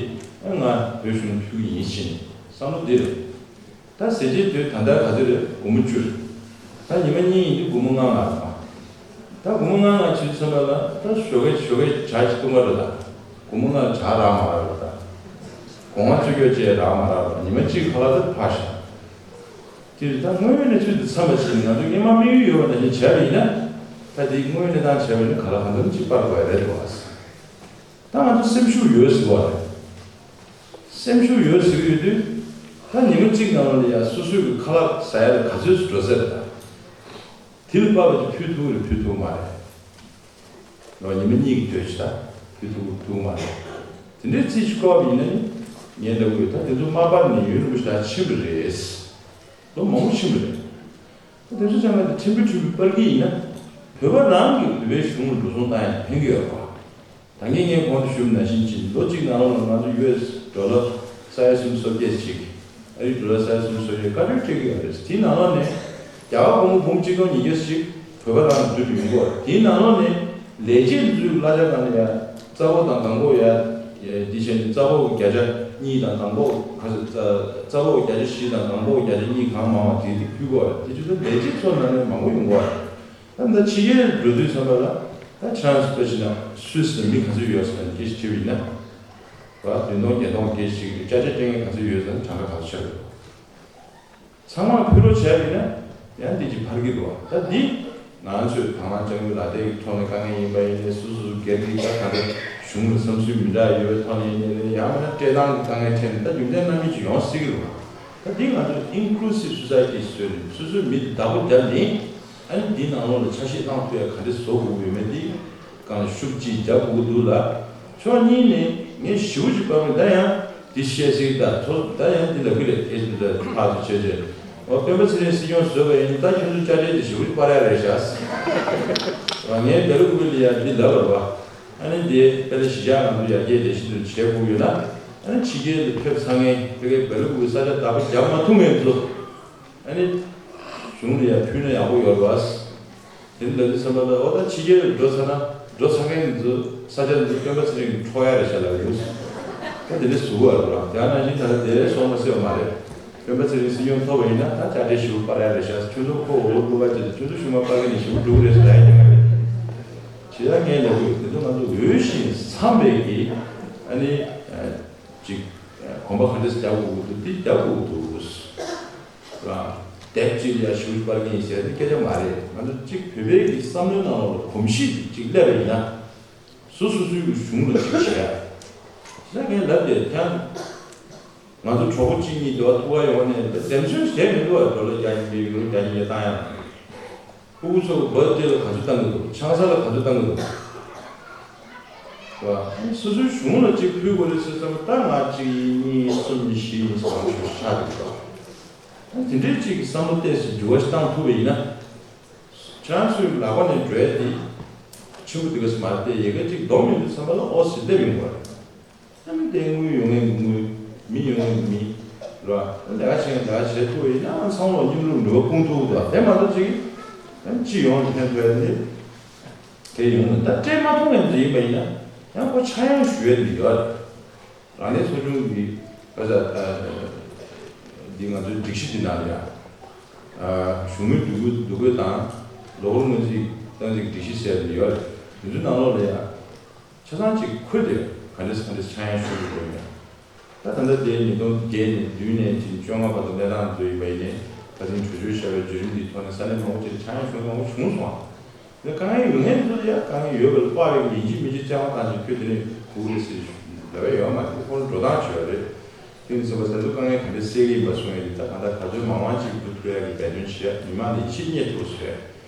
ང་བོད་གཞུང་ལ་ཕུལ་གྱི་ཡིན་ཞེས་ནས་བསམ་བློ་འདི་རེད། ད་ཟས་བཅད་སྡོད་ད་ལྟ་ག་ཚོད་རེད། སྒོར་མོ་བཅུ་རེད། ད་ཉི་མ་གཉིས་ཡིན་དུས་སྒོར་མོ་ལྔ་ལྔ་རེད་པ། ད་སྒོར་མོ་ལྔ་ལྔ་བྱེད་ཚར་ན་ད་ཞོགས་ཀས་ཞོགས་ཀས་ཇ་ཅིག་བཏུང་ག་རེད། ད་སྒོར་མོ་ལྔ་ཇ་རག་མ་རག་རེད། ད་སྒོ་ང་བཙུགས་རྒྱུ་བཅས་རག་མ་རག་རེད། ཉི་མ་གཅིག་ཁ་ལག་ད་ཕར་བཞག་དེ་རེད། ད་དངོས་ཡོད་གནས་ཚུལ་འདི་བསམ་པ་བྱས་ནས་ང་ཚོས་སྔོན་མ་དམིགས་ཡུལ་ཡོད་པ་ནང་བཞིན་བྱས་པ་ཡིན་ན། ད་དེ་དངོས་ཡོད་གནས་སྟངས་བྱས་པ་ཡིན་ན་ག་ལ་གང་འཚམ་ཅིག་སྤར་དགོས་ཡ་རེད་འདུག་ཨ། ད་ང་ཚོ་སེམས་ཤུགས་ཡོད་ཟེར་བ་རེད། སེམས་ཤུགས་ཡོད་ཟེར་གྱི་ཡོད་དུས། ད་ཉི་མ་གཅིག་ནང་ལ་ཡ་སོ་སོའི་གི་ཁ་ལག་ཟ་ཡ་ལ་ག་ཚོད་ཅིག་འགྲོ་ས་རེད་ད། དེ་ལ་དཔག་པ་ཅིག་ཕུལ་ཐུབ་རེད་ཕུལ་ཐུབ་མ་རེད། ལོ་ཉི་མ་གཉིས་ཀྱི་དུས་ཚོད་ད་ཕུལ་ཐུབ་ཐུབ་མ་རེད། དེ་འདྲའི་རྩིས་ཤིག་བཀོད་པ་ཡིན་ན་ནི་ངས་ལབ་དགོས། ད་དེ་ཚོ་མ་སྤར་ནས་ཡུན་རིང་པོ་ཞིག་ད་ཕྱིན་པ་རེད། ལོ་མང་པོ་ཕྱིན་པ་རེད། ད་དེ་ཚོ་ཚང་མ་དེ་ཕྲན་བུ་ཕྲན་བུ་སྤར་གྱི་ཡིན་ན་བོད་པ་རང་གིས་བོད་པའི་གཞུང་ལ་འགྲོ་སོང་བཏང་ཡང་ཕན་གྱི་ཡོད་རེད་པ། ད་ངས་ངས་གོང་དུ་ཞུས་པ་ནང་བཞིན་བྱས་ནས་ལོ་གཅིག་ནང་ལོགས་ལ་ང་ཚོ་ཡུ་ཨེས་ཌོ་ལར་ས་ཡ་སུམ་ཅུ་སོ་བརྒྱད་ཅིག་ཨ་རིའི་ཌོ་ལར་ས་ཡ་སུམ་ཅུ་སོ་བརྒྱད་བཀའ་འཁྲོལ་སྤྲད་ཀྱི་ཡོད་རེད། དེའི་ནང་ལོགས་ནས་རྒྱ་གར་སྒོར་མོ་འབུམ་གཅིག་སྟོང་ཉིས་བརྒྱ་ཞིག་བོད་པ་རང་གིས་བསྡུ་ཡོང་གི་ཡོད་རེད། དེའི་ནང་ལོགས་ནས་ལས་བྱེད་ཚོའི་གླ་ཆ་སྒང་ལ་ཡ་རྩ་ཕོགས་དང་གང་ཕོགས་ཡ། དེ་བྱས་ནས་རྩ་ཕོགས་ཀྱི་བརྒྱ་ཆ་གཉིས་དང་གང་ཕོགས་ག་ཚོད་རྩ་ཕོགས་བརྒྱ་ཆ་བཞི་དང་གང་ཕོགས་བརྒྱ་ཆ་གཉིས་གང་མང་བ་དེ་དེ་ཕུལ་གྱི་ཡོད་རེད། དེ་ཚོ་ལས་བྱེད་ཚོ་ནང་ནས་མང་པོ་ཡོང་གི་ཡོད་རེད། ད་ལྟ་ཕྱི་རྒྱལ་འགྲོ་དུས་ཙམ་པ་ལ་ད་ཁྱེད་རང་ཚོ་ཕལ་ཆེར་ན་སུད་སི་ལ་མི་ག་ཚོད་ཡོད་ཟེར་ན་སྐད་ཆ་དྲིས་པ་ཡིན་ན། བ་བདུན་སྟོང་བརྒྱད་སྟོང་སྐད་ཆ་ཞིག་རེད། ཅ་ཆ་སྤྲད་མཁན་ག་ཚོད་ཡོད་ཟེར་ན་གྲངས་ཀ་ག་ཚོད་ཆགས་ཡོད། ཚང་མ་ཕུལ་རོགས་བྱས་པ་ཡིན་ན་ཡང་འདི་ཅིག་འཕར་གྱི་འདུག་ད་འདི་ང་ཚོས་དང་བླངས་དཔྱ་དངུལ་ལག་དེབ་ཀྱི་ཐོག་ནས་དཀའ་ངལ་ཡིན་པ་ཡིན་ནའི་སོ་སོ་སོ་སྒེར་གྱི་ད་ག་འདྲ་གཞུང་ལ་བསམ་ཚུལ་མི་འདྲ་ཡོད་པའི་ཐོག་ནས་ཡིན་ནའི་ཡང་མིན་ན་སྤྲད་སྟངས་ཀྱི་དཀའ་ངལ་འཕྲད་ནས་ད་རྒྱུ་མཚན་སྣ་མིན་ཅིག་ཡོང་སྲིད་ཀྱི་རེད། ད་འདི་ང་ཚོས་inclusive society་ཞེས་ཟེར་ནས་སོ་སོའི་མི་དེ་བདག་པོ་རྒྱབ་ནས། ཨ་ནི་འདི་ནང་ལོགས་ལ་ཆ་ཤས་བཏང་ཐུབ་ཡ་ག་འདྲ་བཟོ་དགོས་ཡོད་མེད་འདི་སྒང་ལ་ཤུགས་ཅིག་རྒྱག་དགོས་ཀྱི་འདུག་ལ། ཕྱོགས་གཉིས་ནས་ངས་ཞེ་པོ་ཅིག་དཔའ་མོ་ད་ཡང་འདི་བཤད་སྲིད་ད་ཚོ་ད་ཡང་འདི་ལབ་ཀྱི་རེད། ཨེ་འདི་ལ་ཕར་ཚུར་བྱས་རྗེས་འོ་སྤེན་པ་ཚེ་རིང་སྲིད་སྐྱོང་བཟོས་པ་ཡིན་ད་ཁྱོད་ཚོ་དཔྱ་ཁྲལ་འདི་ཞེ་པོ་ཅིག་སྤར་ཡ་རེད་ཤག་ངས་བེ་ལུ་ཀུ་པི་ལ་ཡ་འདི་ལབ་པ་རེད་བ། ཨ་ནི་འདི་དཔེ་ལ་གཞིས་ཆགས་ང་ཚོ་ཡར་རྒྱས་ལས་གཞི་འདི་བྱེད་དགོས་ཡོད་ན་ཨ་ནི་ཕྱི་རྒྱལ་དུ་ཕེབས་ཚར་མཁན་ཕ་གིའི་བེ་ལུ་ཀུ་པི་ས་ཆ་བདག་པོ་རྒྱག་མ་ཐུབ་མཁན་ཚོ། ཨ་ནི། གཞུང་ལ་ཡང་ཕུལ་ན་ཡག་པོ་ཡོད་རེད་པ། དེ་འདྲ་ལབ་དུས་ཙམ་པ་ལ་འོ་ད་ཕྱི་རྒྱལ་འགྲོ་ཚར་ན་འགྲོ་ཚར་མཁན་འདི་ཚོ་ས་ཆ་འདི་སྟོན་པ་ཚེ་རིང་གིས་འཕྲོག་ཡ་རེད་ཤག་ལབ་ཡོང་། ད་དེ་འདྲ་ཟུག་པ་རེད་པ། དེ་ནང་བཞིན་ད་ལྟ་དེ་སོང་མ་སྲིད་པ་མ་རེད། སྟོན་པ་ཚེ་རིང་སྲིད་སྐྱོང་ཐོབ་པ་ཡིན་ན་ད་དཔྱ་ཁྲལ་ཞེ་པོ་སྤར་ཡ་རེད་ཤག་ཁྱོད་ཚོ་ཁོ་འོག་ལ་བླུག་པ་བྱས་ཏེ་ཁྱོད་ཚོ་གཞུང་མ་སྤར་མཁན་ནི་ཞེ་པོ་འགྲོ་གི་རེད་ཟེར་ཡ་ཡིན་གྱི་མ་རེད། བྱེད་ཡ་ངས་ལབ་དགོས་དེ་ཚོ་ང་ཚོ་འོས་ཤིང་འཚམས་པའི་གི་ཨ་ནི། ཅིག་གོམ་པ་ག་འདྲས་རྒྱག་དགོས་ཀྱི་འདུག་འདི་རྒྱག་དགོས་ཀྱི་འདུག་རང་། དེབ་གཅིག་ལ་ཡ་ཞུ་སྤར་མཁན་ཡིན་ཟེར་ནི་སྐད་ཆ་མ་རེད། ང་ཚོ་གཅིག་བོད་པའི་གི་བསམ་བློའི་ནང་ལོགས་ལ་གོམས་གཤིས་གཅིག་སླེབས་པ་ཡིན་ན། སོ་སོ་སོའི་གི་གཞུང་ལ་གཅིག་བྱེད་ཡ། ད་ངས་ལབ་དེ་ཀྱང་། ང་ཚོ་གྲོགས་པོ་གཅིག་གཉིས་དེ་བ་ཐུག་པ་ཡོང་ནས་འདེམས་ཤོག་བྱས་མི་འདུག་བ། ཌོ་ལར་བརྒྱ་ཡིན་པའི་ཡུ་རོ་བརྒྱ་ཡིན་པའི་བཏང་ཡ། ཕྲུ་གུ་ཚོ་གི་བར་ཐི་ཌེ་ལ་ག་ཚོད་བཏང་གི་འདུག་ཆང་ས་ལ་ག་ཚོད་བཏང་གི་འདུག་བ། སོ་སོའི་གཞུང་ལ་གཅིག་ཕུལ་དགོས་རེད་ཟེར་ཙམ་ད་ང་གཅིག་ཡིན་གཉིས་ཡིན་གསུམ་ཡིན་བཞི་ཡིན་ཟེར་བ་ཞིག་ཆགས་འདུག་ད། དེ་འདྲའི་གཅིག་གི་བསམ་བློ་གཏད་སའི་འགྱུར་བ་ཞིག་བཏང་ཐུབ་པ་ཡིན་ན། ཁྱེད་རང་ཚོའི་ལག་པ་ནས་འགྲོ་ཡ་དེ་ཆེན་པོ་འདུག་ག་ཟེར་མ་རེད་དེ་ཡལ་ག་གཅིག་སྡོམ་ཡོང་དུས་ཙམ་པ་ལ་ཨོ་ཟེར་སླེབས་ཡོང་གི་རེད། ཨ་ནི་དེ་དངུལ་ཡོང་མཁན་གྱི་དངུལ། མི་ཡོང་མཁན་གྱི་མི། རེད་བ། ལས་ཀ་བྱེད་མཁན་ལས་ཀ་བྱེད་ཐུབ་པ་ཡིན་ན་ཚང་མ་ལ་མཉམ་རུབ་ནུས་པ་སྤུངས་ཐུབ་ཀྱི་འདུག་དེ་མ་གཏོགས་ཅིག་ཨ་ནི་སྤྱི་ཡོངས་ལ་ཕན་ཐོགས་ཡ་དེ་དེ་ཡོང་གི་ད་སྤྲད་མ་ཐུབ་མཁན་ཚོ་ཡིན་པ་ཡིན་ན་ཡང་ཁོ་ཆག་ཡང་ཞུ་ཡ་དེ་ཡོད་རེད། རང་ལས་ཚོགས་ཆུང་གི་ཨ་ཙ་ཨ་འདི་ང་ཚོའི་སྒྲིག་གཞི་འདི་ནང་ལ་ཡང་ཨ་གཞུང་དངུལ་བསྡུ་དགོས་བསྡུ་དགོས་དང་ལོ་འཁོར་སྔོན་རྩིས་གཏན་འཛིན་སྒྲིག་གཞི་ཟེར་ཡ་དེ་ཡོད་རེད། དེ་ཚོའི་ནང་ལོགས་ལ་ཡང་། ཆ་ཚང་གཅིག་ཁུར་དེ་ག་འདྲས་ག་འདྲས་ཆག་ཡང་ཞུ་དགོས་ཡོད། ད་ད་ལྟ་དེ་ཉིས་སྟོང་བརྒྱད་ནས་བདུན་ནས་ཅིག་བཅོ་ལྔ་བར་དུ་གནས་སྟངས་འཛུལ་ཡིན་པ་ཡིན་ནའི། ཁ་སང་གྲོས་ཆོད་བཞག་པའི་བརྒྱུད་རིམ་འདིའི་ཐོག་ནས་ས་གནས་མང་པོ་ཅིག་ཆག་ཡང་ཤོང་མང་པོ་བྱུང་སོང་། དཀའ་ངལ་ཡོད་མཁན་ཚོ་ལ་ཡང་དཀའ་ངལ་ཡོད་པ་ལ་དཔག་པའི་ཡིན་གཅིག་མིན་གཅིག་བཙན་དབང་བཏང་ཅིག་ཁྱོད་དེ་ནས་སྒུག་རེད་ཟེར་ལབ་ཡ་ཡོད་མ་རེད། ཁོ་རང་འགྲོ་སྟངས་བྱས་པ་རེད། དེ་ནི་ཟེར་བ་ད་དུང་དཀའ་ངལ་ག་འདྲ་སེལ་གྱི་ཡིན་པ་གསུང་ཡ་ཡིན། ད་གང་ལྟར་ག་ཚོད་མང་མང་ཅིག་འབུད་ཐུབ་ཡ་གི་འབད་བརྩོན་བྱེད་ཡ། མི་མང་ལ་ཡིད་ཆེས་རྙེད་ཐུབ་པ་བཟོ་ཡ།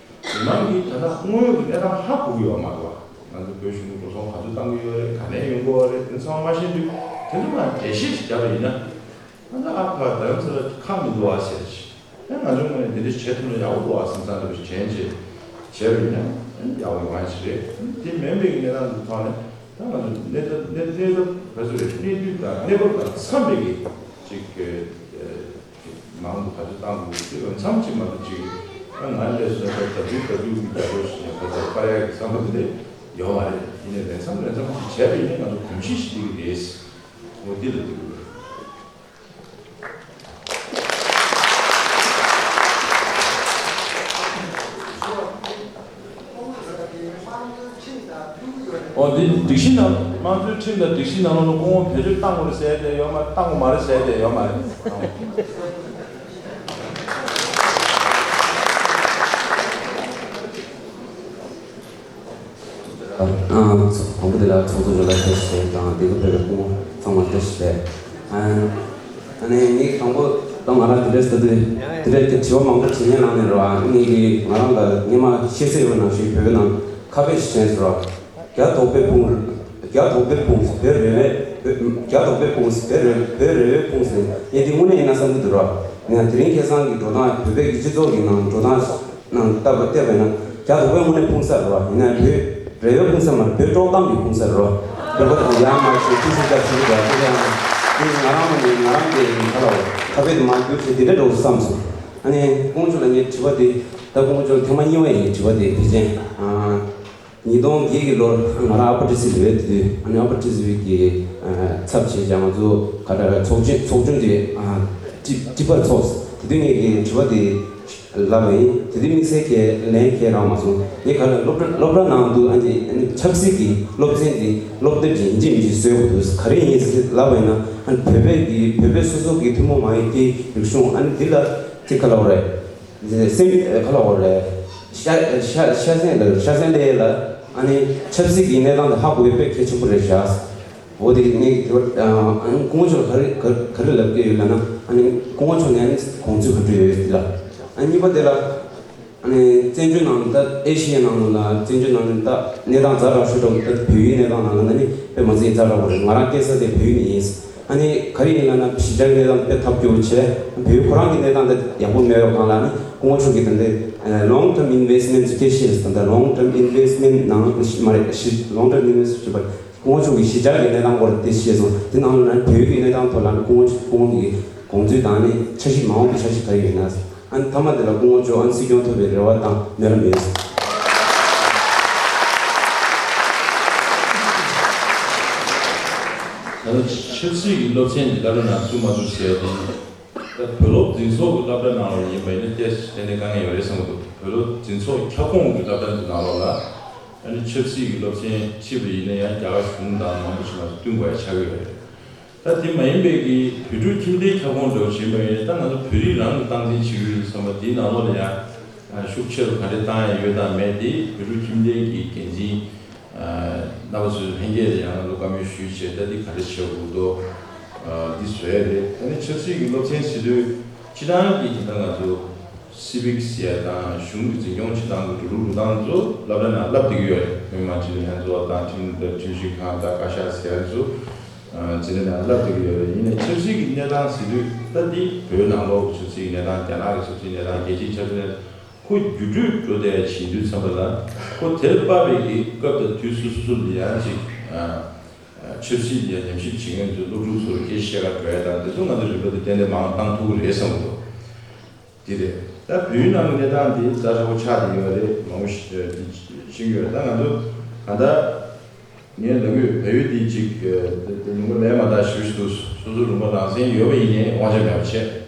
མི་མང་གིས་ད་ལྟ་དངོས་ཡོད་ཀྱི་གནས་སྟངས་ཧ་གོ་གི་ཡོད་མ་རེད་བ། ང་ཚོ་བོད་གཞུང་གི་འགྲོ་སོང་ག་ཚོད་བཏང་གི་ཡོད་རེད། ག་ནས་ཡོང་གི་ཡོད་རེད། དེ་ཚང་མ་ཤེས་དུས་དེ་ཚོ་མར་འགྲེལ་བཤད་ཅིག་བརྒྱབ་པ་ཡིན་ན། ང་ཚོ་ཨ་ཕ་རྡ་རམ་ས་ལ་ཁག་མི་འདུག་ཨ་ཟེར་ཅིག་ཡང་ང་ཚོའི་ངོས་ནས་འདི་འདྲ་བྱེད་ཐུབ་ན་ཡག་པོ་འདུག་ཨ་བསམ་བསམ་འདྲ་པོ་ཞིག་དྲན་བྱས་བྱས་པ་ཡིན་ན་ཡག་པོ་ཡོང་ཡ་ཞིག་རེད། དེ་མིན་པའི་གནས་སྟངས་འདི་ཐོག་ནས་ད་ང་ཚོ་གནས་སྟངས་གནས་གནས་སྟངས་ག་ཚོད་རེད། གནས་དུས་དང་གནས་བབ་དང་འཚམས་པའི་གི་ཅིག་གི་མང་དུ་ག་ཚོད་བཏང་དགོས་ཀྱི་འོས་འཚམ་ཅིག་མ་གཏོགས་ཅིག་ཨ་ང་ལས་སོ་ད་ད་དུས་ད་དུས་ཀྱི་རྒྱ་ལོ་ཞིག་ནས་ཁོ་ཚོར་སྤར་ཡ་གི་བསམ་བློ་འདི་འདྲ་ཡོད་མ་རེད། ཡིན་ནའི་ལས་མཚམས་ལས་མཚམས་ཅིག་བྱས་པ་ཡིན་ན་ང་ཚོ་གོམས་གཤིས་ཤིག་སླེབས་ཀྱི་རེད། འོ་འདི་ལ་འདུག་ཨོ་འདི་སྒྲིག་གཞི་ནང་། དམངས་གཙོའི་ཁྲིམས་དང་སྒྲིག་གཞི་ནང་ལོགས་ལ་སྐུ་ངོ་བེད་སྤྱོད་བཏང་དགོས་རེད་ཟེར་ཏེ་ཡོད་མ། བཏང་དགོས་མ་རེད་ཟེར་ཏེ་ཡོད་མ་རེད། ཨ། དང་པོ་དེ་ལ་ཚོགས་གཙོ་མཆོག་ལ་བཀྲ་ཤིས་བདེ་ལེགས་དང་འདི་ག་བོད་པའི་སྐུ་ངོ་ཚང་མ་བཀྲ་ཤིས་བདེ་ལེགས། ཨ་ནི་ངས་དང་པོ་ད་ང་རང་དེ་འདྲ་ཟེར་དུས་དེ་འདྲ་གི་དྲི་བ་མང་པོ་དྲི་ཉན་ལངས་ནས་ར། ངས་ཀྱི་ང་རང་ལ་སྔོན་མ་ཤེས་ཚད་ཡོད་པ་ནང་བཞིན་བོད་པའི་ནང་ཁ་དཔེ་ཞིག་དྲན་སོང་ར། རྒྱ་དོག་པའི་ཕུང་། རྒྱ་དོག་པའི་ཕུང་བོད་རེ་བའི། རྒྱ་དོག་པའི་ཕུང་བོད་རེ་བོད་རེ་བའི་ཕུང་ཟེར། ངས་འདི་དངོས་གནས་ཡིན་ན་བསམ་གྱི་འདུག་ར། ཡིན་ན་དེ་རིང་ཁ་སང་གི་འགྲོ་སྟངས། བོད་པའི་གི་སྤྱི་ཚོགས་ཀྱི་ནང་འགྲོ་སྟངས་ནང་བལྟས་པ་བལྟས་པ་ཡིན་ན་རྒྱ་དོག་པའི་དངོས་གནས་ཕུང་ས་རེད་བ། ཡིན་ན་བོད་རེ་བའི་ཕུང་ས་མ་རེད། བོད་དཀྲོག་གཏམ་གྱི་ཕུང་ས་རེད་བ། བོད་པ་དང་ཡར་མར་ཞིག་ཐུགས་སུ་ཅག་ཞིག་རེད་བ། དེ་ཡང་འདི་ང་རང་ངོས་ནས་ང་རང་གི་ཁ་ལ་བ་ཁ་དཔེ་དེ་མར་བསྒྱུར་བྱས་འདི་འདྲ་འགྲོ་བསམ་སོང་། ཨ་ནི་སྐུ་ངོ་མཆོག་ལ་ངས་དྲི་བ་དེ། ད་སྐུ་ངོ་མཆོག་ལ་ཐེངས་མ་གཉིས་པ་ཡིན་དྲི་བ་དེ། ཕལ་ཆེར་ཨ། ཉིས་སྟོང་བརྒྱད་ཀྱི་ལོར་ང་རང་ཨ་ཕ་ཊི་སི་ལ་ཡོད་དུས། ཨ་ནི་ཨ་ཕ་ཊི་སི་གི་ཚབ་བྱས་ཀྱང་ང་ཚོ་ག་འདྲ་ཚོགས་ཆེན་ཚོགས་ཆུང་དེ་ཨ་ཀྲི་ཀྲི་པར་ཚོགས། དེ་དུས་ངས་ཀྱི་དྲི་བ་དེ་ལབ་པ་ཡིན། དེ་དུས་དམིགས་བསལ་གྱི་ལན་གྱི་རག་མ་སོང་། ངས་ག་ལ་སློབ་གྲྭ་སློབ་གྲྭ་ནང་དུ་ཨ་ནི་ཨ་ནི་ཆབ་སྲིད་ཀྱི་སློབ་ཚན་དེ་སློབ་དེབ་ཡིན་གཅིག་མིན་གཅིག་བཟོ་དགོས་འདུག་ག་རེ་ཡིན་ཟེར་ལབ་པ་ཡིན་ན། ཨ་ནི་བོད་པའི་གི་བོད་པའི་སོ་སོ་གི་ཐུན་མོང་མ་ཡིན་གྱི་རིག་གཞུང་། ཨ་ནི་འདི་ལ་དེ་ག་ལབ་དགོས་རེད། སེམས་ཁ་ལ་འོ་རེད། ཤ་ཤ་ཤ་ཚན་ལ་ཤ་ཚན་ལས་ལ་ཨ་ནི་ཆབ་སྲིད་ཀྱི་གནས་སྟངས་དེ་ཧ་གོ་ཡ་དཔེ་གལ་ཆེན་པོ་རེད་བཞག་འོ་དེ་ངས་དེ་བར་ཨ་ནི་སྐུ་ངོ་མཆོག་ག་རེ་ག་ག་རེ་ལབ་ཀྱི་ཡོད་ལབ་ན། ཨ་ནི་སྐུ་ངོ་མཆོག་ནས་ཨ་ནི་དགོངས་ཚུལ་ག་འདྲ་ཡོད་ཡོད་དེ་ལ། ཨ་ནི་གཉིས་པ་དེ་ལ་ཨ་ནི་བཙན་བྱོལ་ནང་ད་ཨེ་ཤི་ཡའི་ནང་ལ་བཙན་བྱོལ་ནང་ད་གནས་སྟངས་ཛ་དྲག་ཤོས་འགྲོ། ད་བོད་ཡུལ་གནས་སྟངས་ནང་ལ་ན་ནི་དཔེ་མ་ཚད་ཛ་དྲག་པོ་རེད། ང་རང་སྐྱེས་ས་དེ་བོད་ཡུལ་ནས་ཡིན། ཨ་ནི་ག་རེ་ཡིན་ལབ་ན་གཞིས་ཆགས་གནས་སྟངས་དཔེ་ཐབས་སྐྱོ་བོ་བྱས། བོད་ཁོ་རང་གི་གནས་སྟངས་དེ་ཡག་པོ་མེད་པའི་སྒང་ལ་ནི་སྐུ་ངོ་མཆོག་གིས་ད་ལྟ་long term investment ཟེར་སྐད་ཆ་བཤད་སོང་། ད་long term investment ནང་མ་རེད། ཞི་long term investment ཞུ་བར་སྐུ་ངོ་མཆོག་གིས་གཞིས་ཆགས་ཀྱི་གནས་སྟངས་སྐོར་དེ་བཤད་སོང་། དེ་ནང་ལ་ནི་བོད་ཀྱི་གནས་སྟངས་ཐོག་ལ་ནི་སྐུ་ངོ་སྐུ་ངོ་གི་དགོངས་ཚུལ་དང་ནི་འཆར་གཞི་མ་འོངས་པའི་འཆར་གཞི་ག་རེ་ཡོད་ན། ཨ་ནི་མཐའ་མ་དེ་ལ་སྐུ་ངོ་མཆོག་ཨ་ནི་སྲིད་སྐྱོང་ཐོབ་པའི་རེ་བ་དང་སྨོན་ལམ་ཡོད། ད་ལྟ་ཆབ་སྲིད་ཀྱི་སློབ་ཚན་འདི་སློབ་གྲྭ་ནང་བཙུགས་མ་བཙུགས་ཟེར་ཡ་དེ་ནི། ད་བོད་སློབ་འཛིན་ཚོགས་ཀྱི་སློབ་གྲྭ་ནང་ལ་ཡིན་པ་ཡིན་ན་ཏོག་ཙམ་ཏན་ཏན་དཀའ་ངལ་ཡོད་རེད་བསམ་གྱི་འདུག་བོད་སློབ་འཛིན་ཚོགས་ཁྱབ་ཁོངས་ཀྱི་སློབ་གྲྭ་འདི་ནང་ལོགས་ལ་ཨ་ནི་ཆབ་སྲིད་ཀྱི་སློབ་ཚན་ཁྲིད་པ་ཡིན་ན་ཡང་རྒྱ་གར་གཞུང་དང་མང་པོ་ཞིག་ང་ཚོ་བསྟུན་དགོས་ཡ་ཆགས་ཀྱི་ཡོད་རེད། ད་དེ་མ་ཡིན་པའི་གི་བོད་ཕྲུག་ཁྱིམ་སྡེའི་ཁྱབ་ཁོངས་འདྲ་བོ་བྱེད་པ་ཡིན་ན། ད་ང་ཚོ་བོད་རིགས་རང་གིས་སྟངས་འཛིན་བྱེད་ཀྱི་ཡོད་བསམ་པ་དེའི་ནང་ལོགས་ལ་ཡང་ཤུགས་ཆེ་རུ་ག་འདྲས་བཏང་ཡ་ཡོད་དང་མེད་དེ། བོད་ཕྲུག་ཁྱིམ་སྡེའི་གི་འགན་འཛིན་རྣམ་པ་ཚོས་ལྷན་རྒྱས་ལ་ཡང་ང་ཚོ་བཀའ་མོལ་ཞུས་བྱས། ད་འདི་ག་འདྲས་བྱེད་དགོས་འདུག་འདི་བཟོ་ཡ་རེད། ད་ནི་ཆབ་སྲིད་ཀྱི་སློབ་ཚན་ཟེར་དུས་སྤྱིར་བཏང་གི་ད་ལྟ་ང་ཚོ་སི་བིག་ཟེར་ཡ་དང་གཞུང་གི་འཛིན་སྐྱོང་བྱེད་སྟངས་ཀྱི་འགྲོ་ལུགས་འགྲོ་སྟངས་ཚོ་སློབ་གྲྭ་ནང་བསླབ་བསྡད་ཀྱི་ཡོད་རེད། མི་དམངས་སྤྱི་འཐུས་ལྷན་ཚོགས་དང་ཁྲིམས་ཁྲིམས་ཞིབ་ཁང་དང་བཀའ་ཤག་ཟེར་ཡ་ཚོ་འཛིན་གྲྭ་ནང་བསླབ་བསྡད་ཀྱི་ཡོད་རེད། ཡིན་ནའི་ཆབ་སྲིད་ཀྱི་གནས་སྟངས་ཟེར་དུས་ད་འདི་བོད་ནང་ལོགས་ཀྱི་ཆབ་སྲིད་ཀྱི་གནས་སྟངས། རྒྱ་ནག་གི་ཆབ་སྲིད་གནས་སྟངས། རྒྱལ་སྤྱིའི་ཆབ་སྲིད་གནས་སྟངས། ཁོ་བརྒྱུད་སྤྲོད་འགྲོ་བསྡད་ཡ་བྱེད་དུས་ཙམ་པ་ལ་ཁོ་དེར་དཔག་པའི་གི་སྐབས་དང་དུས་སུ་སོ་སོ་ལ་ཡང་ཅིག་ཨ་ཨ་ཆབ་སྲིད་ལ་ཡང་ཉམས་ཞིབ་བྱེད་མཁན་ཚོ་སློབ་ཕྲུག་ཚོར་སྐད་ཆ་བཤད་ག་འགྲོ་ཡ་དང་། དེ་ཚོ་ང་ཚོ་རིམ་པ་དེ་ཏན་ཏན་མང་བཏང་ཐུབ་ཀྱི་རེད་བསམ་གྱི་འདུག་དེ་རེད། ད་བོད་ཡུལ་ནང་གི་གནས་སྟངས་དེ་ཛ་དྲག་པོ་ཆགས་བསྡད་ཡོད་རེད། མང་པོ་ཞིག་ཤེས་ཀྱི་ཡོད་རེད། ད་ང་ཚོ་གང་ལྟར་ངས་ལབ་དགོས། བལ་ཡུལ་འདི་གཅིག་ཨ་དེ་དེ་ཉིན་མོ་ལས་མ་འདའ་ཞུ་ཞུ་འདུག་སོ་སོ་ལུང་པ་རང་བཙན་ཡོད་པ་ཡིན་ནའི་དབང་ཆ་མེད་པ་བྱས།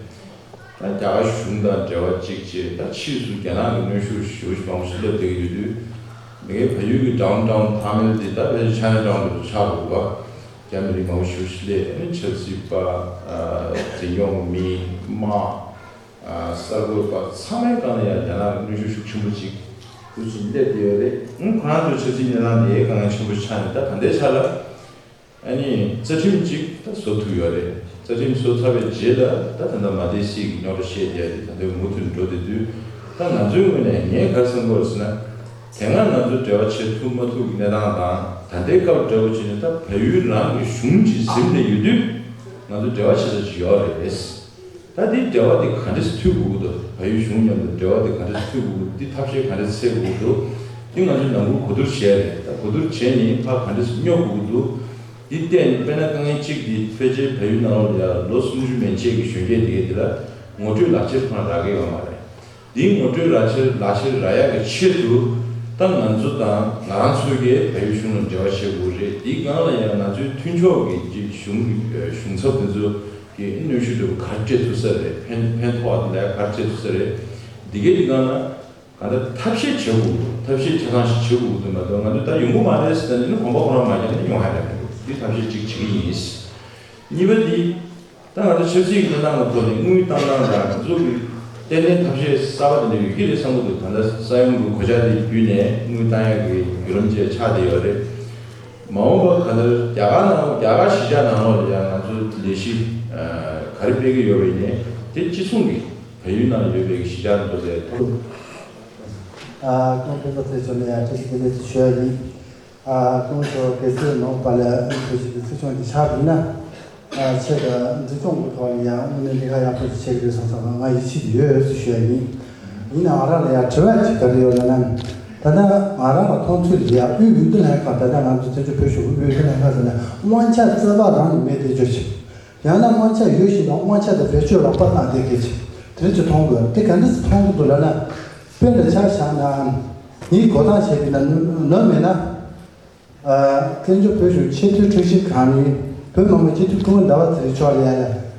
ད་རྒྱ་གར་གཞུང་དང་འབྲེལ་བ་གཅིག་བྱས། ད་ཕྱིས་སུ་རྒྱ་ནག་གི་གནོན་ཤུགས་ཞེ་པོ་ཞིག་མང་པོ་ཞིག་སླེབས་བསྡད་ཀྱི་ཡོད་དུས། མི་སྒེར་བལ་ཡུལ་གྱི་ཌའུན་ཊའུན་ཐ་མིལ་དེ་ད་ཕལ་ཆེར་ཆའི་ན་ཊའུན་དུ་ཆགས་འགྲོ་གི་འདུག་རྒྱ་མི་རིགས་མང་པོ་ཞེ་པོ་ཞིག་སླེབས། ཨ་ནི་ཆབ་སྲིད་པ། ཨ་འཛིན་སྐྱོང་མི། དམག་གསར་འགོད་པ་ཚང་མའི་སྒང་ལ་ཡང་རྒྱ་ནག་གི་གནོན་ཤུགས་ཤུགས་ཆེན་པོ་ཅིག་ཁུལ་ཚུར་སླེབས་བསྡད་ཡོད་རེད། ཨང་ཁོ་རང་ཚོའི་ཆབ་སྲིད་གནས་སྟངས་དེ་དཀའ་ངལ་ཆེན་པོ་ཆགས་ནས། ད་ད་ལྟའི་ཆ་ལ་ཨ་ནི་རྩ་ཁྲིམས་ཅིག་ད་བཟོ་ཐུབ་ཡོད་རེད། རྩ་ཁྲིམས་བཟོ་ཚར་བའི་རྗེས་ལ་ད་ད་ལྟ་མ་བདེ་སྲིད་ཀྱི་རྙོག་དྲ་བཤད་བསྡད་དེ་ད་ལྟའི་མུ་མཐུད་འགྲོ་བསྡད་དུས། ད་ང་ཚོའི་ངོས་ནས་ངས་ག་རེ་བསམ་གྱི་ཡོད་ཟེར་ན། དེ་སྔ་ང་ཚོ་འབྲེལ་བ་བྱེད་ཐུབ་མ་ཐུབ་ཀྱི་གནས་སྟངས་དང་། ད་ལྟའི་སྐབས་འདྲ་བོ་བྱས་ནས་ད་བལ་ཡུལ་རང་གི་གཞུང་ཅིག་ཟིན་བསྡད་ཡོད་དུས། ང་ཚོ་འབྲེལ་བ་བྱེད་ས་ཅིག་ཡོད་རེད། ད་འདི་འབྲེལ་བ་འདི་ག་འདྲས་མཐུད་དགོས་ཀྱི་འདུག་བལ་ཡུལ་གཞུང་མཉམ་དུ་འབྲེལ་བ་འདི་ག་འདྲས་མཐུད་དགོས་ཀྱི་འདུག་འདི་ཐབས་ཤེས་ག་འདྲས་འཚོལ་དགོས་ཀྱི་འདུག་འདི་ང་ཚོས་ནང་ཁུལ་གོ་བསྡུར་བྱས་རེད། ད་གོ་བསྡུར་བྱས་ནས་ཕར་ག་འདྲས་སྙོབ་དགོས་ཀྱི་འདུག་འདི་བལྟས་ནས་དཔེར་ན་དཀའ་ངལ་གཅིག་འདི་ཕལ་ཆེར་བལ་ཡུལ་ནང་ལོགས་ལ་ཡ་ལོ་སུམ་ཅུ་མན་ཆད་ཀྱི་གཞོན་སྐྱེས་དེ་གས་འདི་ལ་ངོ་སྤྲོད་ལག་ཁྱེར་ཁོ་རང་རག་གི་ཡོད་མ་རེད། འདིའི་ངོ་སྤྲོད་ལག་ཁྱེར་ལག་ཁྱེར་རག་ཡག་གི་ཆེད་དུ། ད་ང་ཚོ་དང་ང་རང་ཚོ་གིས་བལ་ཡུལ་གཞུང་ལ་འབྲེལ་བ་བྱེད་དགོས་རེད། འདིའི་སྒང་ལ་ཡང་ང་ཚོའི་མཐུན་ཕྱོགས་ཀྱི་ཅིག་གཞུང་གི་གཞུང་ཚབ་དེ་ཚོ་གིས་གནོན་ཤུགས་འདྲ་པོ་ག་རེ་སྤྲད་ཐུབ་ས་རེད། ཕན་ཕན་ཐོགས་པ་དེ་ལ་ག་རེ་སྤྲད་ཐུབ་ས་རེད། འདི་གའི་འདི་སྒང་ལ་གང་ལྟར་ཐབས་ཤེས་བྱེད་དགོས་འདུག་ཐབས་ཤེས་ཆ་ཚང་ཞིག་བྱེད་དགོས་འདུག་མ་གཏོགས་ང་ཚོ་ད་ཡོང་གི་མ་རེད་ཟེར་ནས་ནི་གོམ་པ་ཁོ་རང་མ་བརྒྱབ་ན་ཡོང་ཡ་རེད་མི་འདུག་འདི་ཐབས་ཤེས་ཅིག་བྱེད་ཀྱི་ཡིན། གཉིས་པ་འདི། ད་ང་ཚོ་ཆབ་སྲིད་ཀྱི་གནས་སྟངས་ལ་ཐོག་ནས་དངུལ་བཏང་སྟངས་དང་དེ་ཚོ་གི་ཏན་ཏན་ཐབས་ཤེས་གསར་པ་དེ་འདྲ་ཡོད་ཀྱི་རེད་བསམ་གྱི་འདུག་ད་ལྟ་ས་ཡོམ་གྱི་གོད་ཆག་དེ་བརྒྱུད་ནས་དངུལ་བཏང་ཡག་གི་བརྒྱུད་རིམ་བཅས་ཆགས་བསྡད་ཡོད་རེད། མ་འོངས་པ་ག་ལྟར་རྒྱ་གར་ནང་རྒྱ་གར་གཞིས་ཆགས་ནང་ལོགས་ལ་ཡང་ང་ཚོ་ལས་གཞི་ག་རེ་སྤེལ་གྱི་ཡོད་པ་ཡིན་ནའི་དེ་གཅིག་མཚུངས་ཀྱིས་བལ་ཡུལ་ནང་ཡོད་པའི་གཞིས་ཆགས་ཚོ་ལ་ཐོབ། ཨ་ཁོང་སྤུན་ཟླ་ཚོའི་ཕྱོགས་ནས་ཡང་བཀྲ་ཤིས་བདེ་ལེགས་ཞུ་ཡ་ཡིན། ཨ་ཁོང་ཚོ་གལ་སྲིད་ནང་པ་ལ་ཨུ་ཚོ་ཞིག་གི་སྲིད་སྐྱོང་དེ་ཆགས་འདུག་ན། ཨ་ཆེད་དུ་འཛིན་སྐྱོང་གི་ཐོག་ནས་ཡང་དངོས་གནས་ལས་ཀ་ཡག་པོ་ཞིག་བྱེད་ཀྱི་རེད་བསམ་བསམ་ང་ཡིད་ཆེས་ཡོད་ཟེར་ཞུ་ཡ་ཡིན། ཡིན་ནའང་ང་རང་ལ་ཡང་དྲི་བ་ཅིག་ག་རེ་ཡོད་ལབ་ན། ད་ལྟ་ང་རང་ལ་མཐོང་ཚུལ་ལ་ཡང་དབུས་འོས་བསྡུ་ལྷན་ཁང་། ད་ལྟ་ང་ཚོ་བཙན་བྱོལ་བོད་གཞུང་གི་དབུས་འོས་བསྡུ་ལྷན་ཁང་ཟེར་ན་དབང་ཆ་རྩ་བ་རང་ནས་མེད་དེ་བརྗོད་ཅིག་ཡང་ན་དབང་ཆ་ཡོད་བཞིན་དུ་དབང་ཆ་དེ་བེད་སྤྱོད་ལོག་པ་བཏང་བསྡད་མཁན་ཅིག་དེ་འདྲ་ཅིག་མཐོང་དགོས། དེ་ག་འདྲ་ཅིག་མཐོང་གི་འདུག་ལབ་ན། དཔེ་ལ་ཆ་བཞག་ན། ངས་གོ་སྟངས་བྱས་པ་ཡིན་ན་ནོར་མེད་ན། ཨ་བཙན་བྱོལ་བོད་གཞུང་ཆེས་མཐོའི་ཁྲིམས་ཞིབ་ཁང་ནས་བོད་མི་མང་སྤྱི་འཐུས་སྐུ་ངོ་ཟླ་བ་ཚེ་རིང་མཆོག་ལ་ཡ་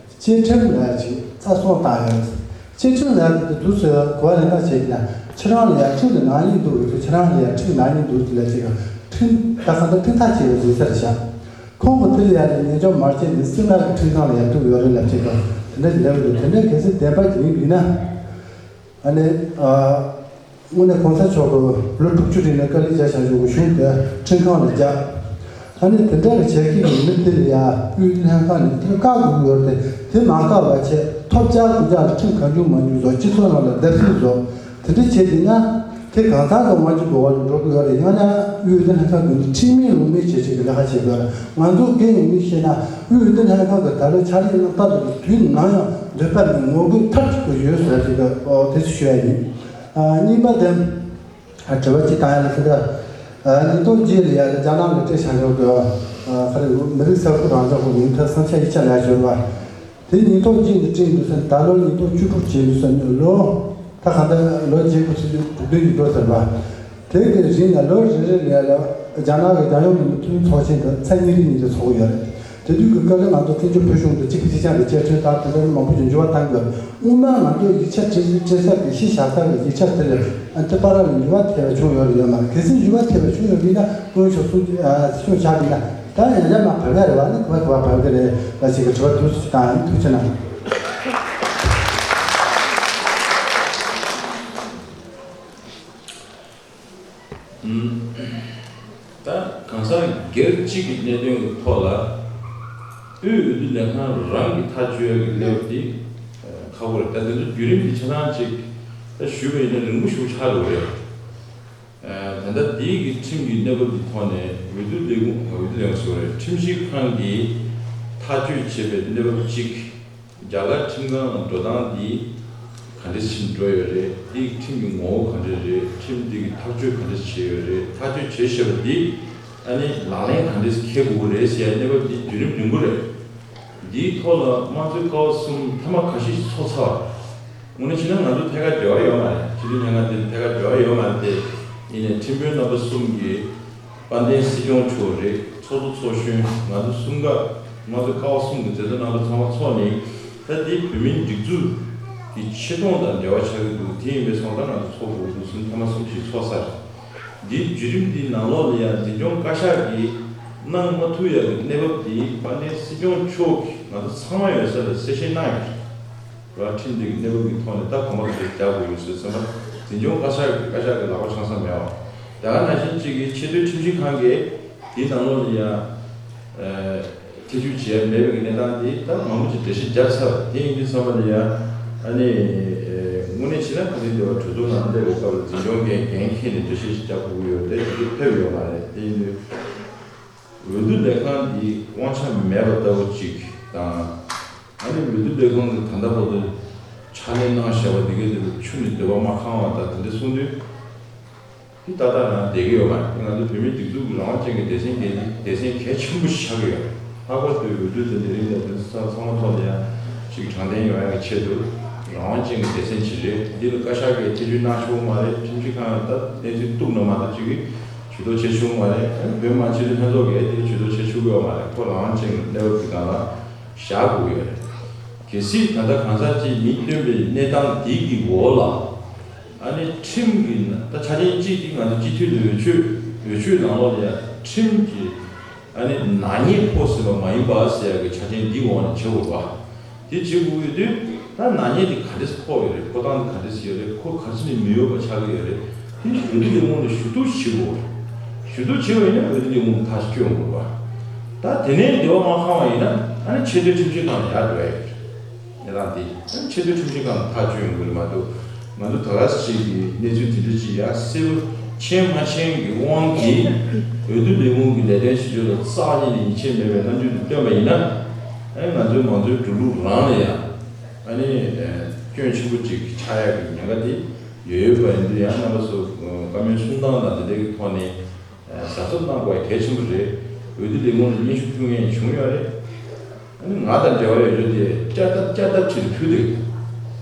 བཅའ་ཁྲིམས་ལ་ཅིག་རྩ་སྲུང་བཏང་ཡོད། བཅའ་ཁྲིམས་ལ་དེ་དུས་སུ་གོ་བ་ལེན་སྟངས་བྱས་པ་ཡིན་ན་ཁྱེད་རང་ལ་ཡ་ཁྲིམས་ཀྱི་ནག་ཉེས་འདུག་རེད། ཁྱེད་རང་ལ་ཡ་ཁྲིམས་ཀྱི་ནག་ཉེས་འདུག་ཅིག་ལ་ཅིག་ཁྲིམས་ད་གང་ལྟར་ཁྲིམས་ཐག་བཅད་པའི་འཛིན་ས་རེད་ཤག་ཁོང་གིས་དེ་ལ་ཡང་ནས་ཉན་འཇོག་མ་བྱས་ནས་སྲིད་ནག་གི་ཁྲིམས་ཁང་ལ་ཡར་བསྡུ་ཡོད་རེད་ལབ་བྱས་པ་དེ་འདྲ་ཞིག་ལབ་ཡོད་འདུག་དེ་འདྲ་གལ་སྲིད་བདེན་པ་ཡིན་ཡིན་ན། ཨ་ནི་ཨ་དངོས་གནས་གོང་ས་མཆོག་གིས་ལོ་དྲུག་ཅུ་རིང་ལ་དཀའ་ལས་རྒྱག་བཞག་ཆོག་གི་གཞུང་དེ་ཁྲིམས་ཁང་ལ་རྒྱག་ཨ་ནི་དེ་འདྲ་གི་བྱེད་མཁན་གྱི་མི་དེ་ལ་ཡང་དབུས་ལྷན་ཁང་ནས་དེ་བཀག་དགོས་ཀྱི་ཡོད་རེད་དེ། དེ་མ་བཀག་པ་བྱས་ཐོབ་རྒྱག་དགོས་རྒྱག་ལ་ཁྲིམས་གང་བྱུང་མང་བྱུང་བཟོ། སྤྱི་ཚོགས་ནང་ལ་བརྡབ་གསིག་བཟོ། དེ་འདྲ་བྱས་བསྡད་ན། དེ་གང་ཟག་གི་དབང་ཆ་འགྲོ་བ་ལ་འགྲོ་གི་ཡོད་རེད། ཡང་ན་དབུས་འོས་བསྡུ་ལྷན་ཁང་གི་ཁྲིམས་མེད་ལུགས་མེད་བྱེད་བྱེད་ཀྱི་ལས་ཀ་བྱེད་དགོས་རེད། ང་ཚོ་སྒེར་ངོས་ནས་བཤད་ན་དབུས་འོས་བསྡུ་ལྷན་ཁང་གི་ད་ལོ་ཕྱག་ལས་གནང་སྟངས་དེ་དུས་ནམ་ཡང་འདོད་པ་མེད། ངོ་རྒོལ་མཐའ་གཅིག་ཏུ་ཡོད་ཟེར་ཅིག་གི་དེ་ཚོ་ཞུ་ཡ་ཡིན། ཨ་གཉིས་པ་དེ། ཨ་དྲི་བ་གཅིག་བཏང་ཡ་ལ་ཟེར་ན། ཨ་ཉིས་སྟོང་བརྒྱད་ལ་ཡ་རྒྱ་ནག་ལ་སྤྲད་བཞག་ཡོད་གི། ཨ་ག་རེ་མི་རིགས་ས་ཁུལ་རང་སྐྱོང་གི་མིང་ཐོག་བསམ་འཆར་ཡིག་ཆ་ལ་ཡ་བྱོན་པ། དེ་ཉིས་སྟོང་གཅིག་ནས་བསྐྲུན་འདུག་ཟེར། ད་ལོ་ཉིས་སྟོང་བཅུ་དྲུག་བྱས་འདུག་ཟེར་ནས་ལོ། ད་ག་འདྲ་ལོ་བརྒྱད་དགུ་ཚེས་དྲུག་བདུན་གྱི་འགྲོ་ཟེར་བ། དེ་གི་རིང་ལ་ལོ་རེ་རེ་ལ་ཡ་ལ་རྒྱ་ནག་གི་རྒྱལ་ཡོངས་མི་མང་འཐུས་མི་ཚོགས་ཆེན་དུ་ཚར་གཉིས་རེ་གཉིས་རེ་ཚོགས་ཀྱི་ཡོད་རེད། དེ་དུས་ཀྱི་སྐབས་ལ་ང་ཚོ་བཙན་བྱོལ་བོད་གཞུང་དུ་གཅིག་གིས་གཅིག་རྐྱང་གི་བཅད་ཁྲིམས་ལྟར་དེ་འདྲ་མང་པོ་ཞིག་འགྱུར་བ་བཏང་དགོས། སྔོན་མ་ང་ཚོས་ཡིག་ཆ་སྤྲད་སྤྲད་ས་གི་གཞི་བཞག་ས་གི་ཡིག་ཆ་དེ་ལ་ཨ་དེ་བར་ལ་འགྱུར་བ་ཐེབས་པ་བྱུང་ཡོད་རེད་ཡོད་མ་རེད། གལ་སྲིད་འགྱུར་བ་ཐེབས་པ་བྱུང་ཡོད་པ་ཡིན་ན་སྐུ་ངོ་མཆོག་གསུང་ཨ་གསུང་བྱ་དེ་ཡིན་ན། ད་ཡང་བསྐྱར་མ་བབས་ཡ་རེད་བ། ནི་ག་བ་ག་བ་བབས་ཀྱི་རེད་ལ་ཞིག་གི་དྲི་བ་དུས་སུ་བཏང་ཡིན། ཐུགས་རྗེ་གནང་། ད་གང་ཟག་སྒེར་གཅིག་གི་གནད་དོན་གྱི་ཐོག་ལ་དབུས་འོས་བསྡུ་ལས་ཁང་རང་གི་ཐག་གཅོད་ཀྱི་གནས་བབ་དེ་ཁག་པོ་རེད། ད་དེ་ཚོ་བརྒྱུད་རིམ་གྱི་ཆ་ཚང་ཅིག་ད་ཞུས་པ་ཡིན་ན་རིང་པོ་ཞེ་པོ་ཆགས་འགྲོ་གི་རེད། ད་ལྟ་འདིའི་གི་ཁྲིམས་ཀྱི་གནས་བབ་ཀྱི་ཐོག་ནས་འོས་བསྡུ་ལས་ཁུངས་འོས་བསྡུ་ལས་ཁུངས་སོ་རེད། ཁྲིམས་ཞིབ་ཁང་གིས་ཐག་གཅོད་བྱས་པའི་གནས་བབ་གཅིག་རྒྱ་གར་ཁྲིམས་ཁང་ལ་འགྲོ་སྟངས་འདི་ག་འདྲ་ཞིག་འགྲོ་ཡོད་རེད། འདི་ཁྲིམས་ཀྱི་ངོ་བོ་ག་འདྲ་རེད། ཁྲིམས་འདི་གི་ཐག་གཅོད་ག་འདྲ་བྱས་ཡོད་རེད། ཐག་གཅོད་བྱས་བཞག་པ་འདི་ཨ་ནི་ལག་ལེན་ག་འདྲ་འཁེལ་དགོས་རེད་ཟེར་ཡ་གནས་བབ་འདི་བརྒྱུད་རིམ་རིང་པོ་རེད། འདིའི་ཐོག་ལ་དམངས་གཙོའི་ཀ་བ་གསུམ་ཐེངས་མ་ཁ་ཤས་ཤིག་ཚོགས་ཚར་བ་རེད། དངོས་གནས་བྱས་ན་ང་ཚོ་ཐད་ཀར་འབྲེལ་བ་ཡོད་མ་རེད། སྤྱི་འཐུས་ལྷན་ཁང་དེ་ཐད་ཀར་འབྲེལ་བ་ཡོད་མ་རེད་དེ། ཡིན་ནའི་ཁྲིམས་དཔོན་རྣམ་པ་གསུམ་གྱིས་དཔལ་ལྡན་སྲིད་སྐྱོང་མཆོག་རེད། ཚོགས་གཙོ་ཚོགས་གཞོན་ང་ཚོ་གསུམ་ཀ་ང་ཚོ་ཀ་བ་གསུམ་གྱི་མཛད་གཙོ་རྣམ་པ་ཚང་མ་ཚོགས་ནས་ད་འདི་བོད་མིའི་སྒྲིག་འཛུགས་ཀྱི་ཆེ་མཐོང་དང་འབྲེལ་བ་ཆགས་ཀྱི་འདུག་དེ་ཡིན་པའི་སོང་ཙང་ང་ཚོ་ཚོགས་དགོས་འདུག་གསུམ་ཐེངས་མ་གསུམ་ཞིག་ཚོགས་ཚར། འདིའི་བརྒྱུད་རིམ་འདིའི་ནང་ལོགས་ལ་ཡང་འཛིན་སྐྱོང་བཀའ་ཤག་གིས་གནང་མ་ཐུབ་ཡག་གི་གནས་བབ་འདི་དཔལ་ལྡན་སྲིད་སྐྱོང་མཆོག་གིས་ང་ཚོ་ཚང་མ་ཡོད་ས་ལ་གསལ་བཤད་གནང་ཡོད་རེད། ར་ཁྲིམས་འདི་གི་གནས་བབ་ཀྱི་ཐོག་ནས་ད་གོང་མ་གི་རྒྱག་དགོས་ཡོད་ཟེར་ཙམ་པ་འཛིན་སྐྱོང་བཀའ་ཤག་གི་བཀའ་ཤག་གི་ལག་པ་འཆང་ས་མེད་པ། དེ་ག་ནང་བཞིན་གཅིག་གི་ཆེས་མཐོའི་ཁྲིམས་ཞིབ་ཁང་གིས་དེའི་ནང་ལོགས་ལ་ཡ་ཨ་ཐེ་བྱུས་བྱས་མེད་པའི་གནས་སྟངས་དེ་ད་མང་པོ་ཅིག་འགྲེལ་བཤད་བརྒྱབ་ཚར་བ་དེ་ཡིན་དུས་ཙམ་པ་ལ་ཡ་ཨ་ནི་ཨ་དངོས་གནས་བྱས་ན་ཁ་སང་དེ་བ་གྲོས་ཚོགས་ནང་སླེབས་པའི་སྐབས་ལ་འཛིན་སྐྱོང་འགན་འགན་འཁྱེར་ནས་འགྲེལ་བཤད་ཅིག་བརྒྱབ་དགོས་ཀྱི་ཡོད་རེད་དེ་དེ་ཕེབས་ཡོད་མ་རེད། དེ་ཡིན་དུས། འོས་བསྡུ་ལས་ཁང་འདི་དབང་ཆ་མེད་པ་ལྟ་བུ་ཅིག་དང་། ཨ་ནི་འོས་བསྡུ་ལས་ཁང་གི་ད་ལྟ་བར་དུ་ཕྱག་ལས་གནང་བཞག་པ་འདི་གའི་འདི་ལ་ཆུ་ནས་འདོད་པ་མ་ཁེངས་པ་དང་དེ་འདྲ་གསུངས་དུས། འདི་ཏག་ཏག་རང་བསྡད་ཀྱི་ཡོད་མ་རེད། ང་ཚོ་བོད་མིའི་སྒྲིག་འཛུགས་ཀྱི་རང་དབང་ཅན་གྱི་སྡེ་ཚན་གལ་སྡེ་ཚན་གལ་ཆེན་པོ་ཞིག་ཆགས་ཀྱི་ཡོད་རེད། ལྷག་པར་དུ་འོས་བསྡུ་དེ་ལས་རིམ་དང་དེ་ཚོ་ཚང་མ་ཐོག་ནས་ཡང་ཅིག་དྲང་བདེན་ཡོང་ཡག་གི་ཆེད་དུ་རང་དབང་ཅན་གྱི་སྡེ་ཚན་ཅིག་རེད། འདི་ལ་བཀའ་ཤག་གིས་ཐེ་བྱུས་གནང་ཆོག་མ་རེད། ཁྲིམས་ཞིབ་ཁང་ལ་ད་གནས་ཚུལ་གཏུག་ན་མ་གཏོགས་ཅིག་གིས་ཇུས་གཏོགས་བྱེད་ཆོག་མ་རེད། བོད་མི་མང་སྤྱི་འཐུས་ལྷན་ཚོགས་ཀྱིས་དེ་ཇུས་གཏོགས་བྱེད་ཆོག་གི་ཡོད་མ་རེད། ཁོ་རང་དབང་ཅན་གྱི་གནས་བབ་ཀྱི་སྒང་ལ་བཞག་དགོས་ཀྱི་ཡོད་རེད། གལ་སྲིད་ད་ལྟ་གང་ཟག་ཅིག་མིང་བཏོན་པའི་གནས་སྟངས་འདི་གི་འོག་ལ་ཨ་ནི་ཁྲིམས་ཀྱི་ད་ཆ་རྐྱེན་གཅིག་དེ་ང་ཚོ་སྤྱི་འཐུས་ལ་འོས་ཆོས་འོས་ཆོས་ནང་ལོགས་ལ་ཡང་ཁྲིམས་ཀྱི་ཨ་ནི་ནག་ཉེས་ཕོག་སྲིད་པ་མ་ཡིན་པ་ཟེར་ཡག་གི་ཆ་རྐྱེན་འདིའི་འོག་ནས་བྱེད་དགོས་པ། དེ་བྱེད་དགོས་ཡོད་དུས་ད་ནག་ཉེས་དེ་ག་འདྲས་ཕོག་ཡོད་རེད། ཕོག་སྟངས་དེ་ག་འདྲས་ཡོད་རེད། ཁོ་ག་ཚོད་ནས་མི་འོས་པ་ཆགས་ཀྱི་ཡོད་རེད། དེ་འོས་བསྡུ་ལས་ཁུངས་ལ་ཞུ་གཏུག་བྱེད་དགོས་རེད། ཞུ་གཏུག་བྱེད་པ་ཡིན་ན་འོས་བསྡུ་ལས་ཁུངས་ཐག་གཅོད་དགོས་པ། ད་དེ་ནས་འདོད་པ་མ་ཁེངས་པ་ཡིན་ན་ཨ་ནི་ཆེས་མཐོའི་ཁྲིམས་ཞིབ་ཁང་ལ་ཡར་འགྲོ་ཡ་ཡོད་རེད། གནས་སྟངས་འདི་ཆེས་མཐོའི་ཁྲིམས་ཞིབ་ཁང་ལ་ཐག་གཅོད་ཡོང་གི་རེད་མ་གཏོགས། ང་ཚོ་ད་ག་ཟེ་ཅིག་གི་གནས་ཚུལ་དེ་འདྲ་ཅིག་ཡང་གསལ་པོ་མཁྱེན་མ་མཁྱེན་གྱི་དབང་གིས་འོས་བསྡུ་ལས་ཁུངས་ཀྱི་ལས་དོན་བྱེད་ཕྱོགས་ལ་རྩ་བ་ཉིད་ནས་ཡིད་ཆེས་མེད་པའི་རྣམ་འགྱུར་དེ་སྟོན་པ་ཡིན་ན། ཨ་ནི་ང་ཚོའི་མང་གཙོའི་འགྲོ་ལུགས་རང་ལ་ཡང་ཨ་ནི་སྐྱོན་ཆེན་པོ་ཅིག་ཆགས་ཡག་གི་ཉེན་ཁ་དེ་ཡོད་ཡོད་པ་ཡིན་དུས། ཡང་རྣམ་པ་ཚོ་བཀའ་མོལ་གསུང་སྟངས་དང་དེ་འདྲའི་ཐོག་ནས། གཟབ་གཟབ་གནང་དགོས་གལ་ཆེན་པོ་རེད། འོས་བསྡུ་ལས་ཁུངས་ལ་སྙན་ཞུ་ཕུལ་མཁན་བྱུང་ཡོད་རེད། ཨ་ནི་ང་དང་འབྲེལ་བ་ཡོད་རྒྱུ་དེ་བསྐྱར་ལྡབ་བསྐྱར་ལྡབ་བྱས་ནས་ཕུལ་འདུག་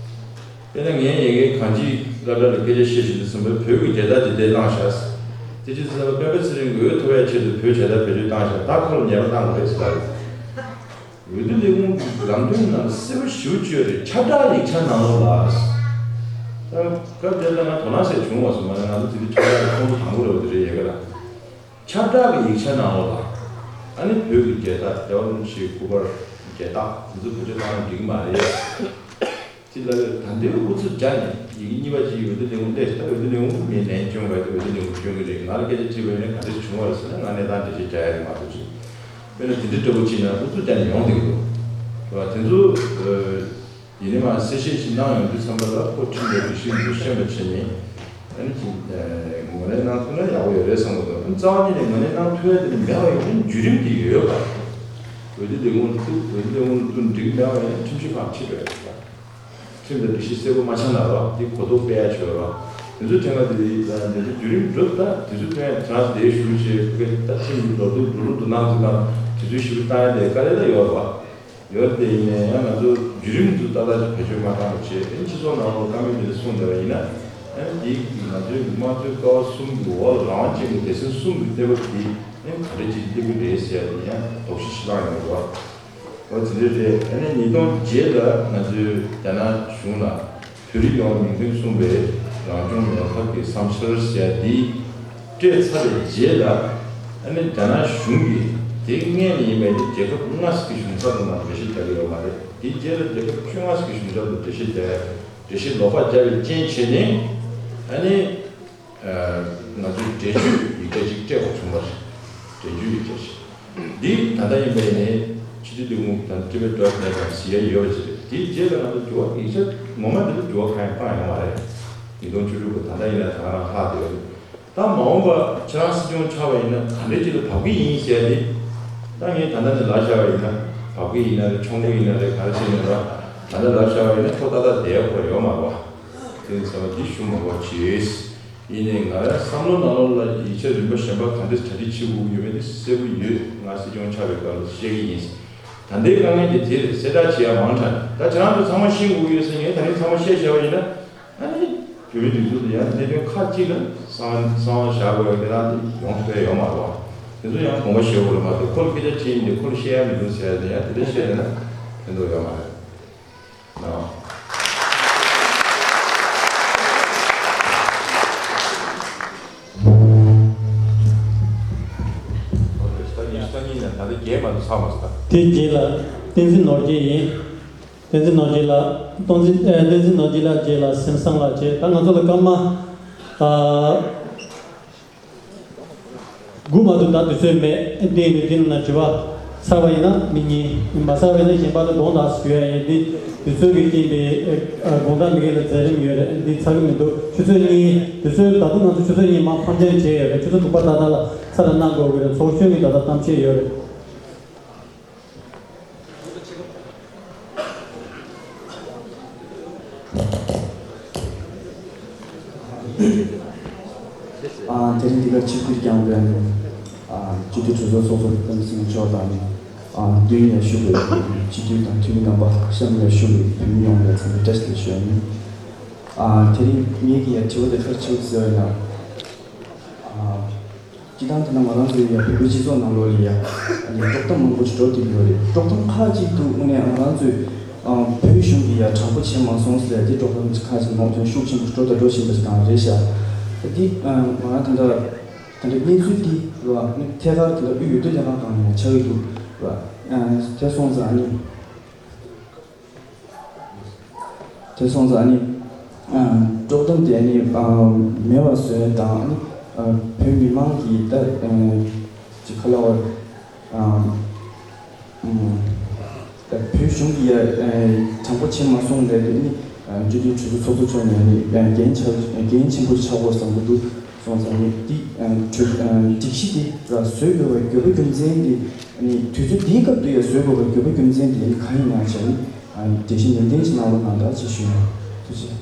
དཔེར་ན་ངའི་ཡ་གིའི་གང་ཅིའི་སློབ་གྲྭ་ལ་སྐད་ཆ་བཤད་བཞིན་དུ་སེམས་པའི་བོད་ཀྱི་རྒྱལ་དར་དེ་འདིར་བསླངས་བཞག་དེ་ཅི་ཟེར་ན་སྤེན་པ་ཚེ་རིང་གིས་འོས་ཐོབ་པའི་ཆེད་དུ་བོད་རྒྱལ་དར་བེད་སྤྱོད་བཏང་བཞག་ད་ཁོ་ལ་ཉེས་པ་བཏང་དགོས་རེད་ཟེར་ལབ་རེད། འོས་བསྡུ་ལས་ཁུངས་ཀྱི་ལམ་སྟོན་ནང་གསལ་པོ་ཞེ་པོ་ཅིག་ཡོད་རེད། ཁྱབ་བསྒྲགས་ཡིག་ཆ་ནང་ལོགས་ལ། ད་སྐབས་དེ་ལ་ང་དོ་སྣང་ཟེར་བྱུང་བ་སོང་། ང་ང་ཚོ་དེ་དུས་ཁྱབ་བསྒྲགས་ཀྱི་ཁོངས་སུ་དང་པོ་རེད་པ། དེ་རེད་ཡ་གི་ལ། ཁྱབ་བསྒྲགས་ཀྱི་ཡིག་ཆ་ནང་ལོགས་ལ། ཨ་ནི་བོད་ཀྱི་རྒྱལ་དར་རྒྱལ་བ་རིན་པོ་ཆེའི་སྐུ་པར་རྒྱལ་རྟགས་དེ་ཚོ་བེད་སྤྱོད་བཏང་ན་འགྲིག་གི་མ་རེད། ཅི་ལབ་ཡོད། ད་ལྟའི་ཨུ་ཚུགས་རྒྱག་ནས་ཡི་གེ་གཉིས་པ་ཅིག་འོས་བསྡུ་ལས་ཁུངས་སླེབས་ཤག་འོས་བསྡུ་ལས་ཁུངས་ངས་ལན་བསྐྱོན་པ་ཡིན། འོས་བསྡུ་ལས་ཁུངས་བསྐྱོན་གྱི་རེད། ང་ལ་སྐད་ཆ་དྲིས་པ་ཡིན་ན་ག་འདྲ་བྱུང་བ་རེད་ཟེར་ན་ང་གནས་སྟངས་འགྲེལ་བཤད་རྒྱག་ཡ་རེད་མ་གཏོགས་ཅིག་དཔེར་ན་དེ་འདྲའི་འདྲ་པོ་ཅིག་ན་ཨུ་ཚུགས་རྒྱག་ནས་ཡོང་བསྡད་ཀྱི་འདུག་རེད་བ། དེ་ཚོ་ཡིན་ནའི་མ་གསལ་བཤད་ཅིག་གནང་ཡོང་དུས་ཙམ་པ་ལ་ཁོ་ཁྲིམས་དང་སྒྲིག་གཞི་འདི་ཤེས་པ་བྱས་ནས་ཨ་ནི་ཅིག་ངོས་ལེན་གནང་ཐུབ་ན་ཡག་པོ་ཡོད་རེད་བསམ་གྱི་འདུག་ཨ་ནི་རྩ་བ་ཉིད་ནས་ངོས་ལེན་གནང་ཐུབ་ཡ་དེ་མེད་པ་ཡིན་ན་བརྒྱུད་རིམ་དེ་ཡོད་པ་རེད། འོས་བསྡུ་ལས་ཁུངས་ལ་གཏུག་འོས་བསྡུ་ལས་ཁུངས་ལ་གཏུག་འགྲིག་མེད་པ་ཡིན་ན་ཁྲིམས་ཞིབ་ཁང་ཁྲིད་འགྲོ་ཡ་རེད་པ། ཁྲིམས་དང་སྒྲིག་གཞི་གསལ་པོ་མ་ཆགས་ན་རོ། འདི་གོ་རྟོགས་སྤེལ་ཡ་ཆོག་རོ། དེ་ཚོའི་ཐད་ཀ་དེ་དེ་ཚོ་བརྒྱུད་རིམ་འགྲོ་ད་དེ་ཚོའི་ཐད་ཀ་དེ་ཞུ་བྱས་ཁོ་གི་ད་ཁྲིམས་ཀྱི་ལོ་རྒྱུས་འགྲོ་ལུགས་འགྲོ་སྟངས་ཚོ་དང་དེ་ཚོའི་ཞུ་བཏང་ཡ་དེ་དཀའ་ལས་ད་ཡོད་རེད་བ། ཡོད་དེ་ཡིན་ནའི་ཡང་ང་ཚོ་བརྒྱུད་རིམ་དུ་ཏག་ཏག་ཅིག་བེད་སྤྱོད་མ་བཏང་བ་བྱས། ཨེ་སྤྱི་ཚོགས་ནང་ལོགས་བཀའ་མོལ་དེ་འདྲ་གསུངས་བསྡད་པ་ཡིན་ན། ཨེ་འདི་ང་ཚོའི་མི་མང་གཙོའི་ཀ་བ་གསུམ་གྱི་འོག་ལ་རང་དབང་ཅན་གྱི་སྡེ་ཚན་གསུམ་གྱི་གནས་བབ་འདི་ཨེ་ག་འདྲ་ཅིག་སླེབས་ཀྱི་རེད་ཟེར་ཡ་དེ་ཡང་དོགས་གཞི་ཞིག་བསླངས་ཡོང་གི་འདུག་འོ་དེ་འདྲ་རེད། ཨ་ནི་ཉིས་སྟོང་བརྒྱད་ལ་ང་ཚོའི་རྒྱ་ནག་གཞུང་ལ་བོད་རིགས་ཡོངས་མིང་དོན་མཚུངས་པའི་རང་སྐྱོང་ཡོང་ཐབས་ཀྱི་བསམ་འཆར་ཟེར་ཡ་འདི་སྤྲད་ཚར་བའི་རྗེས་ལ། ཨ་ནི་རྒྱ་ནག་གཞུང་གིས་དེ་སྔོན་ནས་ཡིན་པའི་རྒྱལ་ཁབ་ལྔ་ཞིག་གི་གཞུང་ཚབ་ལ་ང་འགྲེལ་བཤད་རྒྱག་གི་ཡོད་མ་རེད། དེའི་རྗེས་ལ་རྒྱལ་ཁབ་བཅོ་ལྔ་ཞིག་གི་གཞུང་ཚབ་ལ་འགྲེལ་བཤད་རྒྱག་ཡ་འགྲེལ་བཤད་ལོག་པ་བརྒྱབ་པའི་རྐྱེན་བྱས་ནས། ཨ་ནི། ང་ཚོས་འགྲེལ་བརྗོད་ཡིག་ཆ་ཅིག་སྤྲད་དགོས་བྱུང་བ་རེད། འགྲེལ་བརྗོད་ཡིག་ཆ་ཞིག་འདི་ད་ལྟ་ཡིན་པ་ཡིན་ནའི་སྤྱི་འཐུས་ལས་ཁུངས་དང་Tibet Draft Network་ཟེར་ཡ་ཡོད་པ་ཅིག་རེད། དེའི་རྗེས་ལ་ང་ཚོ་འགྱུར་བ་ཡིག་ཆ་ངོ་མ་འདི་ལ་འགྱུར་བ་གང་ཡང་བཏང་ཡོད་མ་རེད། ཉིས་སྟོང་བཅུ་དྲུག་གི་ད་ལྟ་ཡིན་ན་ད་ག་རང་ལྷག་བསྡད་ཡོད་རེད། ད་མ་འོངས་པ་ཁྱེད་རང་སྲིད་སྐྱོང་ཆགས་པ་ཡིན་ན་ག་འདྲས་ཅིག་ལ་བབས་ཀྱི་ཡིན་ཟེར་ཏེ། ད་ངས་ད་ལྟ་ནས་ལབ་བཞག་པ་ཡིན་ན་བབས་ཀྱི་ཡིན་ན་རེད། མཆོང་གི་ཡིན་ན་རེད། ག་རེ་བྱས་ནས་ར་ད་ལྟ་ལབ་བཞག་པ་ཡིན་ན་ཁོ་ཏག་ཏག་བསྡད་ཡག་ཁོ་ཡོད་མ་རེད་བ། དེ་ནི་ཟེར་བ་འདི་ཞུ་མ་དགོས་བྱས། ཡིན་ནའི་ང་རང་བསམ་བློ་ནང་ལོགས་ལ་ཡིག་ཆ་རིམ་པ་གཞན་པ་ག་འདྲས་གྲ་སྒྲིག་བྱེད་དགོས་ཀྱི་ཡོད་མེད་དེ་གསལ་པོ་ཡོད། ང་སྲིད་སྐྱོང་ཆགས་པའི་སྐབས་ལ་བཤད་ཀྱི་ཡིན། ད་ལྟའི་དཀའ་ངལ་འདི་དེ་རེད། གསལ་བསྒྲགས་བྱེད་ཡ་མང་དྲགས། ད་ཁྱེད་རང་ཚོ་ཚང་མ་ཤེས་དགོས་ཀྱི་ཡོད་ཟེར་ངས་ད་རིང་ཚང་མ་བཤད་བཞག་པ་ཡིན་ན། ཨ་ནི་བོད་མིའི་སྒྲིག་འཛུགས་དེ་ཡང་གནད་དོན་ཁག་ཅིག་ལ་གསང་གསང་བ་བཞག་དགོས་པའི་གནས་སྟངས་དེ་ཡོང་ཐུབ་ཡ་ཡོད་མ་རེད་བ། དེ་ཚོ་ཡང་དགོངས་པ་བཞེས་དགོས་རེད་མ་གཏོགས་ཁོ་ལ་སྐད་ཆ་དྲིས་ཡིན་ཏེ་ཁོ་ལ་བཤད་ཡ་མི་འདུག་ཟེར་ཡ་དེ་ཡང་དེ་འདྲ་བཤད་ཡོད་ན་ཕན་ཐོགས་ཡོད་མ་རེད། ཨ། ད་ཉིས་ད་ཉིས་ནས་ད་ལྟ་བརྒྱད་མ་གཏོགས་ཚར་མ་སོང་ད། དེ་རྗེས་ལ་བསྟན་འཛིན་ནོར་རྒྱས་ཡིན། བསྟན་འཛིན་ནོར་རྒྱས་ལགས། སྟངས་འཛིན་ཨ་བསྟན་འཛིན་ནོར་གྱི་ལགས་བཅས་ལ་སེམས་བཟང་ལགས་བཅས། ད་ང་ཚོ་ལ་སྐར་མ་ཨ་དགུ་མ་གཏོགས་ད་དུས་ཚོད་མེད། འདི་ནི་འདི་ནང་ན་དྲི་བ་ཚར་བ་ཡིན་ན་མི་གཉིས། མ་ཚར་བ་ཡིན་ན་གཞན་པ་ལ་དགོངས་དག་ཞུ་ཡ་ཡིན། འདི་དུས་ཚོད་ཀྱི་རྐྱེན་པས་ཨ་དགོངས་དག་མི་འགལ་ལ་མཛད་རིམ་ཡོད་རེད། འདི་ཚར་གི་མི་འདུག་ཆུ་ཚོད་གཉིས། དུས་ཚོད་ད་དུང་ང་ཚོ་ཆུ་ཚོད་གཉིས་མ་ཕམ་རྐྱང་བྱས་ཡོད་རེད། ཆུ་ཚོད་དྲུག་པ་ཏག་ཏག་ལ་ཚར་ལ་གནང་དགོས་ཀྱི་རེད། ཚོགས་གཞོན་གྱི་ད་ལྟ་གཏམ་བཤད་ཡོད་རེད། ཨ་དེ་རིང་འདི་གར་ཆིབས་བསྒྱུར་བསྐྱངས་པའི་ཨ་སྤྱི་འཐུས་གྲོས་ཚོགས་ཚོགས་གཙོ་བསྟན་འཛིན་མཆོག་དང་ནི་ཨ་མདུན་ལ་བཞུགས་པའི་སྤྱི་འཐུས་དང་འཐུས་མི་རྣམ་པ། གཤམ་ལ་བཞུགས་པའི་བོད་མི་ཡོངས་ལ་འཚམས་འདྲི་བཀྲ་ཤིས་བདེ་ལེགས་ཞུ་ཡ་ཡིན། ཨ་དེ་རིང་ངེད་ཀྱི་ཡ་དྲི་བ་དེ་ག་རེ་བྱུང་ཟེར་བ་ཡིན་ན། ཨ། སྤྱིར་བཏང་དེ་ན་ང་རང་ཚོའི་ཡ་བོད་པའི་སྤྱི་ཚོགས་ནང་ལོགས་ལ་ཡ་དཀྲོག་གཏམ་མང་པོ་ཞིག་འགྲོ་བསྡད་ཡོད་རེད། དཀྲོག་གཏམ་ཁག་ཅིག་འདུག་དངོས་གནས་ང་རང་ཚོའི་ཨ་བོད་གཞུང་གིས་ཡ་དྲང་པོ་བྱས་མ་སོང་ཟེར་ཡ་དེ་དཀྲོག་གཏམ་ཁག་ཅིག་ནང་དོན་ཤུགས་ཆེན་པོ་འགྲོ་དང་འགྲོ་བཞིན་པ་ཞིག་དང་རེད་ཤག་དེ་ཨ་ང་རང་དེ་འདྲ་དེ་འདྲ་གནས་ཚུལ་འདི་རེད་བ། ཐད་ཀར་དེ་འདྲ་དབུས་འོས་བསྡུ་ལས་ཁང་སྒང་ནས་ཡ་ཆགས་ཀྱི་འདུག་རེད་བ། ཨ་དེ་སོང་ཙང་ཨ་ནི། དེ་སོང་ཙང་ཨ་ནི། ཨ་དཀྲོག་གཏམ་དེ་ཨ་ནི་ཨ་མེད་པ་བཟོ་ཡ་དང་ཨ་ནི་ཨ་བོད་མི་མང་གིས་ད་ཨ་ཅིག་ག་ལབ་དགོས་རེད། ཨ་ཨ་ད་བོད་གཞུང་གིས་ཡ་ཨ་དྲང་པོ་བྱེད་མ་སོང་ལབ་དེ་ནི་ཨ་སྤྱི་འཐུས་གྲོས་ཚོགས་ཚོགས་གཙོ་མཆོག་ནས་ཨ་ནི་ཨ་འགན་ཆགས་འགན་ཆེན་པོ་ཆགས་དགོས་བསམ་གྱི་འདུག་སོང་ཙང་ཨ་ནི་འདི་ཨ་གྲོས་ཨ་སྒྲིག་གཞི་དེ་ལ་བཟོ་དགོས་པའི་དགོས་པ་རྒྱུ་མཚན་དེ། ཨ་ནི་དུས་ཚོད་འདིའི་སྐབས་སུ་ཡང་བཟོ་དགོས་པའི་དགོས་པ་རྒྱུ་མཚན་དེ་ཨ་ནི་གང་ཡིན་ན་བྱས་ནས་ཨ་ནི་འགྲེལ་བཤད་ནན་ཏན་ཅིག་གནང་རོགས་གནང་དང་ཅེས་ཞུ་ཡ་ཡིན། ཐུགས་རྗེ་ཆེ།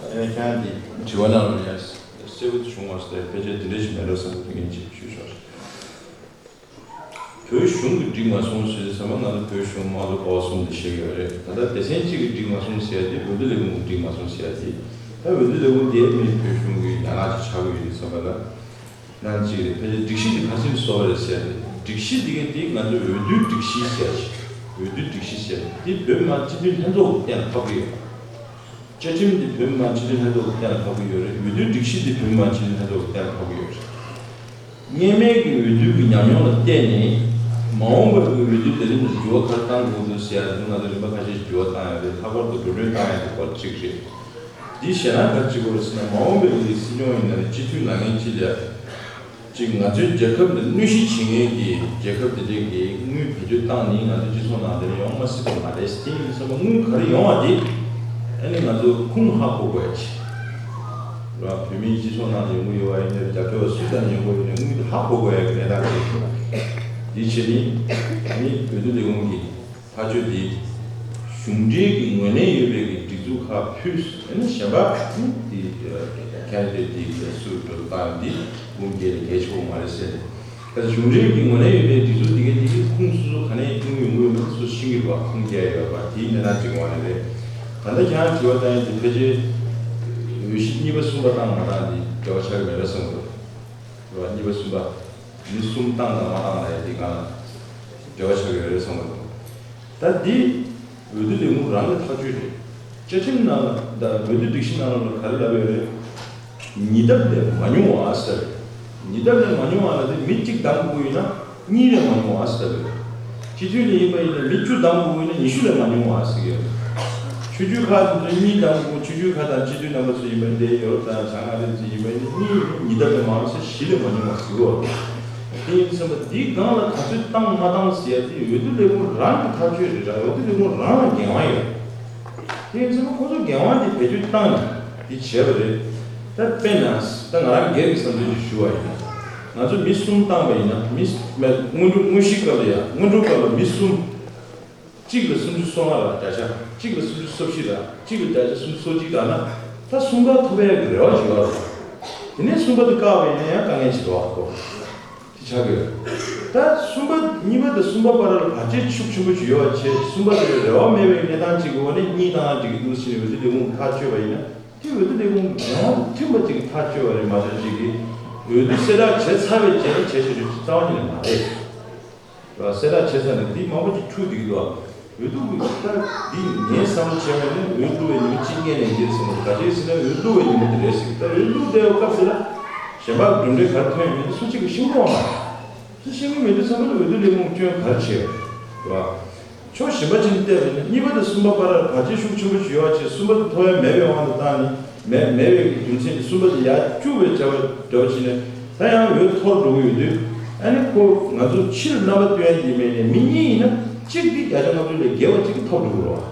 ཨ་ནི་ཁྱེད་རང་གིས་དྲི་བ་གནང་རོགས་གནང་། གསལ་པོ་བྱུང་བ་ཞིག་ཕལ་ཆེར་དེ་འདྲ་ཞིག་མེད་འགྲོ་བསམ་པའི་ངས་ཅིག་ཞུས་ཆོག་རེད། བོད་གཞུང་གིས་འགྲིག་མ་སོང་ཞེས་ཟེར་བ་ང་ཚོ་བོད་གཞུང་དམངས་གཙོ་འགོ་བ་གསུམ་དེ་བཤད་ཀྱི་ཡོད་རེད། ད་ལྟ་སྡེ་ཚན་གཅིག་གིས་འགྲིག་མ་སོང་ཟེར་ཡ་དེ་འོས་བསྡུ་ལས་ཁུངས་ཀྱིས་འགྲིག་མ་སོང་ཟེར་ཡ་དེ། ད་འོས་བསྡུ་ལས་ཁུངས་དེ་མིན་བོད་གཞུང་གི་ཡན་ལག་ཅིག་ཆགས་ཀྱི་ཡོད་རེད་བསམ་པ་ལ། ནང་གཅིག་རེད། ཕལ་ཆེར་སྒྲིག་གཞི་དེ་ག་ཚོད་བཟོ་བ་རེད་ཟེར་ཏེ། སྒྲིག་གཞི་དེ་ག་དེ་ང་ཚོས་འོས་བསྡུའི་སྒྲིག་གཞི་ཟེར་ཞིག་འོས་བསྡུའི་སྒྲིག་གཞི་ཟེར་དེ་བོད་མི་མང་སྤྱི་འཐུས་ལྷན་ཚོགས་ཀྱིས་གཏན་ལ་ཕབ་ཀྱི་ཡོད། བཅའ་ཁྲིམས་དེ་བོད་མི་མང་སྤྱི་འཐུས་ལྷན་ཚོགས་ཀྱིས་གཏན་ལ་ཕབ་ཀྱི་ཡོད་རེད། འོས་བསྡུའི་སྒྲིག་གཞི་དེ་བོད་མི་མང་སྤྱི་འཐུས་ལྷན་ཚོགས་ཀྱིས་གཏན་ལ་ཕབ་ཀྱི་ཡོད་རེད། སྔོན་མའི་གི་འོས་བསྡུ་གི་ཉམས་མྱོང་ལ་བལྟས་ནས་མ་འོངས་པའི་གི་འོས་བསྡུ་ལས་རིམ་ལ་འགྱུར་བ་ག་རེ་གཏང་དགོས་འདུག་ཟེར་ཡ་དེ་ང་ཚོ་རིམ་པ་ཁ་ཤས་ཤིག་འགྱུར་བ་བཏང་ཡ་རེད། ལྷག་པར་དུ་འགྲོ་གྲོན་བཏང་ཡ་དེ་སྐོར་གཅིག་རེད། འདི་བྱས་ན་ག་རེ་བྱེད་དགོས་རེད་ཟེར་ན། མ་འོངས་པའི་ལས་སྲིད་སྐྱོང་ཡིན་ན་རེད། སྤྱི་འཐུས་ལངས་མཁན་གཅིག་ལ་ཡ། གཅིག་ང་ཚོའི་རྒྱལ་ཁབ་འདི་དངོས་གཞི་བྱེད་མཁན་གྱི་རྒྱལ་ཁབ་དེ་འདྲས་ཀྱི་དངུལ་བེད་སྤྱོད་བཏང་ནས་ང་ཚོའི་སྤྱི་ཚོགས་ནང་དེ་འདྲ་ཡོང་མ་སྲིད་པ་མ་རེད། དེ་ཡིན་ཙང་དངུལ་ག་རེ་ཡོང་བ་དེ་ཨ་ནི་ང་ཚོ་ཁུངས་ཧ་གོ་དགོས་ཡ་ཆེ། ར་བོད་མིའི་སྤྱི་ཚོགས་ནང་ཡོང་གི་ཡོད་པ་ཡིན་ན། རྒྱབ་སྐྱོར་བ་སུའི་ཐད་ནས་ཡོང་གི་ཡོད་ན་དངུལ་དེ་ཧ་གོ་དགོས་ཡ་གི་གནས་སྟངས་ཅིག་ཡོད་པ་རེད། དེ་བྱས་ནས་ཨ་ནི་འོས་བསྡུ་ལས་ཁུངས་ཀྱི་ཐག་གཅོད་དེ་གཞུང་འབྲེལ་གྱི་ངོས་ལེན་ཡོད་པའི་གི་སྒྲིག་འཛུགས་ཁག་ཕུད་ཨ་ནི་གཞན་པ་ཨ་ནི་དེ་ཁེན་ཌི་ཌེ་ཊི་དེ་སུ་འགྲོ་བཏང་ཡོད་འདི་འབུམ་བརྒྱད་ལས་བརྒལ་ཆོག་གི་མ་རེད་ཟེར་ནས། གལ་ཏེ་གཞུང་འབྲེལ་གྱི་ངོས་ལེན་ཡོད་པའི་སྒྲིག་འཛུགས་དེ་གའི་དེ་གའི་ཁུངས་སོ་སོ་ག་ནས་ཐོན་གྱི་ཡོང་གི་ཡོད་མེད་སུ་ཤེས་ཀྱི་རེད་བ། ཁུངས་བསྐྱལ་ཡོད་པ་དེའི་གནས་སྟངས་ཅིག་ཡོང་བ་རེད། ད་ལྟ་ཁྱེད་རང་དྲི་བ་བཏང་ཡོད་དེ་ཕལ་ཆེར་འོས་གཞི་གཉིས་པ་གསུམ་པ་བཏང་མ་བཏང་དེ་འབྲེལ་བ་ཆགས་ཀྱི་མེད་པ་བསམ་གྱི་འདུག་རེད་བ། གཉིས་པ་གསུམ་པ་མི་གསུམ་བཏང་དང་མ་བཏང་ལ་ཡ་དེ་གང་ལ་འབྲེལ་བ་ཆགས་ཀྱི་ཡོད་རེད་བསམ་གྱི་འདུག་ད་འདི་འོས་བསྡུ་ལས་ཁུངས་རང་གི་ཐག་གཅོད་རེད། བཅའ་ཁྲིམས་ནང་ལ་དང་འོས་བསྡུ་སྒྲིག་གཞི་ནང་ལ་ག་རེ་ལབ་ཡོད་རེད། ཉིས་ལྡབ་ལས་མ་ཉུང་བ་ཟེར། ཉིས་ལྡབ་ལས་མ་ཉུང་བ་ལ་དེ་མི་གཅིག་གདམ་དགོས་ཡིན་ན་གཉིས་ལས་མ་ཉུང་བ་ཟེར་ཡོད། སྤྱི་འཐུས་ལ་ཡིན་པ་ཡིན་ན་མི་བཅུ་གདམ་དགོས་ཡིན་ན་ཉི་ཤུ་ལས་མ་ཉུང་བ་ཟེར་ཡོད། ཆོས་བརྒྱུད་ཁག་དེ་ཚོ་གཉིས་གདམ་དགོས། ཆོས་བརྒྱུད་ཁག་དང་སྤྱི་འཐུས་རྣམ་པ་ཚོ་ཡིན་པ་ཡིན་ན། ཡོ་རོབ་དང་བྱང་ཨ་རི་ཚོ་ཡིན་པ་ཡིན་ན་གཉིས་ཉིས་ལྡབ་ལས་མང་ཟེར། བཞི་ལས་མ་ཉུང་བ་ཟེར་གོ། དེ་ཡིན་ཙང་འདི་སྒང་ལ་ག་ཚོད་བཏང་མ་བཏང་ཟེར་ཡ་དེ་འོས་བསྡུ་ལས་ཁུངས་རང་གི་ཐག་གཅོད་རེད། འོས་བསྡུ་ལས་ཁུངས་རང་ལ་འགན་དབང་ཡོད། དེ་ཡིན་ཙང་ཁོ་ཚོ་འགན་དབང་དེ་བེད་སྤྱོད་བཏང་ནས་དེ་བྱས་པ་རེད། ད་དཔེར་ན་ད་ང་རང་སྒེར་གྱི་བསམ་ཚུལ་ཅིག་ཞུ་བ་ཡིན་ན། ང་ཚོ་མི་གསུམ་བཏང་པ་ཡིན་ན། མི་སྔོན་འགྲོ་དངོས་གཞིའི་སྐབས་ལ་ཡ། སྔོན་འགྲོའི་སྐབས་ལ་མི་གསུམ། གཅིག་ལ་སུམ་ཅུ་སོ་ལྔ་རག་བརྒྱ་ཆ། གཅིག་ལ་སུམ་ཅུ་སོ་བཞི་རག་གཅིག་ལ་བརྒྱ་ཆ་སུམ་ཅུ་སོ་གཅིག་རག་ན། ད་གསུམ་ཀ་ཐོབ་ཡག་གི་རེ་བ་ཞིག་ཡོད་རེད། དེ་ནས་གསུམ་པ་དེ་བཀག་པ་ཡིན་ན་ཡང་དཀའ་ངལ་ཞིག་རེད་བ་ཁོ། དེ་ཆགས་ཀྱི་ཡོད། ད་གསུམ་པ་གཉིས་པ་དང་གསུམ་པ་བར་ལ་བར་ཆད་ཤུགས་ཆེན་པོ་ཞིག་ཡོད་པ་བྱས། གསུམ་པ་དེ་རེ་བ་མེད་པའི་གནས་སྟངས་ཅིག་གི་འོག་ནས་གཉིས་བཏང་ཡང་འགྲིག་གི་འདུག་ཟེར་ནས་འོས་བསྡུ་ལས་ཁུངས་ཐག་གཅོད་པ་ཡིན་ན། དེ་འོས་བསྡུ་ལས་ཁུངས་ཀྱི་འགན་དབང་དང་མཐུན་པ་ཅིག་གི་ཐག་གཅོད་པ་རེད་མ་གཏོགས། ཅིག་གིས་འོས་བསྡུ་གསལ་བསྒྲགས་བྱས་ཚར་བའི་རྗེས་ལ་བྱས་བྱས་བྱས་རྩ་བ་ཉིད་ནས་མ་རེད། གསལ་བསྒྲགས་བྱས་ཚར་ནས་འདི་མང་པོ་ཅིག་འཁྲུག་བསྡད་ཀྱི་འདུག་འོས་བསྡུ་གི་ད་འདི་ངའི་བསམ་བློ་བྱས་པ་ཡིན་ན། འོས་བསྡུ་བའི་ཉིན་མོ་གཅིག་སྔོན་ནས་འདིར་སོང་བ་ག་རེ་ཟེར་ན། འོས་བསྡུ་བའི་ཉིན་མོ་འདི་རེད་ཟེར། ད་འོས་བསྡུ་བསྡད་པའི་སྐབས་སུ་ལ་གཞན་པ་གྲུབ་འབྲས་ག་རེ་ཐོན་ཡོད་མེད་སུ་གཅིག་གིས་ཤེས་ཀྱི་མ་རེད། སུ་ཤེས་ཀྱི་མེད་དུས་ཙམ་པ་ལ་འོས་བསྡུ་ལས་ཁུངས་སྐྱོན་ག་རེ་བྱས་ཡོད་རེད་བ། ཕྱོགས་གཞན་པ་ཅིག་ནས་བལྟས་པ་ཡིན་ན། གཉིས་པ་དང་གསུམ་པ་བར་བར་ཆད་ཤུགས་ཆེན་པོ་ཞིག་ཡོད་པ་བྱས། གསུམ་པ་དེ་ཐོབ་ཡ་མེད་པའི་དབང་དུ་བཏང་ནས། མེད་མེད་པའི་རྒྱུ་མཚན་གྱིས་གསུམ་པ་དེ་ཡར་བསྐྱུར་བའི་བྱ་བ་འདྲ་བོ་བྱས་ནས། ད་ཡང་འོད་མཐོར་འགྲོ་གི་ཡོད་དུས། ཨ་ནི་ཁོ་ང་ཚོ་ཕྱིར་རྣམ་པ་སྟོན་ཡ་ཡིན་མིན་ནས། མི་གཉིས་ཡིན་ན་གཅིག་གིས་བརྒྱ་ཆ་ལྔ་བཅུ་ལས་བརྒལ་བ་གཅིག་གིས་ཐོབ་འགྲོ་གི་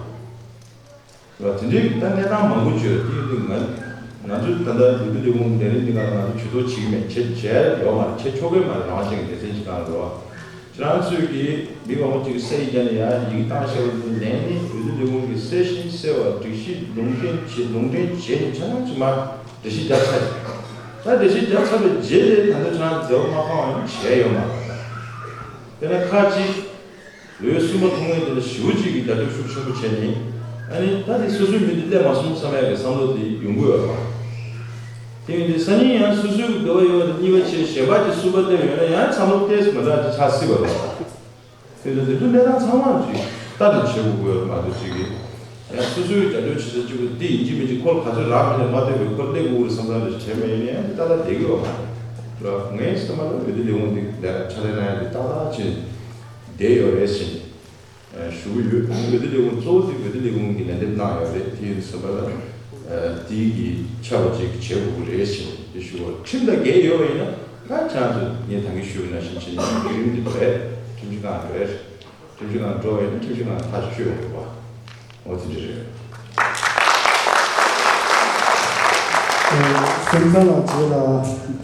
རེད་བ། རེད་བ། དེ་འདྲའི་ད་གནས་སྟངས་མང་པོ་ཅིག་ཡོད་རེད། དེ་ཡིན་དུས་ང་ང་ཚོས་ད་ལྟ་འོས་བསྡུ་ལས་ཁུངས་ལས་རིམ་འདི་ག་ལ་ང་ཚོས་ཇུས་གཏོགས་བྱེད་ཀྱི་མེད། བྱེད་བྱས་ཡོད་མ་རེད། བྱེད་ཆོག་གི་མ་རེད། རང་དབང་ཅན་གྱི་སྡེ་ཚན་ཅིག་སྒང་རེད་བ། ཁྱེད་རང་ཚོས་ཀྱིས་མི་མང་པོ་ཅིག་གིས་གསལ་བཤད་བརྒྱབ་ནས། ཡང་ཡིག་བཏང་བཞག་པ་དེ་ལན་ནི་འོས་བསྡུ་ལས་ཁུངས་ཀྱིས་གསལ་ཤིང་གསལ་བ་སྒྲིག་གཞི་ལུང་འདྲེན་བྱེད། ལུང་འདྲེན་བྱས་ནས་ཆ་ཚང་ཅིག་མར་འགྲེལ་བཤད་བརྒྱབ་ཚར་རེད། ད་འགྲེལ་བཤད་བརྒྱབ་ཚར་བའི་རྗེས་ལ་ད་ལྟ་ཁྱེད་རང་ཚོས་འབྲེལ་བ་མ་ཕངས་པ་ཡང་བྱས་ཡོད་མ་རེད། དཔེར་ན་ཁག་ཅིག་འོས་གསུམ་པ་ཐོབ་མཁན་དེ་ལ་ཞེ་པོ་ཅིག་གིས་རྒྱབ་སྐྱོར་ཤུགས་ཆེན་པོ་བྱས་ནས། ཨ་ནི་ད་དེ་སོ་སོའི་མི་དེ་སླེབས་མ་སོང་བསམ་ཡག་གི་བསམ་བློ་དེ་ཡོང་གི་ཡོད་རེད་བ། དེ་ཡིན་དུས་སང་ཉིན་ཡང་སོ་སོའི་འདོད་པ་ཡོད་པ་དེ་གཉིས་པ་བྱས། གཞན་པ་ཅིག་གསུམ་པ་སླེབས་ཡོང་ན་ཡང་བསམ་བློ་ཏོག་ཙམ་མ་འདྲ་ཅིག་ཆགས་སྲིད་པ་རེད་བ། དེ་ཚོ་དེ་ཚོ་གནས་སྟངས་ཚང་མ་ཅིག་ལྟ་ནས་བྱེད་དགོས་ཀྱི་ཡོད་རེད་མ་གཏོགས། ཅིག་གིས་ཡང་སོ་སོའི་རྒྱབ་སྐྱོར་བྱེད་ས་གཅིག་པུ་འདི་ཡིན་གཅིག་མིན་གཅིག་ཁོ་ལ་ག་ཚོད་རག་མིན་ནས་མ་ལྟོས་པའི་ཁོ་སླེབས་དགོས་རེད་བསམ་བསམ་རེ་བྱས་མེད་ཡིན་ན་ཡང་འདི་ཏག་ཏག་བསྡད་ཀྱི་ཡོད་མ་རེད། ངས་བསམ་པ་ལ་འོས་བསྡུ་ལས་ཁུངས་འདི་ལས་ཕྱག་ལས་གནང་ཡ་འདི་ཏག་ཏག་ཅིག་བསྡད་ཡོད་རེད་ཟེར་ནས་ཞུ་གི་ཡོད། འོས་བསྡུ་ལས་ཁུངས་གཙོ་བོ་དེ་འོས་བསྡུ་ལས་ཁུངས་ཀྱིས་ལན་འདེབས་གནང་ཡོད་རེད། དེ་ཡིན་བསམ་པ་ལ་དེ་གི་ཆ་བ་ཅིག་བྱེད་དགོས་ཀྱི་རེད་ཟེར་ནས་དེ་ཞུ་བ། ཁྲིམས་དང་འགལ་ཡོད་པ་ཡིན་ན་ད་ཁྱེད་རང་ཚོ་ངས་ད་གིན་ཞུས་པ་ནང་བཞིན་བྱས་ནས་བརྒྱུད་རིམ་འདི་འགྲོ་ཡ། ཁྲིམས་ཞིབ་ཁང་འགྲོ་ཡ། ཁྲིམས་ཞིབ་ཁང་འགྲོ་བ་ཡིན་ན་ཁྲིམས་ཞིབ་ཁང་ཐག་གཅོད་ཡོང་གི་རེད་བ། འོ་དེ་འདྲ་རེད། སེམས་བཟང་ལགས་རྗེས་ལ་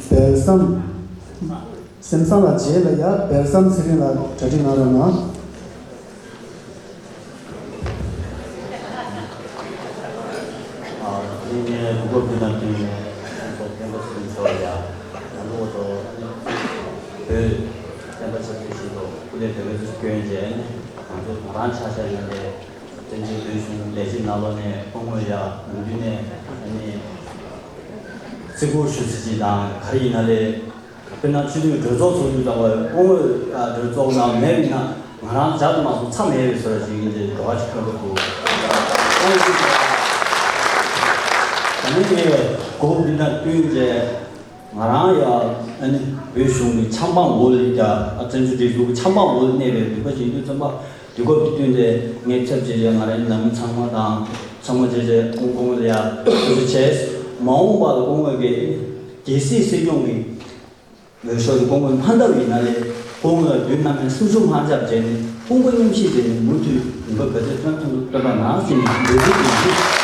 སྦེལ་སམ། སེམས་བཟང་ལགས་རྗེས་ལ་ཡ་སྦེལ་སམ་ཚེ་རིང་ལགས་གྲ་སྒྲིག་གནང་རོགས་གནང་། ཨ་ནི་ངས་གོ་སྐབས་འདི་དང་བསྟུན་ནས་ཁོང་ཚོ་སྤེན་པ་ཚེ་རིང་མཆོག་ལ་ཡ་ང་ཚོ་བོད་སྤེན་པ་ཆབ་སྲིད་ཞིག་ཏུ་སྐུ་ལས་བདེ་བའི་ཚུལ་བསྐྱོན་རྗེས་ནས་ང་ཚོ་ང་རང་ཆ་བཞག་ཡོད་པའི་བཙན་བྱོལ་བོད་གཞུང་ལས་བྱེད་ནང་ལོགས་ནས་སྐུ་ངོ་ཡ་ལུང་རྒྱུན་ནས་ཨ་ནི་བརྩི་བཀུར་ཞུ་ཚུལ་ཅིག་དང་ག་རེ་ཡིན་ན་ལས། དཔེར་ན་སྤྱི་འཐུས་གྲོས་ཚོགས་ཚོགས་དུས་ཙམ་པ་སྐུ་ངོ་གྲོས་ཚོགས་ནང་མེད་ན་ང་རང་ཇག་ཏུ་མ་སོང་ཚ་མེད་པའི་བཟོ་འདྲ་ཞིག་ཡིན་ཏེ་འགྲོ་བ་ཞིག་ཁོན་པོ་འདུག་ད་ནི་ངས་གོ་སྐབས་འདི་དང་བསྟུན་རྗེས་ང་རང་ཡང་ཨ་ནི་བོད་གཞུང་གི་ཆབ་འབངས་འོག་ལ་ཡ་ཨ་བཙན་བྱོལ་སྒྲིག་འཛུགས་ཀྱི་ཆབ་འབངས་འོག་ལ་གནས་པའི་ནུས་པ་ཞིག་ཡིན་དུས་ཙམ་པ་དུས་སྐབས་ཀྱི་བསྟུན་ཏེ་ངས་ཚབ་བྱས་རྗེས་ང་རང་ནང་མི་ཚང་མ་དང་ཚང་མ་བྱས་རྗེས་སྐུ་ངོ་ལ་ཡ་ཐུགས་རྗེ་ཆེ། མ་འོངས་པ་ལ་སྐུ་ངོ་གི་རྒྱལ་སྲིད་སྲིད་སྐྱོང་གི་འོས་ཤོག་གི་སྐུ་ངོ་མ་བཏབ་ཡིན་ན་ལས་སྐུ་ངོ་ལ་དུས་ནམ་ཡང་སེམས་ཤུགས་མ་ཆག་བྱས་ནས་དཔུང་པ་མཉམ་གཤིབ་བྱས་ནས་མུ་མཐུད་ནུས་པ་ག་ཚོད་ཐོན་ཐོན་དུ་སྟོན་པ་ནང་བཞིན་འདོད་འདོད་ཀྱི་ཡིན།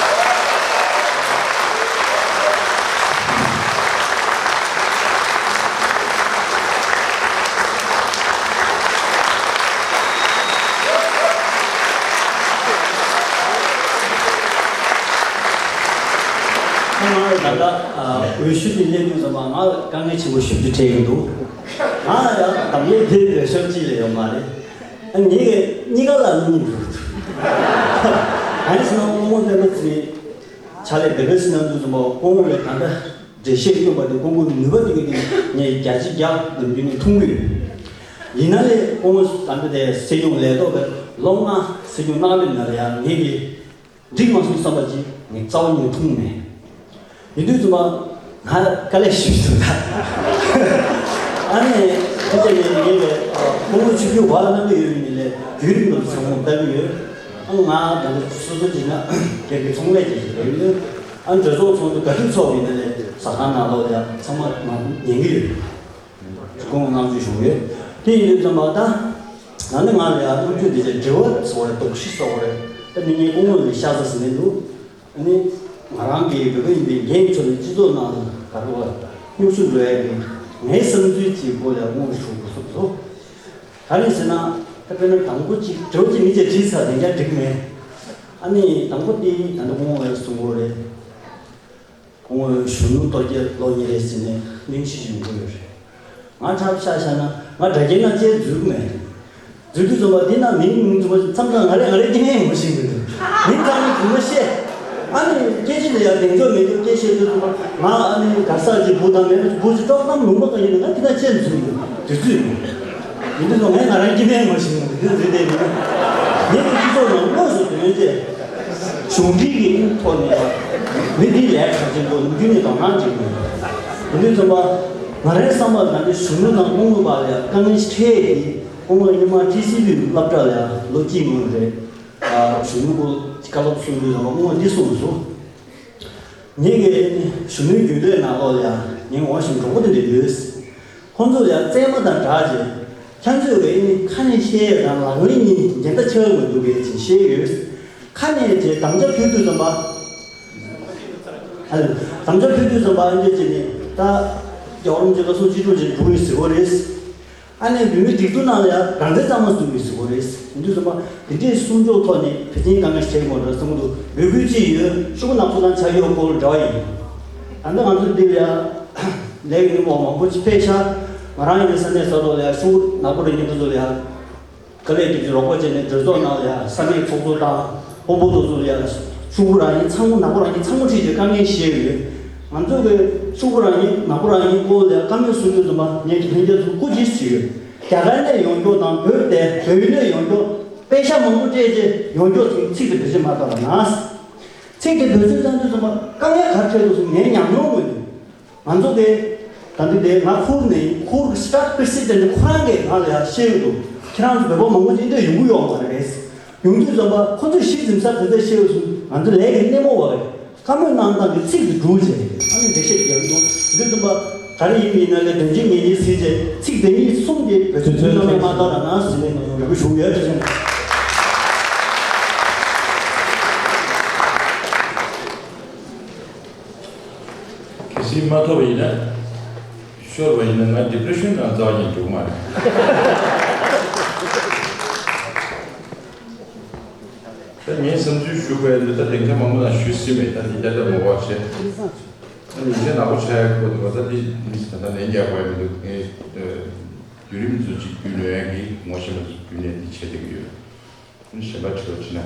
ཁོང་ང་ལ་ད་ལྟ་འོས་ཤོག་དེ་སླེབས་དུས་ཙམ་པ་ང་ལ་དཀའ་ངལ་ཆེན་པོ་ཞེ་པོ་ཅིག་འཕྲད་ཀྱི་འདུག་ང་ལ་ཡང་གདམ་ལས་དེ་འོས་ཤོག་གཅིག་ལས་ཡོད་མ་རེད། ཨ་ངེད་ཀྱི་གཉིས་ཀ་ལ་གཉིས་འདུག་གང་ཡིན་ཟེར་ན་སློབ་དཔོན་སྤེན་པ་ཚེ་རིང་ཕྱག་ལས་དེ་ག་ཙམ་གནང་དུས་ཙམ་པ་སྐུ་ངོ་ལ་ད་ལྟ་འགྲེལ་བཤད་སྐྱོན་པ་དེ་སྐུ་ངོ་ནུས་པ་དེ་ག་དེ་ངས་བརྒྱ་ཆ་བརྒྱ་ནམ་རྒྱུན་ནས་མཐོང་གི་ཡོད། ཡིན་ན་ལས་སྐུ་ངོ་ད་ལྟ་དེ་སྲིད་སྐྱོང་ལས་ཐོག་གི་ལོ་ལྔ་སྲིད་སྐྱོང་གནང་བའི་ནང་ལ་ཡང་ངེད་ཀྱི་འགྲིག་མ་སོང་བསམ་པ་ཅིག་ངས་རྩ་བ་ཉིད་ནས་མཐོང་མེད། ཡིན་དུས་ཙམ་པ་ང་དཀའ་ལས་ཞེ་པོ་འདུག་ད། ཨ་ནི་དེ་ཚེ་ངས་ངེད་ཀྱི་སྐུ་ངོ་ཆིབས་བསྒྱུར་བ་གནང་གི་ཡོད་པའི་ནི་ལས་བརྒྱུད་རིམ་དུ་ཚང་མ་ལྟ་གི་ཡོད། ཨ་ང་ད་ལྟ་སོ་སོ་བྱས་ན་སྒེར་གྱི་ཚོང་ལས་ཀྱི་ཞིག་རེད་ཡོད། ཨ་གྲོས་ཚོགས་ཚོགས་འདུ་ག་དུས་ཚོགས་པའི་ནི་ལས་ཟ་ཁང་ནང་ལོགས་ལ་ཚང་མ་ང་ཉན་གི་ཡོད། སྐུ་ངོ་བསྔགས་བརྗོད་ཞུ་གི་ཡོད། དེ་ཡིན་དུས་ཙམ་པ་ད་ང་ནི་ང་ལ་ཡང་སློབ་ཕྲུག་འདི་ཚོས་འབྲེལ་བ་བཟོ་བའི་དོགས་གཞི་བཟོ་བ་རེད། ད་ནི་ངས་སྐུ་ངོ་ལ་ཤ་ཚ་ཟིན་ནས་འདུག་ཨ་ནི་ང་རང་གི་བོད་པ་ཡིན་པའི་འགན་ཚོ་ནི་སྤྱི་ཚོགས་ནང་ལ་ག་རེ་བ་སྙུག་སུ་འགྲོ་ཡ་གི་ངའི་བསམ་ཚུལ་གྱི་སྐོར་ལ་སྐུ་ངོ་ཞུ་དགོས་སོང་། ག་རེ་ཟེར་ན་ད་དཔེར་ན་དང་པོ་གཅིག་འབྲེལ་བ་གཅིག་མི་གཅིག་བྲིས་ཚར་དེ་འདྲ་འགྲིག་མེད། ཨ་ནི་དང་པོ་དེ་ད་ནི་སྐུ་ངོ་ལ་གསུང་དགོས་རེད། སྐུ་ངོ་གཞོན་ནུ་སྟོབས་རྒྱལ་ལོ་ཉེར་རེ་ཟིན་ནས་གླེང་གཞི་ཡོང་གི་ཡོད་རེད། ང་ཁྲབ་ཤ་ཤ་ན་ང་དྲ་རྒྱའི་ནང་བཅས་འཛུལ་གི་མེད། འཛུལ་དུས་ཙམ་པ་འདི་ན་མིང་མིང་ཙམ་པ་མཚམས་མཚམས་ང་རེ་ང་རེ་སྐྱེ་ངན་ངོ་ཤེས་མི་འདུག་མིང་ཚང་མ་གུས་མ་ཤེས། ཨ་ནི་སྐད་ཆ་ལ་ཡང་གདེང་འཇོག་མེད་དུས་སྐད་བཤད་དུས་ཙམ་པ་ང་ཨ་ནི་ག་ས་ཅིག་བུ་དང་མེད་བུ་ཅིག་ཏོག་ཙམ་ལུང་པ་ག་ཡིན་ན་ང་དེ་ན་བཅས་འཛུལ་འདུག་དུས་ཚོད་ཡིན། ཡིན་དུས་ང་ང་རང་སྐྱེ་ཕན་མ་ཞིག་ཡོང་དུས་འཛིན་བསྡད་ཡིན། ངེད་ཀྱི་སྤྱི་ཚོགས་ནང་དངོས་སུ་དོན་ཆེ་གཞུང་འབྲེལ་གྱི་ཐོག་ནས་མི་འདིའི་ལས་གང་ཆེན་པོ་ནམ་རྒྱུན་ནས་དོ་སྣང་བྱེད་དགོས། ཡིན་དུས་ཙམ་པ་ང་རའི་བསམ་པར་ད་ལྟའི་གཞོན་ནུ་ནང་སྔོན་མ་བར་ལ་དཀའ་ངལ་ཞིག་འཕྲད་ཡོད་དེ། སྔོན་མ་ཉི་མ་ཊི་སི་ཝི་སློབ་གྲྭ་ལ་ཡང་ལོ་གཅིག་སྔོན་རེད། ཨ་གཞོན་ནུ་སྐུ་བཀའ་སློབ་གསུང་དུས་ཙམ་པ་སྔོན་མ་འདི་གསུངས་སོང་། ངེད་ཀྱི་གཞོན་ནུའི་རྒྱུན་ལས་ནང་ལོགས་ལ་ཡང་ངའི་ངོ་ཤེས་གྲོགས་པོ་དེ་འདྲ་ཡོད། ཁོང་ཚོ་ལ་ཡང་རྩེད་མོ་དང་སྦྲགས་རྗེས་ཁྱེད་ཚོས་ཀྱི་ཨ་ནི་ཁ་ནས་བཤད་ཡས་དང་ལག་ལེན་གཉིས་འགལ་ཟླ་ཆགས་ཀྱི་མི་འདུག་གས་ཅེས་བཤད་ཡོད། ཁ་ནས་རྗེས་དམ་བཅའ་ཕུལ་དུས་ཙམ་པ། ཨ་ནི་དམ་བཅའ་ཕུལ་དུས་ཙམ་པ་ཨ་འདྲས་བྱས་ནས་ད་རྒྱལ་བ་རིན་པོ་ཆེ་ལ་སོགས་སྤྱི་སྒྲོག་ཅིག་འགྲོ་ཡི་ཟེར་བ་རེད། ཨ་ནི་བོད་མིའི་སྒྲིག་འཛུགས་ནང་ལ་ཡང་རང་བཙན་གཙང་མ་བཟོ་དགོས་ཟེར་བ་རེད། ཡིན་དུས་ཙམ་པ་དེ་འདྲའི་གསུང་ཕྱོགས་ཐོག་ནས་བོད་དོན་དཀའ་ངལ་ཞིག་བྱེད་དགོས་འདྲ་བསམ་གྱི་འདུག་འབོད་སྐུལ་ཅིག་ཡོད། ཤོག་བུ་ནག་པོ་དང་ཆ་ཡོད་སྐོར་འདྲ་བ་ཡིན། ད་ལྟ་ང་ཚོ་འདིར་ཡང་ལས་ཀྱི་སྣེ་མོ་མང་པོ་ཅིག་ཕེབས་ཤག་ང་རང་ཡིན་ན་ས་གནས་ས་ཐོག་ལ་ཡང་ཤོག་བུ་ནག་པོ་རེ་གཉིས་པོ་ཚོ་ལ་ཡང་དཀའ་ལས་སྒྲིག་གཞི་རོགས་པ་བྱས་ནས་གྲོས་ཚོགས་ནང་ལ་ཡང་ས་གནས་ཚོགས་གཙོ་དང་དཔོན་པོ་དེ་ཚོ་ལ་ཡང་ཤོག་བུ་རང་ཡིན་ཚང་མ་ནག་པོ་རང་ཡིན་ཚང་མ་ཁྲིད་བྱས་དཀའ་ངལ་བཤད་ཡོད། ང་ཚོ་གི་ཤོག་བུ་རང་ཡིན་ནག་པོ་རང་ཡིན་སྐོར་ལ་ཡང་བཀའ་མོལ་གསུང་དུས་ཙམ་པ་ངས་ཀྱི་ལྷན་རྒྱས་ཚོ་སྐུ་མཁྱེན་ཞུས་ཡོད། རྒྱ་གར་ནས་ཡོང་རྒྱུ་དང་བོད་དེ་བོད་ནས་ཡོང་རྒྱུ་པེ་ཤ་མང་པོ་སྤྲད་རྗེས་ཡོང་རྒྱུ་ཚོ་ཚིག་དེ་བེད་སྤྱོད་མ་བཏང་བ་ན། ཚིག་དེ་བེད་སྤྱོད་བཏང་དུས་ཙམ་པ་དཀའ་ངལ་ག་རེ་འཕྲད་འདུག་ཟེར་ངའི་ཉམས་མྱོང་ངོས་ནས། ང་ཚོ་གི་ད་འདི་དེ་ང་ཁུར་ནས་ཁུར་གི་སི་ཊཱག་པི་རེ་སི་ཌེན་ཊི་ཁོ་རང་གིས་ང་ལ་ཡང་བཤད་ཡོད་འདུག་ཁྱེད་རང་ཚོ་བོད་པ་མང་པོ་ཅིག་འདིར་ཡོང་གི་ཡོད་མ་རེད། ཡོང་དུས་ཙམ་པ་ཁོ་ཚོས་གཞི་འཛིན་ས་དེ་ཚོས་བཤད་ཡོད་ཚུལ་ང་ཚོ་ལས་ཀྱི་སྣེ་མོ་བ་རེད། བཀའ་མོལ་གནང་སྟངས་ཀྱི་ཚིག་དེ་འགྲུལ་བྱས་ཨ་ནི་འགྲེལ་བཤད་རྒྱག་གི་འདུག་འདི་ཙམ་པ་ག་རེ་ཡིན་མིན་ན་ལས་དོན་ཆེན་ངེས་ཉིན་ཟིན་བྱས་ཚིག་དེ་གཉིས་གསུམ་དེ་བེད་སྤྱོད་ཐུབ་ན་མེད་མ་གཏོགས་ན་ཟིན་ནས་ང་ཚོ་འབོད་སྐུལ་ཞུ་ཡོད་དེ་བཞིན། གལ་སྲིད་མ་ཐོབ་པ་ཡིན་ན། ཤོར་བ་ཡིན་ན་ང་ཌི་པི་རེ་ཤོན་ནང་རྩ་བ་ཉིད་འགྲོ་གི་མ་རེད། ད་ངའི་བསམ་ཚུལ་ཞུ་དགོས་ཡ་འདི་ད་ལས་ཀ་མང་པོ་ནང་ཞུས་ཟིན་མེད། ད་འདི་བསྐྱར་ད་མ་བ་བྱས། ད་ཉིན་ཤས་ནག་པོ་ཆགས་ཡ་ཁོ་ཐུག་པ་ད་འདི་མི་ད་ལན་རྒྱག་དགོས་ཡ་མི་འདུག་ངས་བརྒྱུད་རིམ་ཚོ་གཅིག་བརྒྱུད་ལོན་ཡ་གི་ངོ་ཤེས་པ་ཚོ་བརྒྱུད་ནས་འདི་བྱེད་བསྡད་ཀྱི་ཡོད། གཞན་པ་ཆོས་ཅི་ན།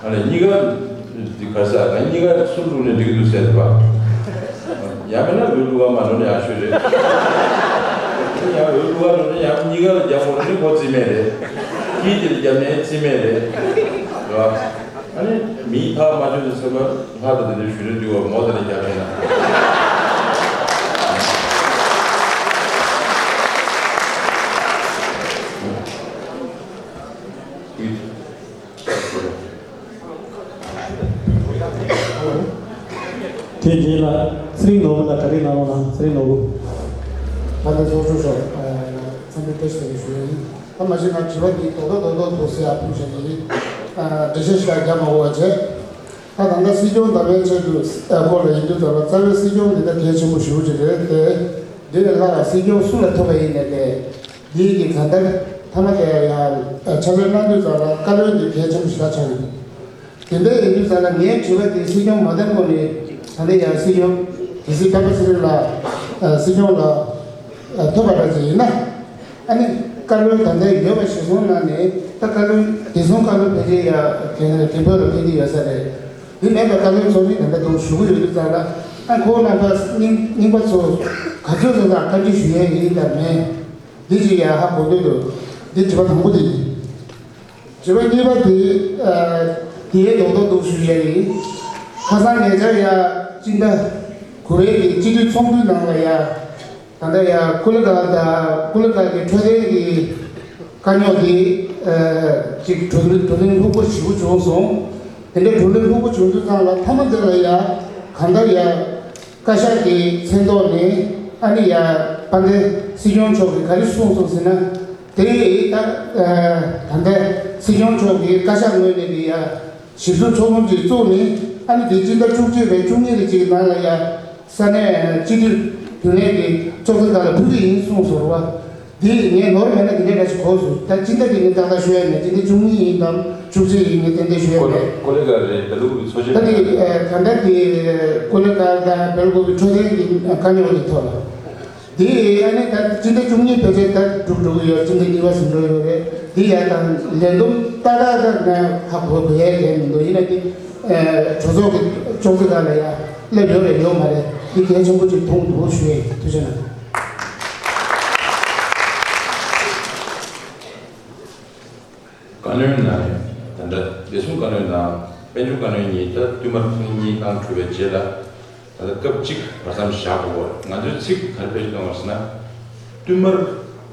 ཨ་ལས་གཉིས་ཀ་འདི་ག་ས་ད་གཉིས་ཀ་སུ་བླུགས་ནས་འགྲིག་འདུག་ཟེར་བ། ཡང་མིན་ན་འོས་བླུགས་པ་མ་འགྲོ་ན་ཡག་ཤོས་རེད། ཡང་འོས་བླུགས་པ་འགྲོ་ན་ཡང་གཉིས་ཀ་ལ་རྒྱབ་འོང་ནི་གོ་རྩིས་མེད་རེད། ཁྱི་དེ་ལ་རྒྱབ་ནས་རྩིས་མེད་རེད། རེད་བ། ཨ་ནི་མིའི་ཐག་མ་ཆོད་དུ་ཚོད་པ་ལྷ་དང་དེ་འདྲའི་ཞུ་རེ་འདུལ་བ་མོ་དང་ལ་རྒྱབ་ཡིན་ན། དེ་རྗེས་ལ་ཚེ་རིང་ནོར་བུ་ལ་ག་རེ་གནང་རོགས་གནང་། ཚེ་རིང་ནོར་བུ། ད་ལྟ་ཚོགས་གཙོ་མཆོག་འཚམས་འདྲི་བཀྲ་ཤིས་བདེ་ལེགས་ཞུ་ཡ་ཡིན། ད་མ་གཞི་ང་དྲི་བ་འདི་རྡོག་རྡོག་རྡོག་རྡོག་འདུག་ཟེར་ཡ་ཕུལ་བྱས་ནས་འགྲེལ་བཤད་ཞིག་རྒྱག་མ་དགོས་པ་བྱས། ད་ད་ལྟ་སྲིད་སྐྱོང་དམ་པའི་ཆེད་དུ་སྐོར་ལ་ཡིན་དུས་ཙམ་ལ་རྩ་བའི་སྲིད་སྐྱོང་འདི་ད་གལ་ཆེན་པོ་ཞེ་པོ་ཅིག་རེད་དེ། འདི་ལས་ལྷག་སྲིད་སྐྱོང་སུ་ལ་ཐོབ་པ་ཡིན་ནའི་ལས། འདི་གི་གང་ལྟར་ཐ་མ་དེ་ཡང་ཕྱག་ལས་གནང་དུས་ཙམ་ལ་བཀའ་བློན་འདི་གལ་ཆེན་པོ་ཞེ་དྲག་ཆགས་ཡོད། དེ་འདྲ་ཡིན་དུས་ཙམ་ལ་ངའི་དྲི་བ་དེ་སྲིད་སྐྱོང་མ་བདམས་གོང་ནས་ད་ལྟ་ཡང་སྲིད་སྐྱོང་དེ་སྲིད་སྐྱབས་པ་ཚེ་རིང་ལགས་སྲིད་སྐྱོང་ལ་ཐོབ་པ་འདྲ་ཅིག་ཡིན་ན། ཨ་ནི་བཀའ་བློན་ད་ལྟ་ཡོད་པ་གཞིར་བཟུང་གནང་ནས་ད་བཀའ་བློན་དེ་སོང་བཀའ་བློན་ཕལ་ཆེར་ཡང་དེ་ནས་དེ་བོད་ལ་ཕེབས་ཀྱི་ཡོད་ས་རེད། དེ་མེད་པར་བཀའ་བློན་ཚོགས་མི་ད་ལྟ་དུང་ཞུ་གི་ཡོད་དུས་ཙམ་ལ་ཨ་ཁོང་རྣམ་པ་རྙིང་རྙིང་པ་ཚོ་ག་ཚོད་ཙམ་ཙམ་བཀའ་འདྲི་ཞུ་ཡས་ཡིན་དང་མེད། འདི་ཅིག་ཡང་ཧ་གོ་འདོད་འདུག་འདི་དྲི་བ་དང་པོ་དེ་ཡིན། དྲི་བ་གཉིས་པ་དེ་ཨ་དེའི་རྡོག་རྡོག་འདུག་ཞུ་ཡས་ཡིན། ཁ་སང་ཉེ་ཆར་ཡང་སྤྱི་ཟླ་དགུ་པའི་གི་སྤྱི་འཐུས་ཚོགས་འདུའི་ནང་ལ་ཡང་ད་ལྟ་ཡང་ཀུ་ལི་གྷལ་དང་ཀུ་ལི་གྷལ་གྱི་འཕྲོད་བསྟེན་གྱི་དཀའ་རྙོག་དེ་ཨ་ཅིག་བགྲོ་གླེང་བགྲོ་གླེང་ལྷུག་པོ་ཞེ་པོ་བྱུང་སོང་། དེ་འདྲའི་བགྲོ་གླེང་ལྷུག་པོ་བྱུང་དུས་ཙམ་ལ་མཐའ་མ་དེ་ལ་ཡང་གང་ལྟར་ཡང་བཀའ་ཤག་གི་མཚན་ཐོག་ནས་ཨ་ནི་ཡ་དཔལ་ལྡན་སྲིད་སྐྱོང་མཆོག་གིས་ག་རེ་གསུངས་སོང་ཟེར་ན། དེ་ད་ད་ལྟ་སྲིད་སྐྱོང་མཆོག་གིས་བཀའ་ཤག་ངོས་ནས་ཀྱི་ཡ་ཞིབ་འཚོལ་ཚོགས་འདུ་ཅིག་བཙུགས་ནས་ཨ་ནི་དེ་སྤྱི་ཟླ་བཅུ་གཅིག་རེད་བཅུ་གཉིས་རེད་ཅིག་གི་ནང་ལ་ཡ་ས་གནས་སྤྱི་འཐུས་རྒྱུན་ལས་ཀྱི་ཚོགས་གཙོ་དག་ལ་ཕུལ་གྱི་ཡིན་གསུངས་སོང་རེད་བ། འདི་ངས་ནོར་མེད་ན་འདི་འདྲ་འདྲ་ཞིག་གོ་སོང་། ད་སྤྱི་ཟླ་འདི་ངས་ཏག་ཏག་ཤོད་ཡ་མེད། སྤྱི་ཟླ་བཅུ་གཉིས་ཡིན་དམ་བཅུ་གཅིག་ཡིན་ངས་ཏན་ཏན་ཤོད་ཡ་མེད། ཀོ་ལི་གྷལ་རེད། བལ་ཡུལ་གྱི་ཚོ་ཆེན་ད་འདི་ཨ་ག་འདྲ་འདི་ཀོ་ལི་གྷལ་དང་བལ་ཡུལ་གྱི་འཕྲོད་བསྟེན་གྱི་དཀའ་རྙོག་གི་ཐོག་ལ་འདི་ཨ་ནི་ད་སྤྱི་ཟླ་བཅུ་གཉིས་ཕལ་ཆེར་ད་འགྲུབ་འགྲོ་གི་ཡོད། སྤྱི་ཟླ་གཉིས་པ་ཟིན་འགྲོ་ཡོད་རེད། འདི་ཡ་དང་ལས་བསྡོམས་ཏག་ཏག་ཏག་ང་ཧ་གོ་དགོས་ཡ་གལ་མི་འདུག་ཡིན་ན་འདི་ཨ་གྲོས་ཚོགས་ཀྱི་ཅོག་ཙེ་སྒང་ལ་ཡ་སླེབས་ཡོད་རེད་ཡོད་མ་རེད། འདི་གལ་ཆེན་པོ་ཅིག་མཐོང་འདུག་ཞུ་ཡ་ཡིན། ཐུགས་རྗེ་གནང་། བཀའ་བློན་ནང་ད་ལྟ་བདེ་སྲུང་བཀའ་བློན་དང་དཔལ་འབྱོར་བཀའ་བློན་གཉིས་ད་བསྟུད་མར་ཐེངས་གཉིས་གནང་གྲུབ་པའི་རྗེས་ལ་ད་ལྟ་སྐབས་གཅིག་བར་མཚམས་བཞག་དགོས་པ། ང་ཚོའི་ཚིག་ག་རེ་བེད་སྤྱོད་གཏོང་བ་ཟེར་ན། བསྟུད་མར་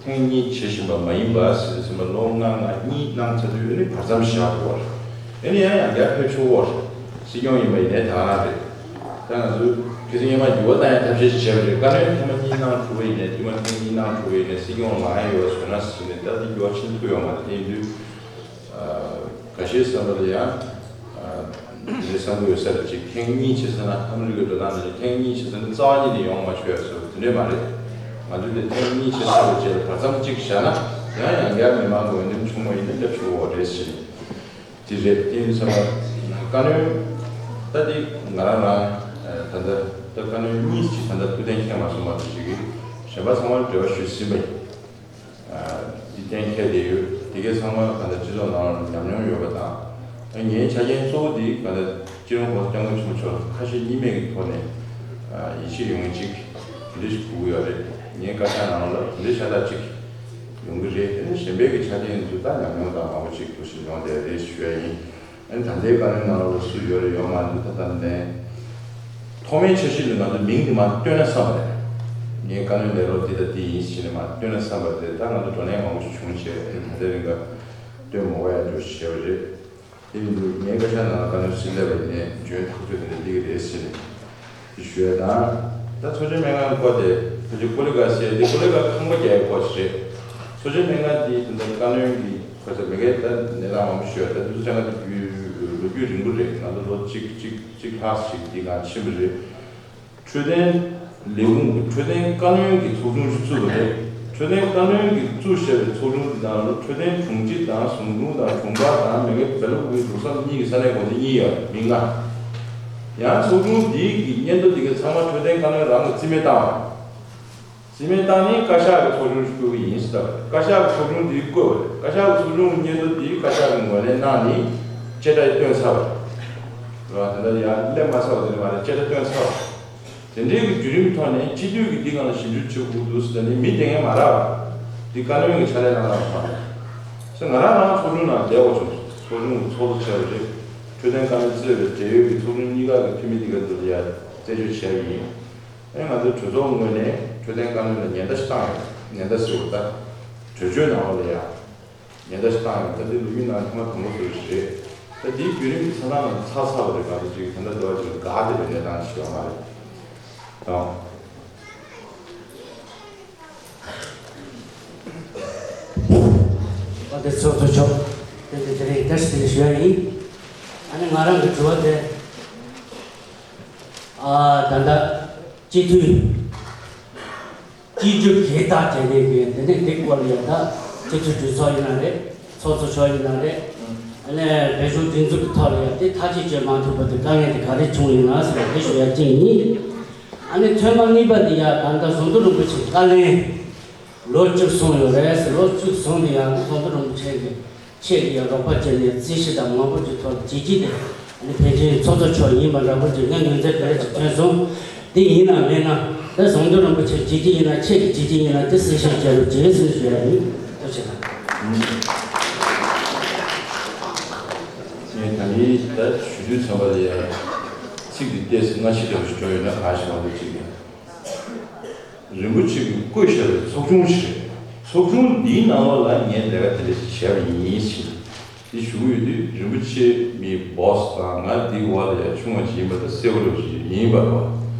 ཐེངས་གཉིས་བྱེད་བཞིན་པ་མ་ཡིན་པ་ཟེར་ཙམ་པ་ལོ་ལྔ་ལྔ་གཉིས་གནང་ཚར་དུས་ཨ་ནི་བར་མཚམས་བཞག་དགོས་པ་རེད། ཨ་ནི་ཡང་ཡང་བསྐྱར་ཕེབས་ཆོག་པ་རེད། སྲིད་སྐྱོང་ཡིན་པ་ཡིན་ནའི་ད་ག་རང་རེད། ད་ང་ཚོས་ཁ་སང་སྔོན་མ་འགྱུར་བ་གཏང་ཡའི་ཐབས་ཤེས་ཤིག་བྱས་པ་རེད། བཀའ་བློན་ཐེངས་མ་གཉིས་གནང་ཐུབ་པ་ཡིན་ནའི་ཐེངས་མ་ཐེངས་གཉིས་གནང་ཐུབ་པ་ཡིན་ནའི་སྲིད་སྐྱོང་ལངས་ཡ་ཡོད་པ་བཟོས་ན་ཟེར་ནས་ད་དེ་འགྱུར་བ་ཕྱིན་ཐུབ་ཡོད་མ་རེད། དེ་ཡིན་དུས། འགའ་ཤས་བསམ་པ་ལ་ཡང་། དེ་འདྲའི་བསམ་བློ་ཡོད་ས་རེད། ཅིག་ཐེངས་གཉིས་བྱེད་ས་ན་ཨ་མི་རི་ཀའི་འགྲོ་སྟངས་ནང་བཞིན་ཐེངས་གཉིས་བྱེད་ས་ན་རྩ་བ་ཉིད་ནས་ཡོང་མ་ཆོག་ཡ་བཟོ་དེ་འདྲས་མ་རེད། ང་ཚོས་དེ་ཐེངས་གཉིས་བྱེད་ས་རེད་ཅེས་ལ་བར་མཚམས་གཅིག་བཞག་ན་ཡང་ཡང་བསྐྱར་མི་མང་གི་འོས་འདེམས་བྱུང་བ་ཡིན་ན་སླེབས་ཆོག་པ་རེད་ཟེར་ནས། དེ་རེད། དེ་ཡིན་ཙང་བཀའ་བློན་ད་དེ་ང་རང་རང་ད་ལྟ་ད་བཀའ་བློན་གཉིས་ཅིག་ད་ལྟ་ཐུགས་གཏན་འཁེལ་མ་སོང་བ་དེ་ཞིག་གིས་གཞན་པ་ཚང་མར་འབྲེལ་བ་ཞུས་ཟིན་པ་ཡིན། འདི་གཏན་འཁེལ་བསྡད་ཡོད། དེ་གའི་ཚང་མ་ག་འདྲ་སྤྱི་ཚོགས་ནང་ལ་ཉམས་མྱོང་ཡོད་པ་དང་། ངའི་ཆ་རྐྱེན་གཙོ་བོ་དེ་ག་འདྲ་སྤྱི་ནོར་༸གོང་ས་༸སྐྱབས་མགོན་ཆེན་པོ་མཆོག་ལ་ཁ་ཞེ་གཉིས་མེད་ཀྱི་ཐོག་ནས་ཡིད་ཆེས་ཡོང་མཁན་ཅིག་དེ་འདྲ་ཞིག་དགོས་ཀྱི་ཡོད་རེད། ངའི་བཀའ་ཤག་ནང་ལ་དེ་འདྲ་ཤ་སྟག་ཅིག་ཡོང་གི་རེད། དེ་ནས་གཞན་པའི་གི་ཆ་རྐྱེན་ཚོ་ད་ཉམས་མྱོང་དང་མང་པོ་ཅིག་འདུག་སེ་ཡོང་བསྡད་རེད་ཞུ་ཡ་ཡིན། ཨ་ནི་ད་ལྟའི་བཀའ་བློན་ནང་ལོགས་ལ་སུ་ཡོད་རེད་ཡོད་མ་རེད་ད་ལྟ་ནས། ཐོག་མའི་འཆར་གཞི་ལ་ང་ཚོ་མིང་འདི་མར་བཏོན་ན་བསམ་པ་རེད། ངའི་བཀའ་བློན་ལས་རོགས་འདི་དང་འདི་ཡིན་ཟེར་ནས་མར་བཏོན་ན་བསམ་པ་རེད། ད་ང་ཚོ་བགྲོ་གླེང་མང་པོ་ཞིག་བྱུང་བྱས་ཨ་ནི་ད་ལྟའི་རིང་ག་བཏོན་མ་དགོས་ཡ་འགྲོ་བྱས་པ་རེད། དེ་ཡིན་དུས་ངའི་བཀའ་ཤག་ནང་ལ་བཀའ་བློན་ཟུར་སླེབས་པ་ཡིན་ནའི་འཇོན་ཐག་ཆོད་དེ་འདྲ་སླེབས་ཀྱི་རེད་ཟེར་ནས་དེ་ཞུ་ཡ་དང་། ད་ཚོགས་ཆེན་སྨན་ཁང་སྐོར་དེ་ཕལ་ཆེར་ཀོ་ལི་གྷལ་ཟེར་དེ་ཀོ་ལི་གྷལ་ཁང་པ་རྒྱག་ཡའི་སྐོར་ཞིག་རེད། ཚོགས་ཆེན་སྨན་ཁང་འདི་ད་ལྟ་བཀའ་བློན་གྱི་ཁ་ས་མི་སྒེར་ད་ནད་ལངས་མང་པོ་ཞུ་ཡ་ད་དུས་ཚོད་ལ་དུས་ལོ་རྒྱུས་རིང་པོ་རེད། ང་ཚོ་ལོ་གཅིག་གཅིག་གཅིག་ལྷག་ཞིག་འདི་གང་ཕྱིན་པ་རེད། འཕྲོད་བསྟེན་ལས་ཁུངས་ཀྱི་འཕྲོད་བསྟེན་བཀའ་བློན་གྱི་ཚོགས་ཆུང་ཞིག་བཙུགས་པ་རེད། འཕྲོད་བསྟེན་བཀའ་བློན་གྱིས་བཙུགས་བཞག་པའི་ཚོགས་ཆུང་འདི་ནང་ལ་འཕྲོད་བསྟེན་དྲུང་ཆེ་དང་ཟུང་དྲུང་དང་དྲུང་འཕར་དང་མི་སྒེར་བེ་ལོ་ཀུ་ཝི་རུ་སམ་གཉིས་ཀྱི་ས་གནས་འགོ་འཛིན་གཉིས་ཡོད་རེད། མི་ལྔ། ཡང་ཚོགས་ཆུང་འདིའི་གི་སྙན་ཐོ་འདི་གའི་ཚང་མ་འཕྲོད་བསྟེན་བཀའ་བློན་རང་གིས་རྩིས་མེད་བཏང་བ་རེད། རྩིས་མེད་བཏང་ནས་བཀའ་ཤག་གི་ཚོགས་ཆུང་ཞིག་བསྐོས་ཀྱི་ཡིན་ཟེར་བ་རེད། བཀའ་ཤག་གི་ཚོགས་ཆུང་འདི་བསྐོས་པ་རེད། བཀའ་ཤག་གི་ཚོགས་ཆུང་གི་སྙན་ཐོ་འདི་བཀའ་ཤག་གི་ངོས་ལེན་གནང་ནས་བཅད་ཁྲ་བཏོན་ཚར་བ་རེད། རེད་བ། དེ་འདྲ་ཡང་སླེབས་མ་ཚར་བ་དེ་འདྲ་མ་རེད། བཅད་ཁྲ་བཏོན་ཚར་བ་རེད། དེ་འདྲའི་གི་བརྒྱུད་རིམ་ཐོག་ནས་སྤྱི་འཐུས་ཀྱིས་འདི་སྒང་ལ་ཞིབ་འཇུག་བྱེད་དགོས་འདུག་ཟེར་ནས་མི་དེ་ངས་མ་རག་བ་འདི་བཀའ་བློན་གྱི་ཕྱག་ལས་གནང་གནང་བ་ཟེར། ང་རང་རང་ཚོགས་ཆུང་ནང་བསྡད་དགོས་བྱུང་། ཚོགས་ཆུང་གི་ཚོགས་གཙོ་བྱས་པ་རེད། འཕྲོད་བསྟེན་བཀའ་བློན་གཙོས་པའི་འབྲེལ་ཡོད་ཀྱི་ཚོགས་ཆུང་གཉིས་ཀ་གི་འཐུས་མི་འདི་ག་ཚོ་ལ་ཡ་རྩད་གཅོད་བྱས་པ་ཡིན། ཨེ་ང་ཚོའི་གྲོས་ཚོགས་ངོས་ནས་འཕྲོད་བསྟེན་བཀའ་བློན་ལ་ཉེན་བརྡ་ཞིག་བཏང་ཡོད། ཉེན་བརྡ་ཟེར་བ་ད་གྲོས་ཆོད་ནང་ལོགས་ལ་ཡ་ཉེན་བརྡ་ཞིག་བཏང་ཡོད། ད་འདི་ལོ་རྒྱུས་ནང་ཐེངས་མ་དང་པོ་ཟེར་བ་ཞིག་རེད། ད་འདིའི་བརྒྱུད་རིམ་གྱི་ཆ་ཚང་ལ་ཚར་ཚར་བ་རེད། ག་ཚོད་ཅིག་ད་ལྟ་འདི་བ་ཅིག་ལ་དགའ་བདེ་བའི་གནས་སྟངས་ཤིག་ཡོད་མ་རེད་དང་། ཨ་དེ་ཚོགས་གཙོ་མཆོག་དེ་དེ་དེ་རིང་བཀྲ་ཤིས་བདེ་ལེགས་ཞུ་ཡ་ཡིན། ཨ་ནི་ང་རང་གི་དྲི་བ་དེ་ཨ་ད་ལྟ་སྤྱི་འཐུས་སྤྱི་འཐུས་གཞན་དག་བྱས་ནས་གི་དེ་ནས་དེ་སྐོར་ལ་ཡང་ད་སྤྱི་འཐུས་གྲོས་ཚོགས་ཡིན་ན་རེད། ཚོགས་གཙོ་མཆོག་ཡིན་ན་རེད། ཨ་ནི་བོད་གཞུང་སྒྲིག་འཛུགས་ཀྱི་ཐོག་ལ་ཡང་དེ་ཐག་གཅོད་བྱེད་མ་ཐུབ་པ་དེ་དཀའ་ངལ་དེ་ག་རེ་བྱུང་ཡོད་ན་ཟེར་བ་དེ་ཞུ་ཡ་གཅིག་ཡིན། ཨ་ནི་ཐོན་པ་གཉིས་པ་དེ་ཡང་ད་ལྟ་ཟམ་གདོང་རིན་པོ་ཆེ་བཀའ་བློན་ལོ་བཅུ་སོང་ཡོད་རེད་ཟེར། ལོ་བཅུ་སོང་དེ་ཡང་ཟམ་གདོང་རིན་པོ་ཆེ་གི་ཆེད་ཀྱི་ཡང་རོགས་པ་བྱས་ནས་རྩིས་ཞིབ་དང་མང་པོ་ཅིག་ཐོག་བྱས་རྗེས་དེ་ནི་ཕལ་ཆེར་ཚོགས་གཙོ་མཆོག་ཡིན་པ་འདྲ་པོ་ཅིག་ངས་ངོས་འཛིན་དེ་འདྲ་ཅིག་ཐོན་སོང་། དེ་ཡིན་ན་མིན་ན་ད་ཟམ་གདོང་རིན་པོ་ཆེ་བྱས་རྗེས་ཡིན་ན་ཆེད་ཀྱི་བྱས་རྗེས་ཡིན་ན་དེ་གསལ་བཤད་བྱས་རོགས་བྱེད་ཟེར་ཞུ་ཡ་ཡིན། ཐུགས་རྗེ་ཆེ། ངས་ད་ནི་ད་ཞུ་དུས་ཙམ་པ་ལ་ཡ་ཚིག་འདི་ཏོག་ཙམ་སྔ་ཕྱི་འདྲ་པོ་ཞིག་འགྲོ་ཡོད་ན་གང་ཞིག་མ་གཏོགས་ཅིག་ཡིན། རིན་པོ་ཆེ་གིས་བསྐོས་བཞག་པའི་ཚོགས་ཆུང་ཞིག་རེད། ཚོགས་ཆུང་འདིའི་ནང་ལོགས་ལ་ངས་ལས་ཀ་དེ་འདྲ་ཞིག་བྱས་པ་ཡིན་ཞེས་དེ་ཞུ་གི་ཡོད་དུས། རིན་པོ་ཆེ་མི་སྦོ་སི་དང་ང་འདིའི་འོག་ལ་ཡ་ཆུང་བ་ཞིག་ཡིན་པ་དང་གསལ་པོ་རེད་པ་ཞིག་ཡིན་པ་རེད་པ།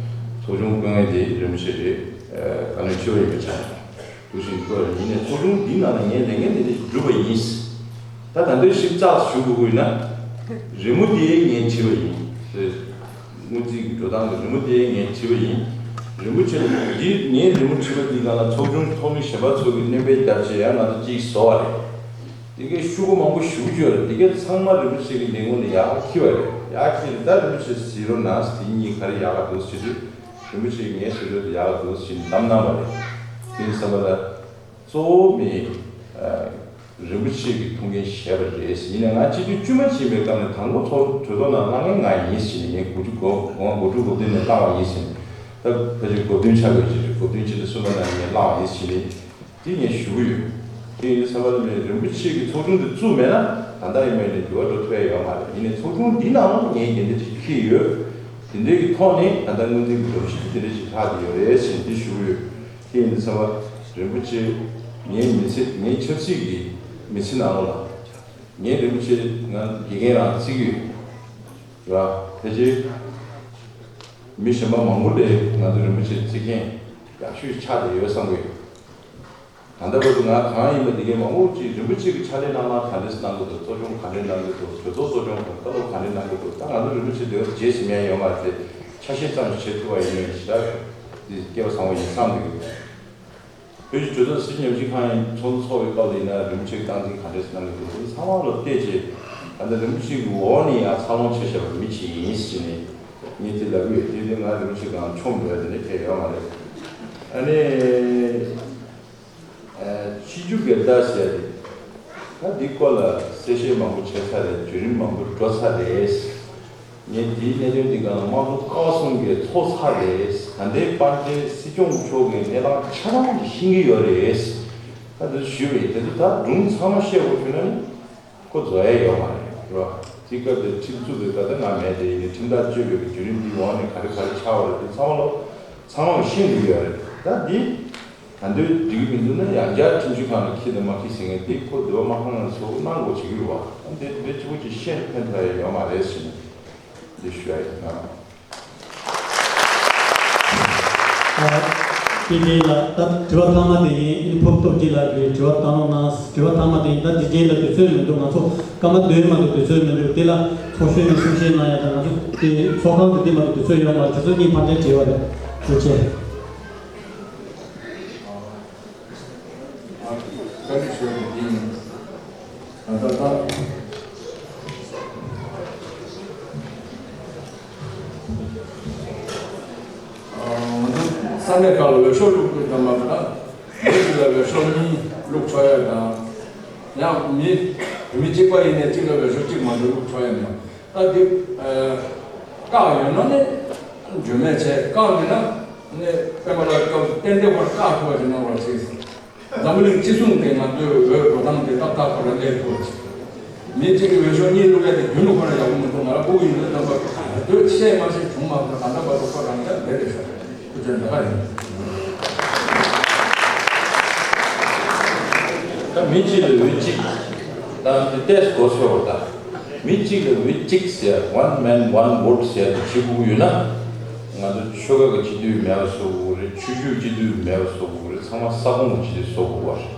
ཚོགས་ཆུང་བསྐོ་མཁན་དེ་རིན་པོ་ཆེ་རེད། བཀའ་བློན་ཆེ་བ་ཡིན་པ་ཆགས་འདུག་ཞིང་བསྐོས་ཡིན་ནའི་ཚོགས་ཆུང་འདིའི་ནང་ལ་ངས་ལས་འགན་དེ་འདྲ་ཞིག་བསྒྲུབས་པ་ཡིན། ད་ད་ལྟའི་ཞིབ་ཚགས་ཞུ་དགོས་ཀྱི་ཡོད་ན། རི་མོ་དེ་ངས་བྲིས་པ་ཡིན། སྔོན་རྩིས་ཀྱི་འགྲོ་སྟངས་ཀྱི་རི་མོ་དེ་ངས་བྲིས་པ་ཡིན། རིན་པོ་ཆེ་ལ་འདི་ངས་རི་མོ་བྲིས་པ་འདི་སྒང་ལ་ཚོགས་ཆུང་ཐོག་མའི་གཞན་པ་ཚོ་གི་སྣོན་པ་རྒྱབ་བྱས་ཡང་ང་ཚོ་གཅིག་བཟོ་བ་རེད། དེ་གའི་ཤོག་གུ་མང་པོ་ཞེ་པོ་ཅིག་ཡོད་རེད། དེ་གའི་ཚང་མ་རིན་པོ་ཆེ་གི་ལས་ཁུངས་ནས་ཡར་འཁྱེར་བ་རེད། ཡར་འཁྱེར་ནས་ད་རིན་པོ་ཆེ་གཟིགས་རོགས་གནང་ཟེར། དེ་གཉིས་ག་རེ་ཡག་ག་འདུག་ཟེར་དུས་རིན་པོ་ཆེ་གིས་ངའི་ཟུར་དུ་ཡག་ག་འདུག་ཟེར་ནས་གདམས་གནང་བ་རེད། དེ་ཡིན་ཙམ་པ་ལ་གཙོ་བོ་མི་རིན་པོ་ཆེ་གི་ཐུགས་འགན་བཞེས་པ་རེད། ཡིན་ནའང་སྤྱི་འཐུས་དཀྱུས་མ་ཕྱིན་པའི་སྐབས་ནས་དང་པོ་ཚོགས་གྲོས་ཚོགས་ནང་གནང་མཁན་ང་ཡིན་ཟེར་ནས། ངས་དགུ་བཅུ་གོ་གོ་དགུ་དྲུག་གོ་བདུན་ནས་བཏང་བ་ཡིན་ཟེར་ནས། ད་ཕལ་ཆེར་གོ་བདུན་ཆགས་དགོས་ཀྱི་རེད། གོ་བདུན་ཕྱིན་ནས་གསུམ་པ་ནང་ངས་བླངས་པ་ཡིན་ཟེར་ནས་དེ་ངས་ཞུ་གི་ཡོད། དེ་ཡིན་ཙམ་པ་ལ་མི་རིན་པོ་ཆེ་གི་ཚོགས་ཆུང་དེ་བཙུགས་མེད་ན་ད་ལྟ་ཡིན་པ་ཡིན་ནའི་འགྱུར་བ་འགྲོ་ཐུབ་ཡ་ཡོད་མ་རེད། ཡིན་ནའི་ཚོགས་ཆུང་འདི་ནང་ངས་འགན་འཁྲི་ཅིག་འཁྱེར་ཡོད། དེ་འདྲའི་གི་ཐོག་ནས་ད་ལྟ་སྔོན་རྩིས་ཀྱི་སྒྲོམ་གཞི་དེ་འདྲ་ཞིག་ལྷག་བསྡད་ཡོད་རེད་ཟེར་ནས་འདི་ཞུ་གི་ཡོད། དེ་ཡིན་ཙང་རིན་པོ་ཆེ་ ངའི་མི་ཚེ་ངའི་ཆབ་སྲིད་ཀྱི་མི་ཚེ་ནང་ལོགས་ལ་ངའི་རིན་པོ་ཆེ་ང་དགེ་རྒན་རང་བརྩི་གི་ཡོད་ར། ཕལ་ཆེར་མི་གཞན་པ་མང་པོ་ལས་ང་ཚོ་རིན་པོ་ཆེ་བརྩི་མཁན་ཡག་ཤོས་ཆགས་བསྡད་ཡོད་བསམ་གི་ཡོད། ད་ལྟ་བར་དུ་ང་གང་ཡིན་པ་འདི་གའི་མང་པོ་ཅིག་རིན་པོ་ཆེ་གི་ཕྱག་ལས་གནང་སྟངས་ག་འདྲས་གནང་གི་འདུག་གཙོ་སྐྱོང་ག་འདྲས་གནང་གི་འདུག་གྲོས་ཚོགས་གཙོ་སྐྱོང་དང་བཀའ་སློབ་ག་འདྲས་གནང་གི་འདུག་ད་ང་ཚོ་རིན་པོ་ཆེ་འདི་བར་རྗེས་སུ་མེད་ཡོད་མ་རེད་དེ་ཆ་ཤས་ཙམ་ཞིག་བྱེད་ཐུབ་པ་ཡིན་ན་ཞེ་དྲག་འདི་སྐལ་བ་བཟང་པོ་ཡིན་བསམ་གི་ཡོད། བོད་ཀྱི་གྲོས་ཚོགས་སྲིད་སྤྱི་ཉམས་ཞིབ་ཁང་ཡིན་ཚོགས་འདུ་ཚོགས་པའི་སྐབས་ལ་ཡིན་ན་རིན་པོ་ཆེ་གི་སྟངས་འཛིན་ག་འདྲས་གནང་གི་འདུག་འདི་ཚང་མ་ལ་བལྟས་རྗེས་ད་ལྟ་རིན་པོ་ཆེ་གི་འོག་ནས་ཡང་འཚར་ལོངས་བྱས་བཞག་པའི་མི་ཅིག་ཡིན་ཟེར་ནས་ངས་དེ་ལབ་ཀྱི་ཡོད། དེ་དུས་ང་རིན་པོ་ཆེ་གང་མཆོང་འགྲོ་ཡ་དེ་འདྲ་གང་ཡང་ཡོད་མ་རེད། ཨ་ནི། ཨ། ཕྱི་རྒྱུད་སྒེར་བདག་ཟེར་ཡ་དེ། ད་འདི་སྐོར་ལ་གསལ་བཤད་མང་པོ་བྱས་ཚར་རེད། བརྒྱུད་རིམ་མང་པོ་འགྲོ་ཚར་རེད། ངས་འདིའི་གནད་དོན་འདི་སྒང་ལ་དམངས་གཙོ་ཀ་བ་གསུམ་གྱིས་ཚོགས་ཚར་རེད། ད་ལྟའི་དཔལ་ལྡན་སྲིད་སྐྱོང་མཆོག་གིས་གནས་སྟངས་ཆ་ཚང་ཞིག་ཤེས་ཀྱི་ཡོད་རེད། ད་འདི་ཞུས་པ་ཡིན། དེ་ཚོ་ད་སྒྲུང་ཚང་མ་བཤད་དགོས་བྱུང་ན་ནི། ཁོ་བཟོ་ཡ་ཡོད་མ་རེད། རེད་བ། དེ་སྐབས་དེར་ཁྲིམས་བཙུགས་པའི་སྐབས་དེ་ང་མེད་དེ་ཡིན་ནའི་ཁྲིམས་ཐག་གཅོད་པའི་བརྒྱུད་རིམ་འདི་འོག་ནས་ག་རེ་ག་རེ་ཆགས་པ་རེད་དེ་ཚང་མ་ལོ་ཚང་མ་ཤེས་འདུག་ཡོད་རེད། ད་འདི་ད་འདོད་འགྲིག་གི་མི་འདུག་ན་ཡང་བསྐྱར་ཁྲིམས་ཞིབ་ཁང་ལ་འཁྱེར་དང་མ་འཁྱེར་ཟེར་མཁན་དེ་ཁོ་འདོད་པ་མ་ཁེངས་ན་ཚོ་གནང་དགོས་བྱེད་ཀྱི་རེད་བ། ཨ་འདི་འདི་གཅིག་པོ་གཅིག་ཤེས་ཕན་ཐོགས་ཡ་ཡོད་མ་རེད་ཟེར་ནས་འདི་ཞུ་ཡ་ཡིན་ན། ཨ། དེ་རྗེས་ལ་ད་དྲི་བ་ཐ་མ་དེ་ཡིན། ཨིན་ཕོག་སྟོབས་རྒྱས་ལགས་ཀྱིས་དྲི་བ་བཏང་རོགས་གནང་། དྲི་བ་ཐ་མ་དེ་ཡིན། ད་དེ་རྗེས་ལ་དུས་ཚོད་མི་འདུག་ང་ཚོ་སྐར་མ་བདུན་མ་གཏོགས་དུས་ཚོད་མི་འདུག་དེ་ལ་ཚོགས་གཞོན་ནས་གསུང་བཤད་གནང་ཡ་དང་ང་ཚོ་དེ་ཚོགས་ཁང་དུ་དེ་མ་གཏོགས་དུས་ཚོད་ཡོད་མ་རེད། དེ་ཚོ་གཉིས་ཕར་འགྲན་བྲིས་པ་རེད། ཐུགས་རྗེ་ཆེ། བཀའ་འདྲི་ཞུ་བ་དེ་ཡིན། ད་ལྟ་ད། ང་ཚོ་ས་གནས་ཁག་ལ་འོས་ཤོག་བླུགས་དུས་ཙམ་པ་ད་མི་གཅིག་ལ་འོས་ཤོག་གཉིས་བླུགས་ཆོག་ཡ་དང་། ཡང་མི་བོད་མི་གཅིག་པ་ཡིན་ནའི་གཅིག་ལ་འོས་ཤོག་གཅིག་མ་གཏོགས་བླུགས་ཆོག་ཡ་མེད། ད་འདི་བཀག་ཡོད་ན་ནི་འཇོན་མེད་བྱས། བཀག་མེད་ན་ནི་སྤེན་པ་ལ་སྐབས་ཏན་ཏན་པར་བཀག་ཐུབ་པ་ཞིག་གནང་བར་བྱེད། འཛམ་བུ་གླིང་སྤྱི་སྲུང་དེ་ང་ཚོའི་འོས་འགྲོ་སྟངས་དེ་ཏག་ཏག་ཁོ་རང་སླེབས་ཐུབ་པ་བྱེད། མི་གཅིག་གིས་འོས་ཤོག་གཉིས་བླུགས་ཡ་དེ་རྒྱུན་དུ་ཁོ་རང་ཡག་པོ་མི་འདུག་ང་རང་སྤུ་གུ་ཡིན་དུས་ཙམ་པ་ག་དུས་བཤད་མ་བཤད་བྱུང་མ་སོང་། ད་ལྟ་བར་དུ་ཁོ་རང་ཅག་བསྡད་རེད་ཤག་ཁོ་ཚོའི་འདི་ག་ཡིན། ད་མི་གཅིག་ལ་འོས་གཅིག་ད་འདི་ཏོག་ཙམ་གོ་སོང་བ། ད་མི་གཅིག་ལ་འོས་གཅིག་ཟེར། One man one vote ཟེར་དེ་བྱེད་དགོས་ཀྱི་ཡོད་ན། ང་ཚོ་ཆོལ་ཁ་གི་སྤྱི་འཐུས་མེད་པ་བཟོ་དགོས་རེད། ཆོས་བརྒྱུད་སྤྱི་འཐུས་མེད་པ་བཟོ་དགོས་རེད། ཚང་མ་ས་ཁོངས་ཀྱི་སྤྱི་འཐུས་བཟོ་དགོས་པ་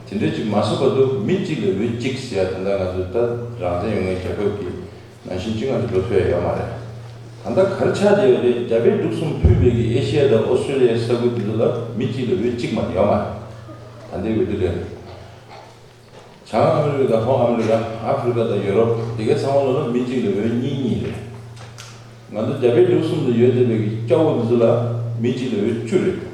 རེད། དེ་འདྲ་ཅིག་མ་བཟོ་བར་དུ་མི་གཅིག་ལ་འོས་གཅིག་ཟེར་ཡ་ད་ལྟ་ང་ཚོ་ད་རང་བཙན་ཡོད་མཁན་རྒྱལ་ཁབ་ཀྱི་ནང་བཞིན་ཅིག་ང་ཚོ་འགྲོ་ཐུབ་ཡ་ཡོད་མ་རེད། ད་ལྟ་ག་རེ་ཆགས་བསྡད་ཡོད་རེད། རྒྱ་བལ་འབྲུག་གསུམ་ཕུད་པའི་གི་ཨེ་ཤི་ཡ་དང་ཨོ་སི་ཀྲི་ལི་ཡའི་ས་ཁུལ་འདི་ཚོ་ལ་མི་གཅིག་ལ་འོས་གཅིག་མ་གཏོགས་ཡོད་མ་རེད། ད་ལྟའི་འོས་བསྡུ་ལས། བྱང་ཨ་མི་རི་ཀ་དང་ལྷོ་ཨ་མི་རི་ཀ། ཨ་ཧྥི་རི་ཀ་དང་ཡོ་རོབ་དེ་གའི་ཚང་མ་ལོ་ན་མི་གཅིག་ལ་འོས་གཉིས་གཉིས་རེད། ང་ཚོ་རྒྱ་བལ་འབྲུག་གསུམ་དུ་ཡོད་བསྡད་པའི་སྐྱ་བོ་འདི་ཚོ་ལ་མི་གཅིག་ལ་འོས་བཅུ་རེད།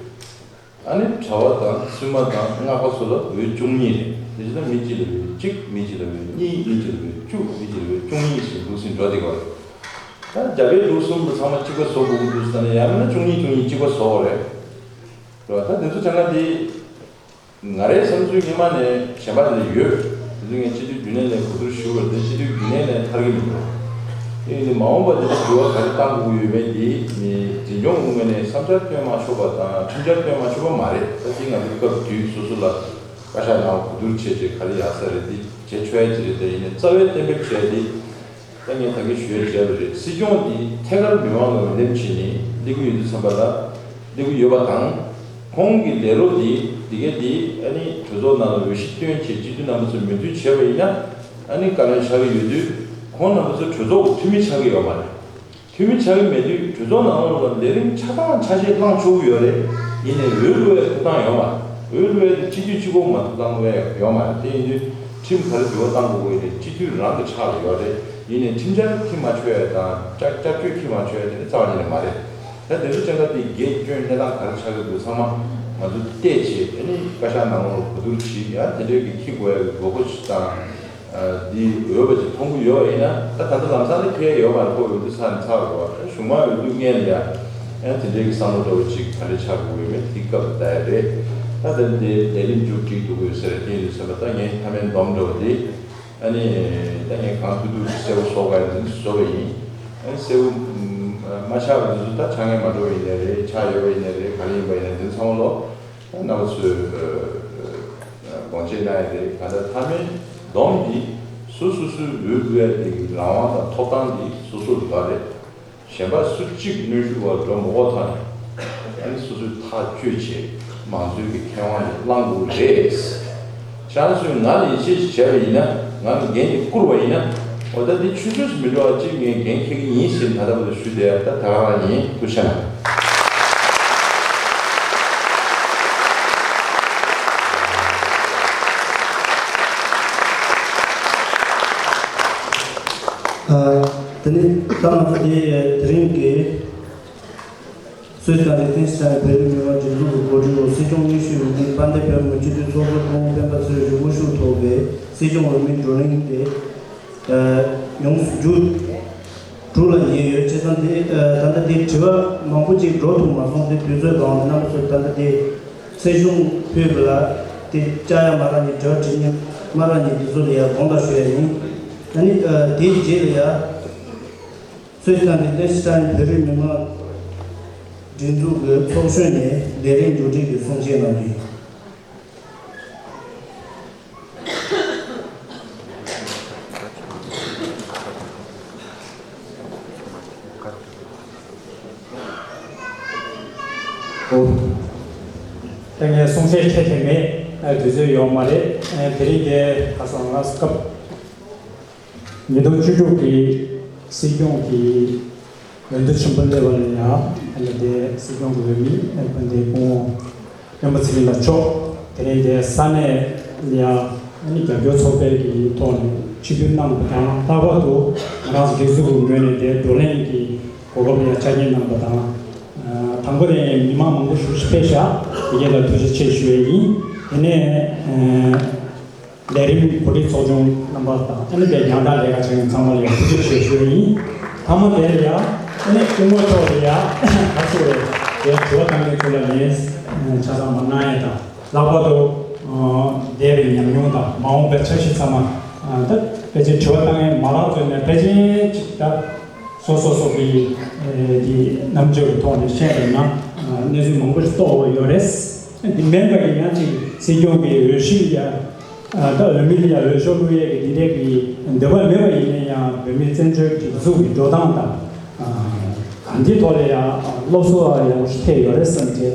ཨ་ནི་གྲྭ་བ་དང་སྲིད་དམག་དང་སྔགས་པ་ཚོ་ལ་འོས་བཅུ་གཉིས་རེད། དེ་བཞིན་མི་གཅིག་ལ་འོས་གཅིག་མི་གཅིག་ལ་འོས་གཉིས། མི་གཅིག་ལ་འོས་བཅུ། མི་གཅིག་ལ་འོས་བཅུ་གཉིས་ཞེས་འདུག་སེ་འགྲོ་བསྡད་ཀྱི་ཡོད་རེད། ད་རྒྱ་བལ་འབྲུག་གསུམ་དུ་ཚང་མ་གཅིག་པ་བཟོ་དགོས་ཀྱི་འདུག་ཟེར་ན་ཡང་མིན་ན་བཅུ་གཉིས་བཅུ་གཉིས་གཅིག་པ་བཟོ་དགོས་རེད། རེད་བ། ད་དེ་ཚོ་བྱས་ན་དེ། ང་རའི་བསམ་ཚུལ་སྔོན་མ་ནས་གཞན་པ་དེ་འདྲ་ཡོད། དེ་ཚོ་ངས་སྤྱི་འཐུས་རྒྱུན་ལས་ནས་གོ་བསྡུར་ཞུ་བར་དེ་སྤྱི་འཐུས་རྒྱུན་ལས་ནས་ཐར་གྱི་མི་འདུག་དེ་ཡིན་དུས་མ་འོངས་པ་དེ་ཚོ་འགྱུར་བ་ག་རེ་གཏང་དགོས་ཀྱི་ཡོད་མེད་དེ་ནི་འཛིན་སྐྱོང་ངོས་ནས་བསམ་འཆར་བཏོན་མ་ཆོག་པ་དང་ཁྲིམས་འཆར་བཏོན་མ་ཆོག་པ་མ་རེད། ད་དེ་ང་ཚོ་སྐབས་དུས་སོ་སོ་ལ་བཀའ་ཤག་ནང་གོ་བསྡུར་བྱས་རྗེས་ག་རེ་ཡག་ས་རེད་དེ་བྱེད་ཆོག་ཡ་ཅིག་རེད། དེ་ཡིན་ནའི་རྩ་བའི་གཏན་འབེབས་བྱས་དེ། ད་ངས་ད་གིན་ཞུ་ཡ་བྱས་པ་རེད། སྲིད་སྐྱོང་འདི་ཐད་ཀར་མི་མང་ལ་འོས་འདེམས་བྱས་ནས་སླེབས་ཀྱི་ཡོད་དུས་ཙམ་པ་ལ་སླེབས་ཀྱི་ཡོད་པ་དང་། ཁོང་གི་ལས་རོགས་འདི་འདི་གས་འདི་ཨ་ནི་གྲོས་ཚོགས་ནང་ལ་འོས་གཞི་བཏོན་བྱས་སྤྱི་འཐུས་རྣམ་པ་ཚོས་མོས་མཐུན་བྱས་པ་ཡིན་ན་ཨ་ནི་བཀའ་བློན་ཆགས་ཀྱི་ཡོད་དུས་ཁོང་རྣམ་པ་ཚོ་གྲོས་ཚོགས་ཀྱི་འཐུས་མི་ཆགས་ཀྱི་ཡོད་མ་རེད། འཐུས་མི་ཆགས་ཀྱི་མེད་དུས་གྲོས་ཚོགས་ནང་ལོགས་ལ་ལས་རིམ་ཆ་ཚང་ཆ་ཤས་བླངས་ཆོག་གི་ཡོད་རེད། ཡིན་ནའི་འོས་བླུག་པའི་ཐོབ་ཐང་ཡོད་མ་རེད། འོས་བླུག་པའི་སྤྱི་འཐུས་གཅིག་པོ་མ་གཏོགས་བླངས་པའི་ཡོད་མ་རེད། དེ་ཡིན་དུས་ཁྲིམས་ག་རེ་འགྱུར་བ་གཏང་དགོས་ཀྱི་རེད། སྤྱི་འཐུས་རང་གི་ཕྱག་ལ་ཡོད་རེད། ཡིན་ནའི་ཁྲིམས་འཆར་འཁྱེར་མ་ཆོག་ཡ་དང་བསྐྱར་བསྐྱར་བཅོས་འཁྱེར་མ་ཆོག་ཡ་དེ་ནི་རྩ་བ་ཉིད་ནས་མ་རེད། ད་དེ་ཚོ་ཅང་ག་དེ་གལ་སྐྱོན་གནས་སྟངས་ག་རེ་ཆགས་ཀྱི་འདུག་ཚང་མ་ང་ཚོ་བལྟས་བྱས་ཨ་ནི་བཀའ་ཤག་ནང་ལོགས་གོ་བསྡུར་བྱེད་ཡ་དེ་འདྲའི་གི་འཁྱེར་དགོས་ཡ་གི་དགོས་མཁོ་ཞིག་དང་། འདི་འོས་པ་ཅིག་མཐོང་གི་ཡོད་པ་ཡིན་ན་ད་ད་ལྟ་ལམ་སང་ནས་ཁེལ་ཡོད་མ་རེད། ཁོ་འོས་བསྡུ་ཚར་ནས་ཚར་བ་རེད་བ། གཞུག་མ་འོས་བསྡུ་སྔོན་ལ་ཡ་ཨ་དེ་འདྲའི་གི་བསམ་བློ་འདྲ་བོ་ཅིག་ག་འདྲ་ཆགས་དགོས་ཡོད་མེད་དེ་སྐབས་ལ་ལྟ་ཡ་རེད། ད་ལྟ་འདི་ལས་རིམ་མཇུག་སྒྲིལ་འགྲོ་གི་ཡོད་ས་རེད། དེ་ཡིན་དུས་ཙམ་པ་ད་ངས་མཐའ་མའི་སྡོམ་འདྲ་བོ་འདི་ཨ་ནི་ད་ངས་གང་ཐུབ་ཐུབ་གསལ་པོ་བཟོ་དགོས་ཡ་འདི་བཟོ་བ་ཡིན། ཨ་ནི་གསལ་པོ་མ་ཆགས་པ་འདི་ཚོ་ད་ཆགས་ངེས་མ་འགྲོ་བ་ཡིན་ནའི་རེད། ཆགས་ཡོད་པ་ཡིན་ནའི་རེད། ག་རེ་ཡིན་པ་ཡིན་ནའི་འདི་ཚང་མ་ལོ། རྣམ་པ་ཚོས་ བྱེད་ན་ཡང་རེད། ག་ད་མཐའ་མའི་བསྡོམས་འདི་སོ་སོ་སོའི་འོས་དགོས་ཡ་དེ་གི་རང་དབང་དང་ཐོབ་ཐང་འདི་སོ་སོར་ཡོད་རེད། གཞན་པ་སུ་གཅིག་གནོན་ཤུགས་བ་འགྲོ་མི་དགོས་ཐང་ཡང་ཨ་ནི་སོ་སོའི་ཐག་གཅོད་བྱེད། མང་གཙོའི་གི་ཁེ་དབང་ལས་བླང་དགོས་རེད། ཁྱེད་རང་ཚོས་ང་ལ་ཡིད་ཆེས་བྱས་པ་ཡིན་ན། ང་ལ་འགན་དེ་བསྐུར་བ་ཡིན་ན། འོ་ད་འདི་ཆུད་ཟོས་སུ་མི་འགྲོ་བ་གཅིག་ངས་འགན་འཁྱེར་གི་ཡིན་ཟེར་ད་ལྟ་བར་དུ་ཞུས་བསྡད་ཡ་ད་ད་ག་རང་ཡིན། ཐུགས་རྗེ་གནང་། ཨ། དེ་ནས་ད་ང་ཚོ་དེ་དེ་རིང་གི་སུད་སི་དང་ལིག་ཏེན་སི་ཊན་བོད་རིགས་མི་མང་སྒྲིག་འཛུགས་ཀྱི་གོ་སྒྲིག་འོག་སྲིད་སྐྱོང་དངོས་ཤུགས་འོས་མི་དཔལ་ལྡན་བོད་མི་སྤྱི་འཐུས་ཚོགས་གཙོ་སྐུ་ངོ་སྤེན་པ་ཚེ་རིང་གི་དབུ་བཞུགས་ཐོག་པའི་སྲིད་སྐྱོང་འོས་མིའི་བགྲོ་གླེང་དེ་ཨ་ཡོངས་སུ་མཇུག་གྲུབ་ལ་ཉེ་ཡོད། བྱས་ཙང་དེ་ཨ་ད་ལྟ་དེ་དྲི་བ་མང་པོ་ཅིག་འགྲོ་ཐུབ་མ་སོང་། དེ་དུས་ཚོད་འགོར་བ་རྣམ་པ་ཚོས་ད་ལྟ་དེ་སྲིད་སྐྱོང་ཕུད་པ་ལ་དེ་བཅར་ཡ་མ་རག་མཁན། དྲི་བ་དྲི་མཁན་མ་རག་མཁན་དེ་ཚོ་ལ་ཡ་དགོངས་དག་ཞུ་ཡ་ཡིན། ཨ་ནི་ཨ་དེའི་རྗེས་ལ་ཡ། སུད་སི་དང་ལིག་ཏེན་སི་ཊན་བོད་རིགས་མི་མང་སྒྲིག་འཛུགས་ཀྱི་ཚོགས་གཞོན་ནས་ལས་རིམ་མཇུག་སྒྲིལ་གྱི་གསུང་བཤད་གནང་རྒྱུ་ཡིན། ཨོ། ད་ངས་གསུང་བཤད་ཆེ་ཆེ་མེད། ཨ་དུས་ཚོད་ཡོད་མ་རེད། ཨ་དེ་རིང་དེ་ཁ་སང་ང་སྐབས། ཉིས་སྟོང་བཅུ་དྲུག་གི་སྲིད་སྐྱོང་གི་འོས་བསྡུ་ཆེན་པོ་སླེབས་པ་ལ་ཡང་ཨ་ནི་དེ་སྲིད་སྐྱོང་གི་འོས་མི་ཨ་ནི་དེ་སྐུ་ངོ་སྤེན་པ་ཚེ་རིང་ལགས་མཆོག་དེ་རིང་དེ་ས་གནས་ལ་ཡང་ཨ་ནི་རྒྱབ་སྐྱོར་ཚོགས་པའི་གི་ཐོག་ནས་ཆིབས་བསྒྱུར་གནང་བ་དང་། ལྷག་པར་དུ་ང་རང་ཚོ་སྒྲིག་འཛུགས་ཀྱི་ངོས་ནས་དེ་བགྲོ་གླེང་གི་གོ་སྐབས་ལ་ཡང་ཆ་རྐྱེན་གནང་བ་དང་། ཨ་དང་པོ་དེ་མི་མང་མང་པོ་ཞེ་པོ་ཅིག་ཕེབས་ཤག་དེ་གས་ལ་ཐུགས་རྗེ་ཆེ་ཞུ་ཡས་ཡིན། དེ་ནས་ཨ། ལས་རིམ་གོ་སྒྲིག་ཚོགས་ཆུང་རྣམ་པ་དང་ཨ་ནི་དཔེ་རྒྱང་ཐག་ལས་ཀ་བྱེད་མཁན་ཚང་མ་ལ་ཡང་ཐུགས་རྗེ་ཆེ་ཞུ་ཡ་ཡིན། མཐའ་མ་དེ་ལ་ཡང་ཨ་ནི་སྐུ་ངོ་མཆོག་ལ་ཡང་ག་ཚོད་རེད་དེ་དྲི་བ་བཏང་མཁན་ཚོ་ལ་ལན་ཆ་ཚང་མ་གནང་ཡ་དང་། ལྷག་པར་དུ་འདས་པའི་ཉམས་མྱོང་དང་མ་འོངས་པའི་འཆར་གཞི་ཚང་མ་ད་ཕལ་ཆེར་དྲི་བ་བཏང་མཁན་མ་རག་ཚོད་ནས་ཕལ་ཆེར་ཅིག་ད། སོ་སོ་སོ་གི་ཨེ་དེ་རྣམ་དཔྱོད་ཀྱི་ཐོག་ནས་བཤད་པ་ཡིན་ན་ཨ་གནས་ཚུལ་མང་པོ་ཞིག་རྟོགས་ཡོད་རེད། དེ་མིན་པ་ཡིན་ན་ཅིག་སྲིད་སྐྱོང་གི་འོས་གཞི་ལ་ཡ་ཨ་ད་འོས་མི་ལ་ཡ་འོས་ཤོག་བླུག་ཡས་ཀྱི་དེ་འདྲས་ཀྱི་འདོད་པ་མེད་པ་ཡིན་ན་ཡང་བོད་མིའི་བཙན་བྱོལ་སྒྲིག་འཛུགས་ཀྱི་འགྲོ་སྟངས་དང་ཨ་གང་ཅིའི་ཐོག་ལ་ཡ་སློབ་གསོ་ཡག་པོ་ཞིག་ཐེབས་ཡོད་རེད་བསམ་བྱས། དེ་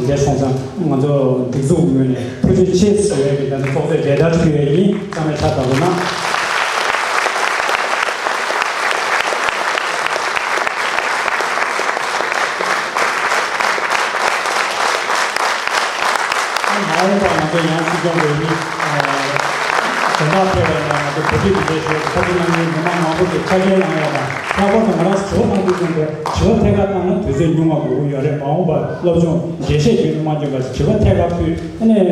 འདྲའི་སོང་ཙང་ང་ཚོ་སྒྲིག་འཛུགས་ངོས་ནས་ཐུགས་རྗེ་ཆེ་ཞུ་ཡས་ཀྱི་ད་ནི་ཚོགས་གཙོས་མཇལ་དར་ཕུལ་ཡས་ཡིན། ཚང་མས་ཕྱག་རྡབ་རོགས་གནང་། མ་འོངས་པར་ང་ཚོ་ཡང་སྲིད་སྐྱོང་འོས་མི་གཞན་དག་ཕེབས་པ་ཡིན་ན་ང་ཚོ་གོ་སྒྲིག་དེ་འདྲའི་ཞུ་ཁ་ཆེ་གནང་མཁན་མི་མང་མང་པོ་ཞིག་ཆ་རྐྱེན་གནང་ཡོད་པ། ལྷག་པར་དུ་ང་རང་ཚོ་དྲི་བ་གནང་དུས་ཙམ་པའི་དྲི་བ་ཐད་ཀར་བཏང་ན་དུས་ཚོད་ཉུང་བ་དགོས་ཀྱི་ཡོད་རེད། མ་འོངས་པར་སློབ་སྦྱོང་འགྲེལ་བཤད་རྒྱུན་དུ་མ་འགྱོད་པ་ཞིག་དྲི་བ་ཐད་ཀར་ཕུལ། ཨ་ནི་ཨེ་ག་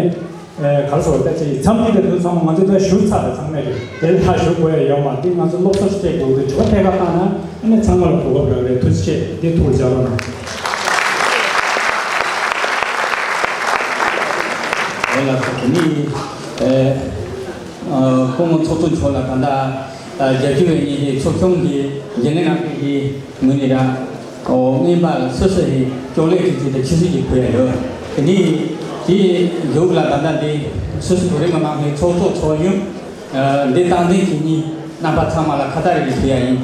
རེ་ཟེར་ད་ཅིག་མཚམས་འདི་ལ་དུས་ཚང་མ་ང་ཚོ་ད་ཞུ་ཚར་རེད། ཚང་མས་རེད། དེ་ལ་ཞུ་དགོས་ཡ་ཡོད་མ་རེད། ང་ཚོ་སློབ་གསོ་ཞིག་སྤྲད་དགོས་འདུག་དྲི་བ་ཐད་ཀར་བཏང་ན་ཨ་ནི་ཚང་མ་ལ་གོ་སྐབས་རག་རེད། ཐུགས་རྗེ་ཆེ། འདི་ཐུགས་ལ་འཇགས་རོགས་གནང་། འོ་ལགས་སོ། དེ་ནི་ཨེ་ཨ་སྐུ་ངོ་ཚོགས་གཙོ་མཆོག་ལ་ད་ལྟ་ཨ་རྒྱལ་སྤྱི་བའི་ཉིན་ཧེ་ཚོགས་ཆུང་གི་རྒྱུན་ལས་རྣམ་པའི་ངོས་ནས་ར། ཨོ་རྔན་པ་སོ་སོ་ཡི་ཅོག་ལེ་ཅིག་ཅིག་དང་ཆུ་ཚོད་ཅིག་ཕུལ་ཡ་ཡོད། དེ་ནི་དེའི་མཇུག་ལ་ད་ལྟ་འདི་སོ་སོ་བོད་རིགས་མི་མང་གི་ཚོགས་གཙོ་ཚོགས་གཞོན་འདི་སྟངས་འཛིན་བྱེད་མཁན་རྣམ་པ་ཚང་མ་ལ་ཁ་ཏ་རེ་ཅིག་ཕུལ་ཡ་ཡིན།